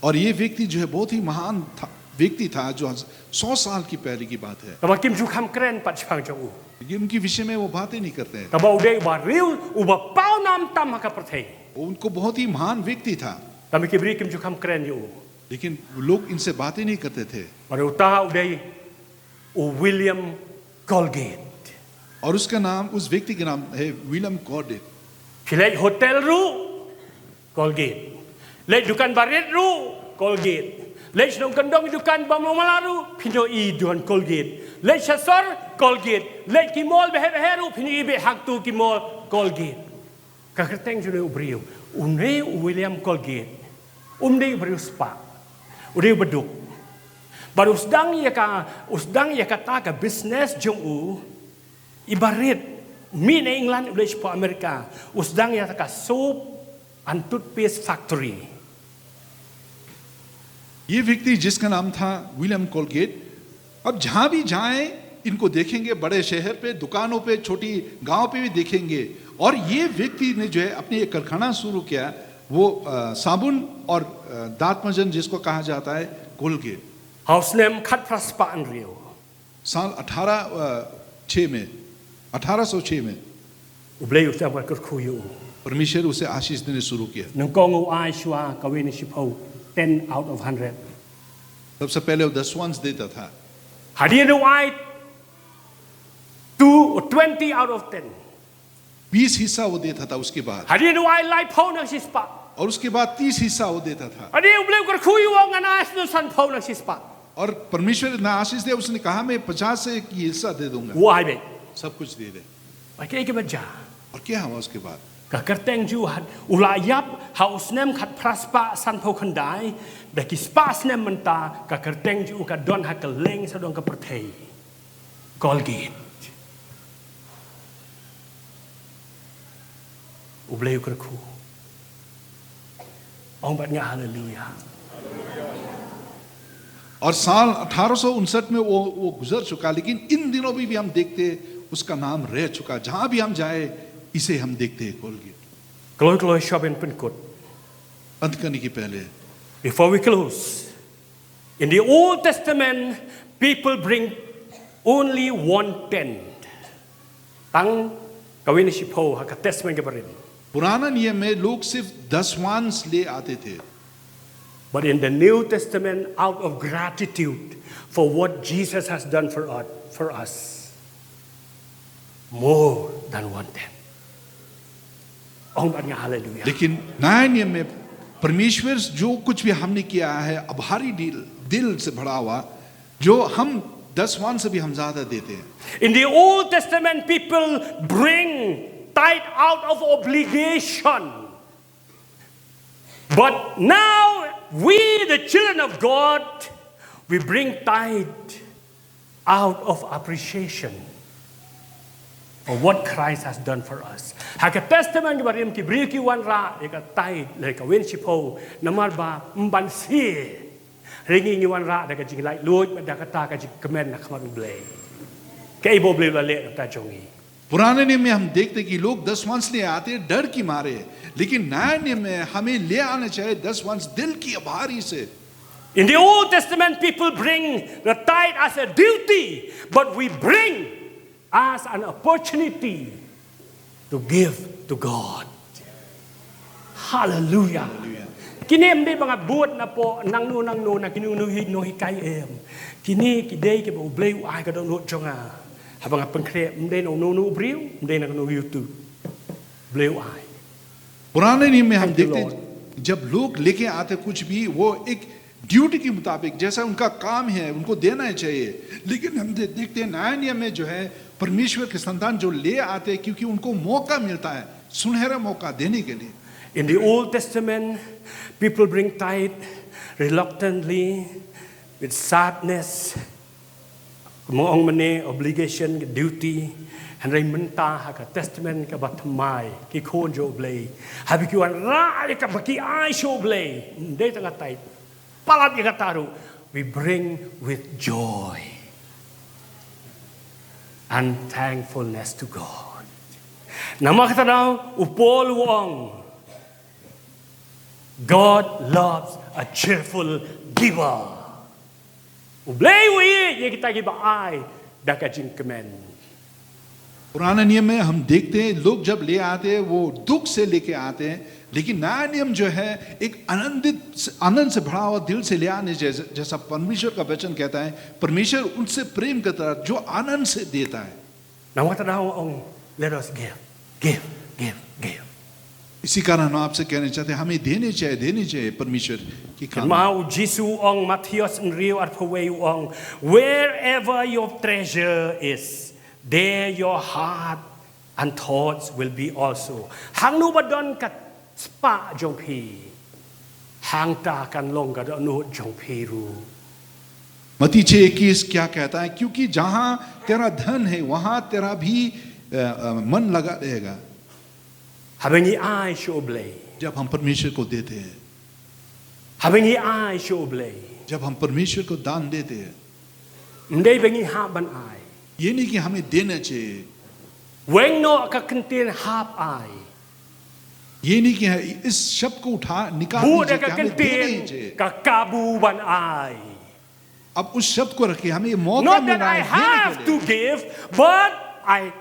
और ये व्यक्ति जो है बहुत ही महान था, व्यक्ति था, जो सौ साल की पहले की बात है। Tangba kim ju kham kren pat shaphang jong u. लेकिन उनके विषय में वो बातें नहीं करते हैं। Tangba u dei uba riew, uba paw nam tam ha ka pyrthei. वो उनको बहुत ही महान व्यक्ति था, Tangba ki briew kim ju kham kren ïa u. लेकिन लोग इनसे बातें नहीं करते थे। Bad uta u dei U William Colgate. और उसका नाम, उस व्यक्ति का नाम है विलियम कॉर्डेट। Phi leit hotel ruh, Colgate. Leit dukan barit ruh, Colgate. Leit shnong kyndong dukan ba mala ruh, phin ïohi dukan Colgate. Leit sha sor, Colgate. Leit ki mall bahe bahe ruh, phin ïohi beit ha katu ki mall, Colgate. Ka kyrteng jong une u briew, une u William Colgate, um dei u briew spah, u dei u baduk. Bad u sdang ïa ka, u sdang ïa kata ka business jong u, i barit, mih na England u leit shapoh America, u sdang ïa ka soap and toothpaste factory. ये व्यक्ति जिसका नाम था विलियम कोलगेट, अब जहाँ भी जाएं, इनको देखेंगे, बड़े शहर पे, दुकानों पे, छोटी गांव पे भी देखेंगे। और ये व्यक्ति ने जो है अपनी एक कारखाना शुरू किया, वो अ, साबुन और अ, दांत मंजन जिसको कहा जाता है कोलगेट। Ha u snem khatphra spah hynriew, साल अठारह छः में, अठारह सौ छः में U Blei u sdang ban kyrkhu ïa u. परमेश्वर उसे आशीष देने शुरू किया। Nyngkong u ai shuwa kawei na shiphew, ten out of hundred. सबसे पहले वो दस वंस देता था, Hadien u ai two, twenty out of ten. बीस हिस्सा वो देता था। उसके बाद, Hadien u ai laiphew na shispah. और उसके बाद तीस हिस्सा वो देता था। Hadien u Blei u kyrkhu ïa u, ngan ai shisngew sanphew na shispah. और परमेश्वर इतना आशीष दिया, उसने कहा, मैं पचास से एक हिस्सा दे दूंगा, U ai beit. सब कुछ दे दे। Bad kaei kaba jia? और क्या हुआ उसके बाद? Ka kyrteng jong u, u la ïap ha u snem khatphra spah sanphew khyndai, da ki spah snem mynta ka kyrteng jong u ka don ha kylleng sawdong ka pyrthei. Colgate. U Blei u kyrkhu. Ong bad nga haleluya. और साल अठारह सौ उनसठ में वो वो गुजर चुका, लेकिन इन दिनों में भी हम देखते, उसका नाम रह चुका। जहां भी हम जाए, इसे हम देखते हैं, कोलगेट। Kloi kloi shuwa ban pynkut. अंत करने की पहले, Before we close, in the Old Testament, people bring only one tenth. Tang kawei na shiphew ha ka Testament kaba rim. पुराना नियम में लोग सिर्फ दसवांश ले आते थे। But in the New Testament, out of gratitude for what Jesus has done for us, for us, more than one tenth. Ong bad nga haleluya. लेकिन नए नियम में परमेश्वर जो कुछ भी हमने किया है, आभारी दिल, दिल से भरा हुआ, जो हम दसवांश से भी हम ज्यादा देते हैं। In the Old Testament, people bring tithe out of obligation. But now, we, the children of God, we bring tithe out of appreciation for what Christ has done for us. Ha ka Testament kaba rim ki briew ki wanrah ïa ka tithe, lane kawei na shiphew, namar ba ym ban share. Hynrei ngi ngi wanrah da ka jinglaitluid bad da kata ka jingkmen na khmat u Blei. Kaei ba u Blei u la leh na ka bynta jong ngi. पुराने नियम में हम देखते कि लोग दसवांश ले आते डर की मारे, लेकिन नए नियम में हमें ले आना चाहिए दसवांश दिल की आभारी से। In the Old Testament, people bring the tithe as a duty, but we bring as an opportunity to give to God. Hallelujah. Kine ym dei ba nga bud na pdeng nangno nangno, na kino kino hi nonghikai em. Kine ki dei kiba u Blei u ai ka dohnud jong nga. Haba nga pynkhreh, ym dei na uno uno u briew, ym dei na kano YouTube. Blei u ai. पुराने नियम में हम Thank you, देखते Lord. हैं, जब लोग लेके आते कुछ भी, वो एक ड्यूटी के मुताबिक, जैसा उनका काम है, उनको देना ही चाहिए। लेकिन हम दे, देखते हैं, नया नियम में जो है, परमेश्वर के संतान जो ले आते हैं, क्योंकि उनको मौका मिलता है, सुनहरा मौका देने के लिए। In the Old Testament, people bring tithe reluctantly, with sadness, mo ong mane obligation, duty, hynrei mynta ha ka Testament kaba thymmai, ki khun jong u Blei, haba ki wanrah ïa kaba ki ai sha u Blei, ym dei tang ka tithe, palat ïa kata ruh, we bring with joy and thankfulness to God. Namar kata daw, u Paul u ong, God loves a cheerful giver. U Blei u ïeit ïa kita kiba ai da ka jingkmen. पुराने नियम में हम देखते हैं, लोग जब ले आते हैं, वो दुख से लेके आते हैं, लेकिन नया नियम जो है, एक आनंदित, आनंद से भरा हुआ दिल से ले आने जैसे, जैसा परमेश्वर का वचन कहता है, परमेश्वर उनसे प्रेम करता है, जो आनंद से देता है। Namar kata ka daw nga ong, let us give, give, give, give. इसी कारण हम आपसे कहना चाहते हैं, हमें देने चाहिए, देने चाहिए परमेश्वर की काम। Kynmaw Jisu u ong, Mathaios hynriew arphew wei u ong, wherever your treasure is, there your heart and thoughts will be also. Hangno ba don ka spah jong phi, hangta kan long ka dohnud jong phi ruh. मत्ती छः इक्कीस क्या कहता है? क्योंकि जहां तेरा धन है, वहां तेरा भी, अ, अ, मन लगा रहेगा। Haba ngi ai sha U Blei. जब हम परमेश्वर को देते हैं। Haba ngi ai sha U Blei. जब हम परमेश्वर को दान देते हैं। Ym dei ba ngi hap ban ai. ये नहीं कि हमें देना चाहिए। Weng noh ka kyntien hap ai. ये नहीं कि इस शब्द को उठा, निकाल दीजिए कि हमें देना ही चाहिए। Buh da ka kyntien ka kabu ban ai. अब उस शब्द को रखिए, हमें ये मौका मिला है देने के लिए। Not that I have to give, but I,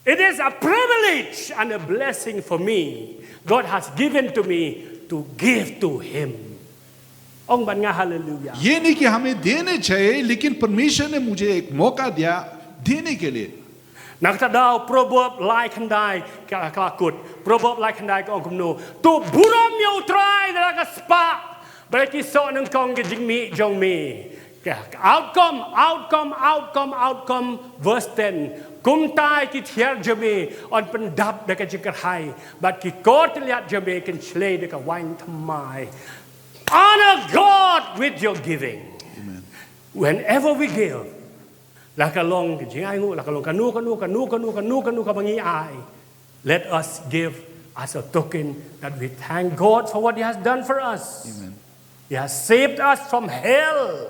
it is a privilege and a blessing for me. God has given to me to give to Him. Ong bad nga haleluya. ये नहीं कि हमें देने चाहिए, लेकिन परमेश्वर ने मुझे एक मौका दिया देने के लिए। Na kata ka daw Proverb lai khyndai ka, ka la kut. Proverb lai khyndai ka ong kumno. To burom ïa U Trai da la ka spah. Bad ïa ki soh nyngkong ki jingmih jong me. Ka outcome, outcome, outcome, outcome. Verse ten. Kumta ki thiar jong me yn pyndap da ka jingkyrhai. Bad ki kor tylliat jong me kin shlei da ka waiñ thymmai. Honor God with your giving. Amen. Whenever we give, la ka long ka jingainguh, la ka long kano, kano, kano, kano, kano, kano kaba ngi ai. Let us give as a token that we thank God for what He has done for us. Amen. He has saved us from hell,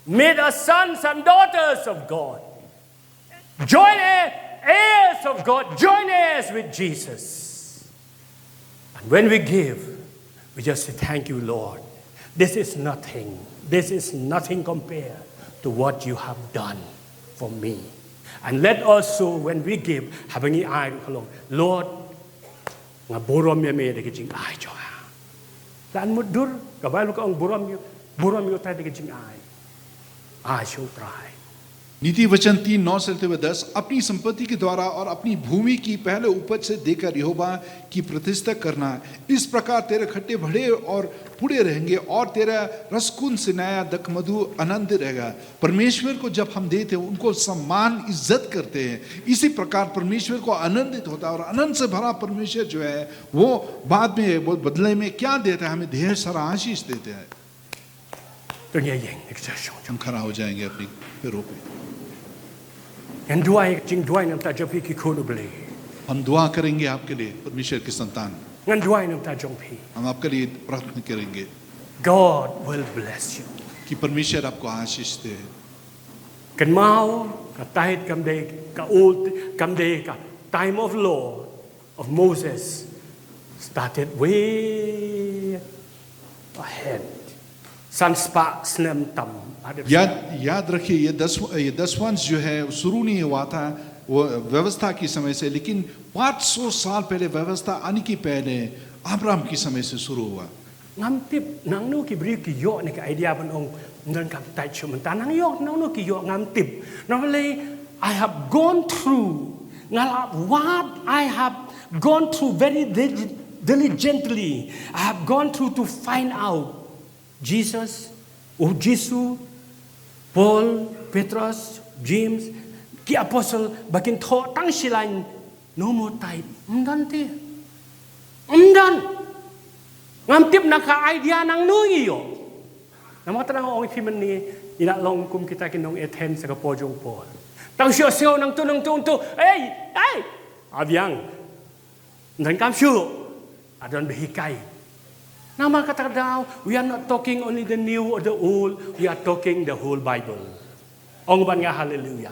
made us sons and daughters of God. Joint heir-, heirs of God, joint heirs with Jesus. And when we give, we just say, thank you, Lord. This is nothing. This is nothing compared to what you have done for me. And let also, when we give, haba ngi ai ruh ka long, Lord, nga burom ïa me da ka jingai jong nga. Tang mutdur, ka Baibl ka ong burom ïa, burom ïa U Trai da ka jingai. Ai sha U Trai. नीति वचन तीन, नौ से लेते हुए दस, अपनी संपत्ति के द्वारा और अपनी भूमि की पहले उपज से देकर यहोवा की प्रतिष्ठा करना। इस प्रकार तेरे खड्डे भरे और पूरे रहेंगे और तेरा रसकुंद से नया दखमधु आनंद रहेगा। परमेश्वर को जब हम देते हैं, उनको सम्मान, इज्जत करते हैं, इसी प्रकार परमेश्वर को आनंदित होता है। और आनंद से भरा परमेश्वर जो है, वो बाद में, वो बदले में क्या देता है? हमें ढेर सारा आशीष देते हैं। To ngin ïeng, ïeng, ïeng. हम खड़ा हो जाएंगे अपने पैरों पे। Ngan duwai, jingduwai na ka bynta jong phi ki khun U Blei. हम दुआ करेंगे आपके लिए, परमेश्वर की संतान। Ngan duwai na ka bynta jong phi. हम आपके लिए प्रार्थना करेंगे। God will bless you. कि परमेश्वर आपको आशीष दे। Kynmaw, ka tithe kam dei ka old, kam dei ka time of law of Moses, started way ahead. San spah snem tam. याद, याद रखिए, ये दस, ये दसवांश जो है, शुरू नहीं हुआ था वो व्यवस्था के समय से, लेकिन पाँच सौ साल पहले, व्यवस्था आने के पहले अब्राहम के समय से शुरू हुआ। Ngam tip nangno ki briew ki ïoh ne ka idea ban ong, ym donkam tithe shuh mynta. Nang ïoh, nangno ki ïoh, ngam tip. Namar balei, I have gone through, nga la wad, I have gone through very dili-, diligently. I have gone through to find out. Jesus, U Jisu, Paul, Petros, James, ki apostle, ba kin thoh tang shi lain, no more tithe. Ym don te. Ym don. Ngam tip na ka idea nangno ngi ïoh. Namar kata nga ong ïa phi mynne, ngi la long kum kita ki nong Athens ha ka por jong u Paul. Tang shu ïohsngew nangto, nangto, nangto. Ei, ei. Abiang. Ym donkam shuh. Adon ba hikai. Namar kata ka daw, we are not talking only the new or the old, we are talking the whole Bible. Ong bad nga haleluya.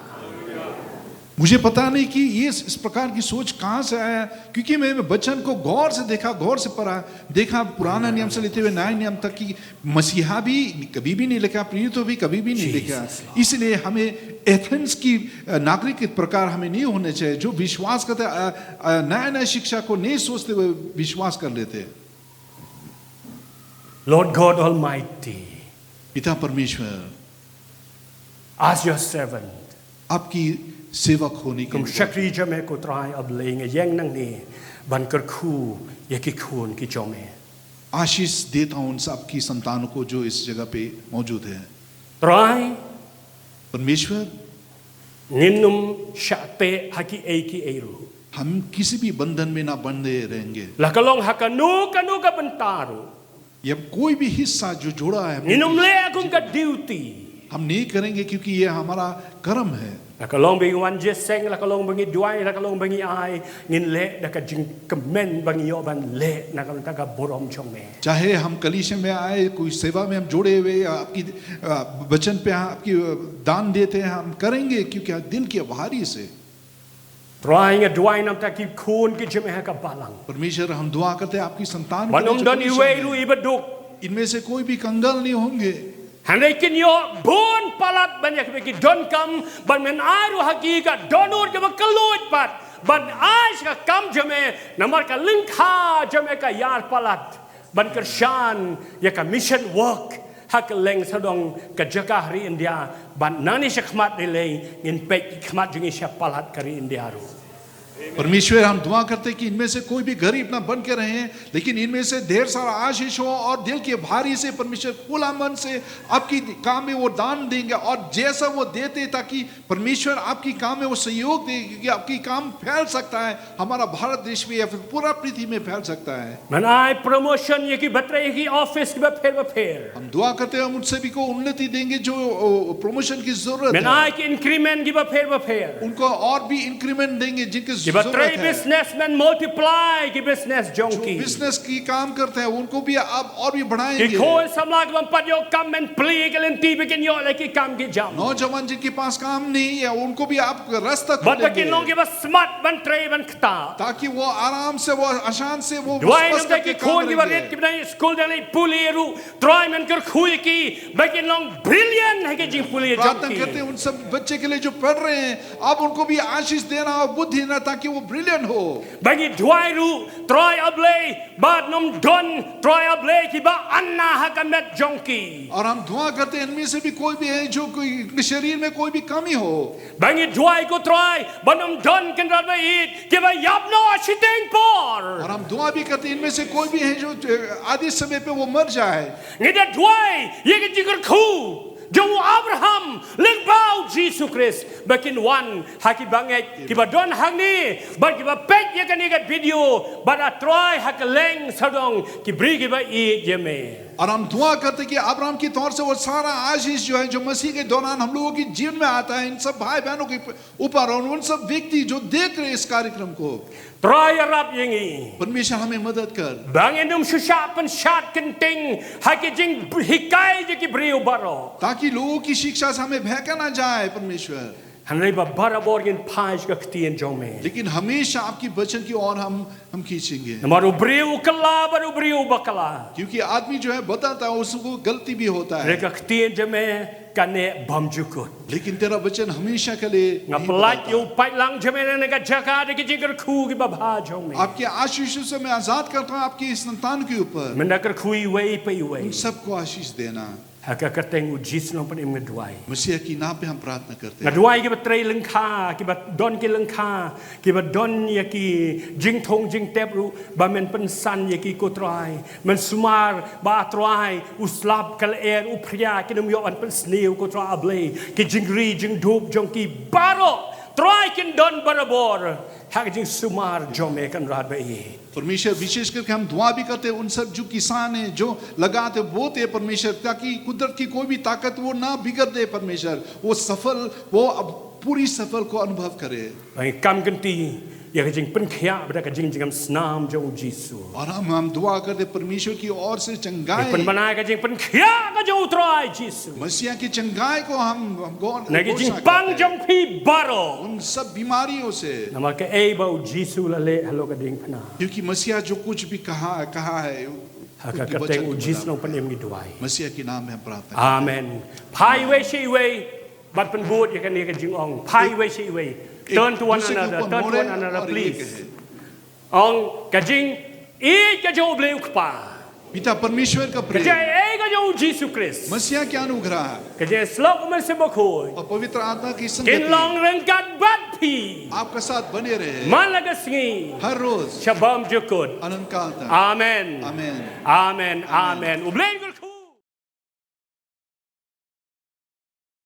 मुझे पता नहीं कि ये इस, इस प्रकार की सोच कहाँ से आया, क्योंकि मैंने वचन को गौर से देखा, गौर से पढ़ा, देखा पुराना नियम से लेते हुए नया नियम तक कि मसीहा भी कभी भी नहीं लिखा, प्रेरितों भी कभी भी नहीं लिखा। इसलिए हमें एथेंस की, अ, नागरिक के प्रकार हमें नहीं होने चाहिए, जो विश्वास करते, अ, अ, नया नया शिक्षा को नहीं सोचते हुए विश्वास कर लेते। Lord God Almighty, पिता परमेश्वर, as your servant, आपकी सेवक होने के kum shakri jong me ko Trai A Blei, nga ïeng nangne ban kyrkhu ïa ki khun ki jong me. आशीष देता हूँ उन सबकी संतानों को जो इस जगह पे मौजूद है। Trai, परमेश्वर, ngin ym shah teh ha kiei kiei ruh. हम किसी भी बंधन में ना बंधे रहेंगे। La ka long ha kano kano ka bynta ruh, या कोई भी हिस्सा जो जुड़ा है, ngin ym leh kum ka duty. हम नहीं करेंगे, क्योंकि ये हमारा कर्म है। La ka long ba ngi wan jingïaseng, la ka long ba ngi duwai, la ka long ba ngi ai, ngin leh da ka jingkmen ba ngi ïoh ban leh na ka bynta ka burom jong me. चाहे हम कलीसिया में आए, कोई सेवा में हम जुड़े हुए, या आपकी, अ, वचन पे आपकी, अ, दान देते हैं, हम करेंगे, क्योंकि दिल के भारी से। Trai, nga duwai namar ki khun ki jong me ha ka balang. परमेश्वर, हम दुआ करते हैं आपकी संतान Ban के लिए ym जो don कलीसिया iwei में ruh है। i baduk. इनमें से कोई भी कंगाल नहीं होंगे। Hynrei kin ïoh bun palat ban ïa ka ba ki donkam, ban men ai ruh ha ki ka dohnud ka ba kylluid pat, ban ai sha ka kam jong me, namar ka lyngkha jong me ka ïar palat ban kyrshan ïa ka mission work ha kylleng sawdong ka jaka ha ri India, ban nangne sha khmat ri lei ngin peit khmat jong ngi sha palat ka ri India ruh. परमेश्वर, हम दुआ करते हैं कि इनमें से कोई भी गरीब ना बन के रहें, लेकिन इनमें से ढेर सारा आशीष हो और दिल के भारी से परमेश्वर खुला मन से आपकी काम में वो दान देंगे, और जैसा वो देते ताकि परमेश्वर आपकी काम में वो सहयोग दे, क्योंकि आपकी काम फैल सकता है, हमारा भारत देश में या फिर पूरा पृथ्वी में फैल सकता है। Men ai promotion ïa ki ba trei ha ki office ki bapher bapher. हम दुआ करते हैं हम उन सभी को उन्नति देंगे जो, ओ, प्रमोशन की जरूरत Men है। ai ki increment ki bapher bapher. उनको और भी इंक्रीमेंट देंगे जिनकी Ki ba trei जरूरत है। business men multiply ki business jong जो ki. बिजनेस की काम करते हैं उनको भी आप और भी Ki बढ़ाएंगे। khun samla ki bym pat ïoh kam, men plie ïa ka lynti ba kin ïoh leh ki kam ki jam. नौजवान जिनके पास काम नहीं है उनको भी आप रास्ता खोल Bad ba kin long देंगे, ki ba smat ban trei ban ktah. ताकि वो आराम से, वो आसान से वो Duwai बस namar ki करके khun काम ki ba rit करेंगे। ki ba dang skul dang leit pule ruh, Trai men kyrkhu ïa ki ba kin long brilliant ha ki jingpule jong प्रार्थना करते ki. हैं उन सब बच्चे के लिए जो पढ़ रहे हैं, आप उनको भी आशीष देना और बुद्धि देना ताकि वो ब्रिलियंट हो। Ba ngi duwai ruh, Trai A Blei, ban ym don, Trai A Blei, ki ba anna ha ka met jong ki. और हम दुआ करते हैं इनमें से भी कोई भी है जो कोई शरीर में कोई भी कमी हो, Ba ngi duwai ko Trai, ban ym don Kynrad ba ïeit ki ba ïap noh shiteng por. और हम दुआ भी करते हैं इनमें से कोई भी है जो, अ, आधे समय पे वो मर जाए। Ngi da duwai ïa ka jingkyrkhu jong u Abraham lyngba u Jisu Khrist, ba kin wan ha ki bangeit ki ba don hangne, bad ki ba peit ïa kane ka video, bad A Trai ha kylleng sawdong ki briew ki ba ïeit ïa me. और हम दुआ करते हैं कि अब्राहम के तौर से वो सारा आशीष जो है, जो मसीह के दौरान हम लोगों के जीवन में आता है, इन सब भाई बहनों के ऊपर और उन सब व्यक्ति जो देख रहे हैं इस कार्यक्रम को, Trai ïarap ïa ngi. परमेश्वर हमें मदद कर, Ba ngin ym shu shah pynshad kynting ha ki jinghikai jong ki briew baroh. ताकि लोगों की शिक्षा से हमें बहका ना जाए परमेश्वर, Hynrei ba barabor ngin phai sha ka ktien jong me. लेकिन हमेशा आपकी वचन की ओर हम हम खींचेंगे। Namar u briew u kylla bad u briew u bakla, क्योंकि आदमी जो है बदलता है, उसको गलती भी होता hynrei है, ka ktien jong me ka neh bymjukut. लेकिन तेरा वचन हमेशा के लिए Nga नहीं pyllait बदलता। ïa u paidlang jong me na ka jaka da ki jingkyrkhu ki babha jong me. आपके आशीषों से मैं आजाद करता हूँ आपकी इस संतान के ऊपर। Men da kyrkhu iwei pa उन iwei सबको आशीष देना। ha ka kyrteng u Jisu Nongpynim nga duwai. मसीह की नाम पे हम प्रार्थना करते Nga हैं। duwai ki ba trei lyngkha, ki ba don ki lyngkha, ki ba don ïa ki jingthung jingtep ruh, ba men pynsan ïa ki ko Trai. Men sumar ba Trai, u slap ka lyer, u phria, kin ym ïoh ban pynsniew ko Trai A Blei. Ki jingri jingdup jong ki baroh, Trai kin don barabor ha ka jingsumar jong me Kynrad ba ïeit. परमेश्वर, विशेष करके हम दुआ भी करते हैं उन सब जो किसान हैं, जो लगाते बोते हैं परमेश्वर, ताकि कुदरत की कोई भी ताकत वो ना बिगड़ दे परमेश्वर, वो सफल, वो अब पूरी सफल को अनुभव करे। Ba ngi kam kynti ïa ka jingpynkhiah bad ka jingjngem snam jong u Jisu. और हम हम दुआ करते परमेश्वर की ओर से Ngi चंगाई pynbna ïa ka jingpynkhiah ka jong u Trai Jisu. मसीहा की चंगाई को हम हम गौर Na ki घोषणा jingpang करते jong हैं। phi baroh. उन सब बीमारियों से Namar kaei ba u Jisu u la leh halor ka diengphna. क्योंकि मसीहा जो कुछ भी कहा कहा है Ha ka उनके kyrteng वचन u को Jisu बता nongpynim ngi duwai. मसीहा के नाम में हम प्रार्थना करते हैं। Amen. Phai iwei sha iwei bad pynbud ïa kane ka jingong. Phai iwei sha iwei. Turn to one दूसरे के another. ऊपर Turn to मोड़े one another, और ये please. कहे, Ong ka jingïeit ka jong u Blei u Kpa. पिता परमेश्वर का Ka प्रेम, jingaiei ka jong u Jisu Khrist. मसीहा के अनुग्रह, Ka jingshlok u Mynsiem Bakhuid. और पवित्र आत्मा की Kin संगति long ryngkat bad phi. आपका साथ बने रहे Man la ka sngi. हर रोज Sha bymjukut. अनंत काल तक। Amen. Amen. Amen. Amen. U Blei un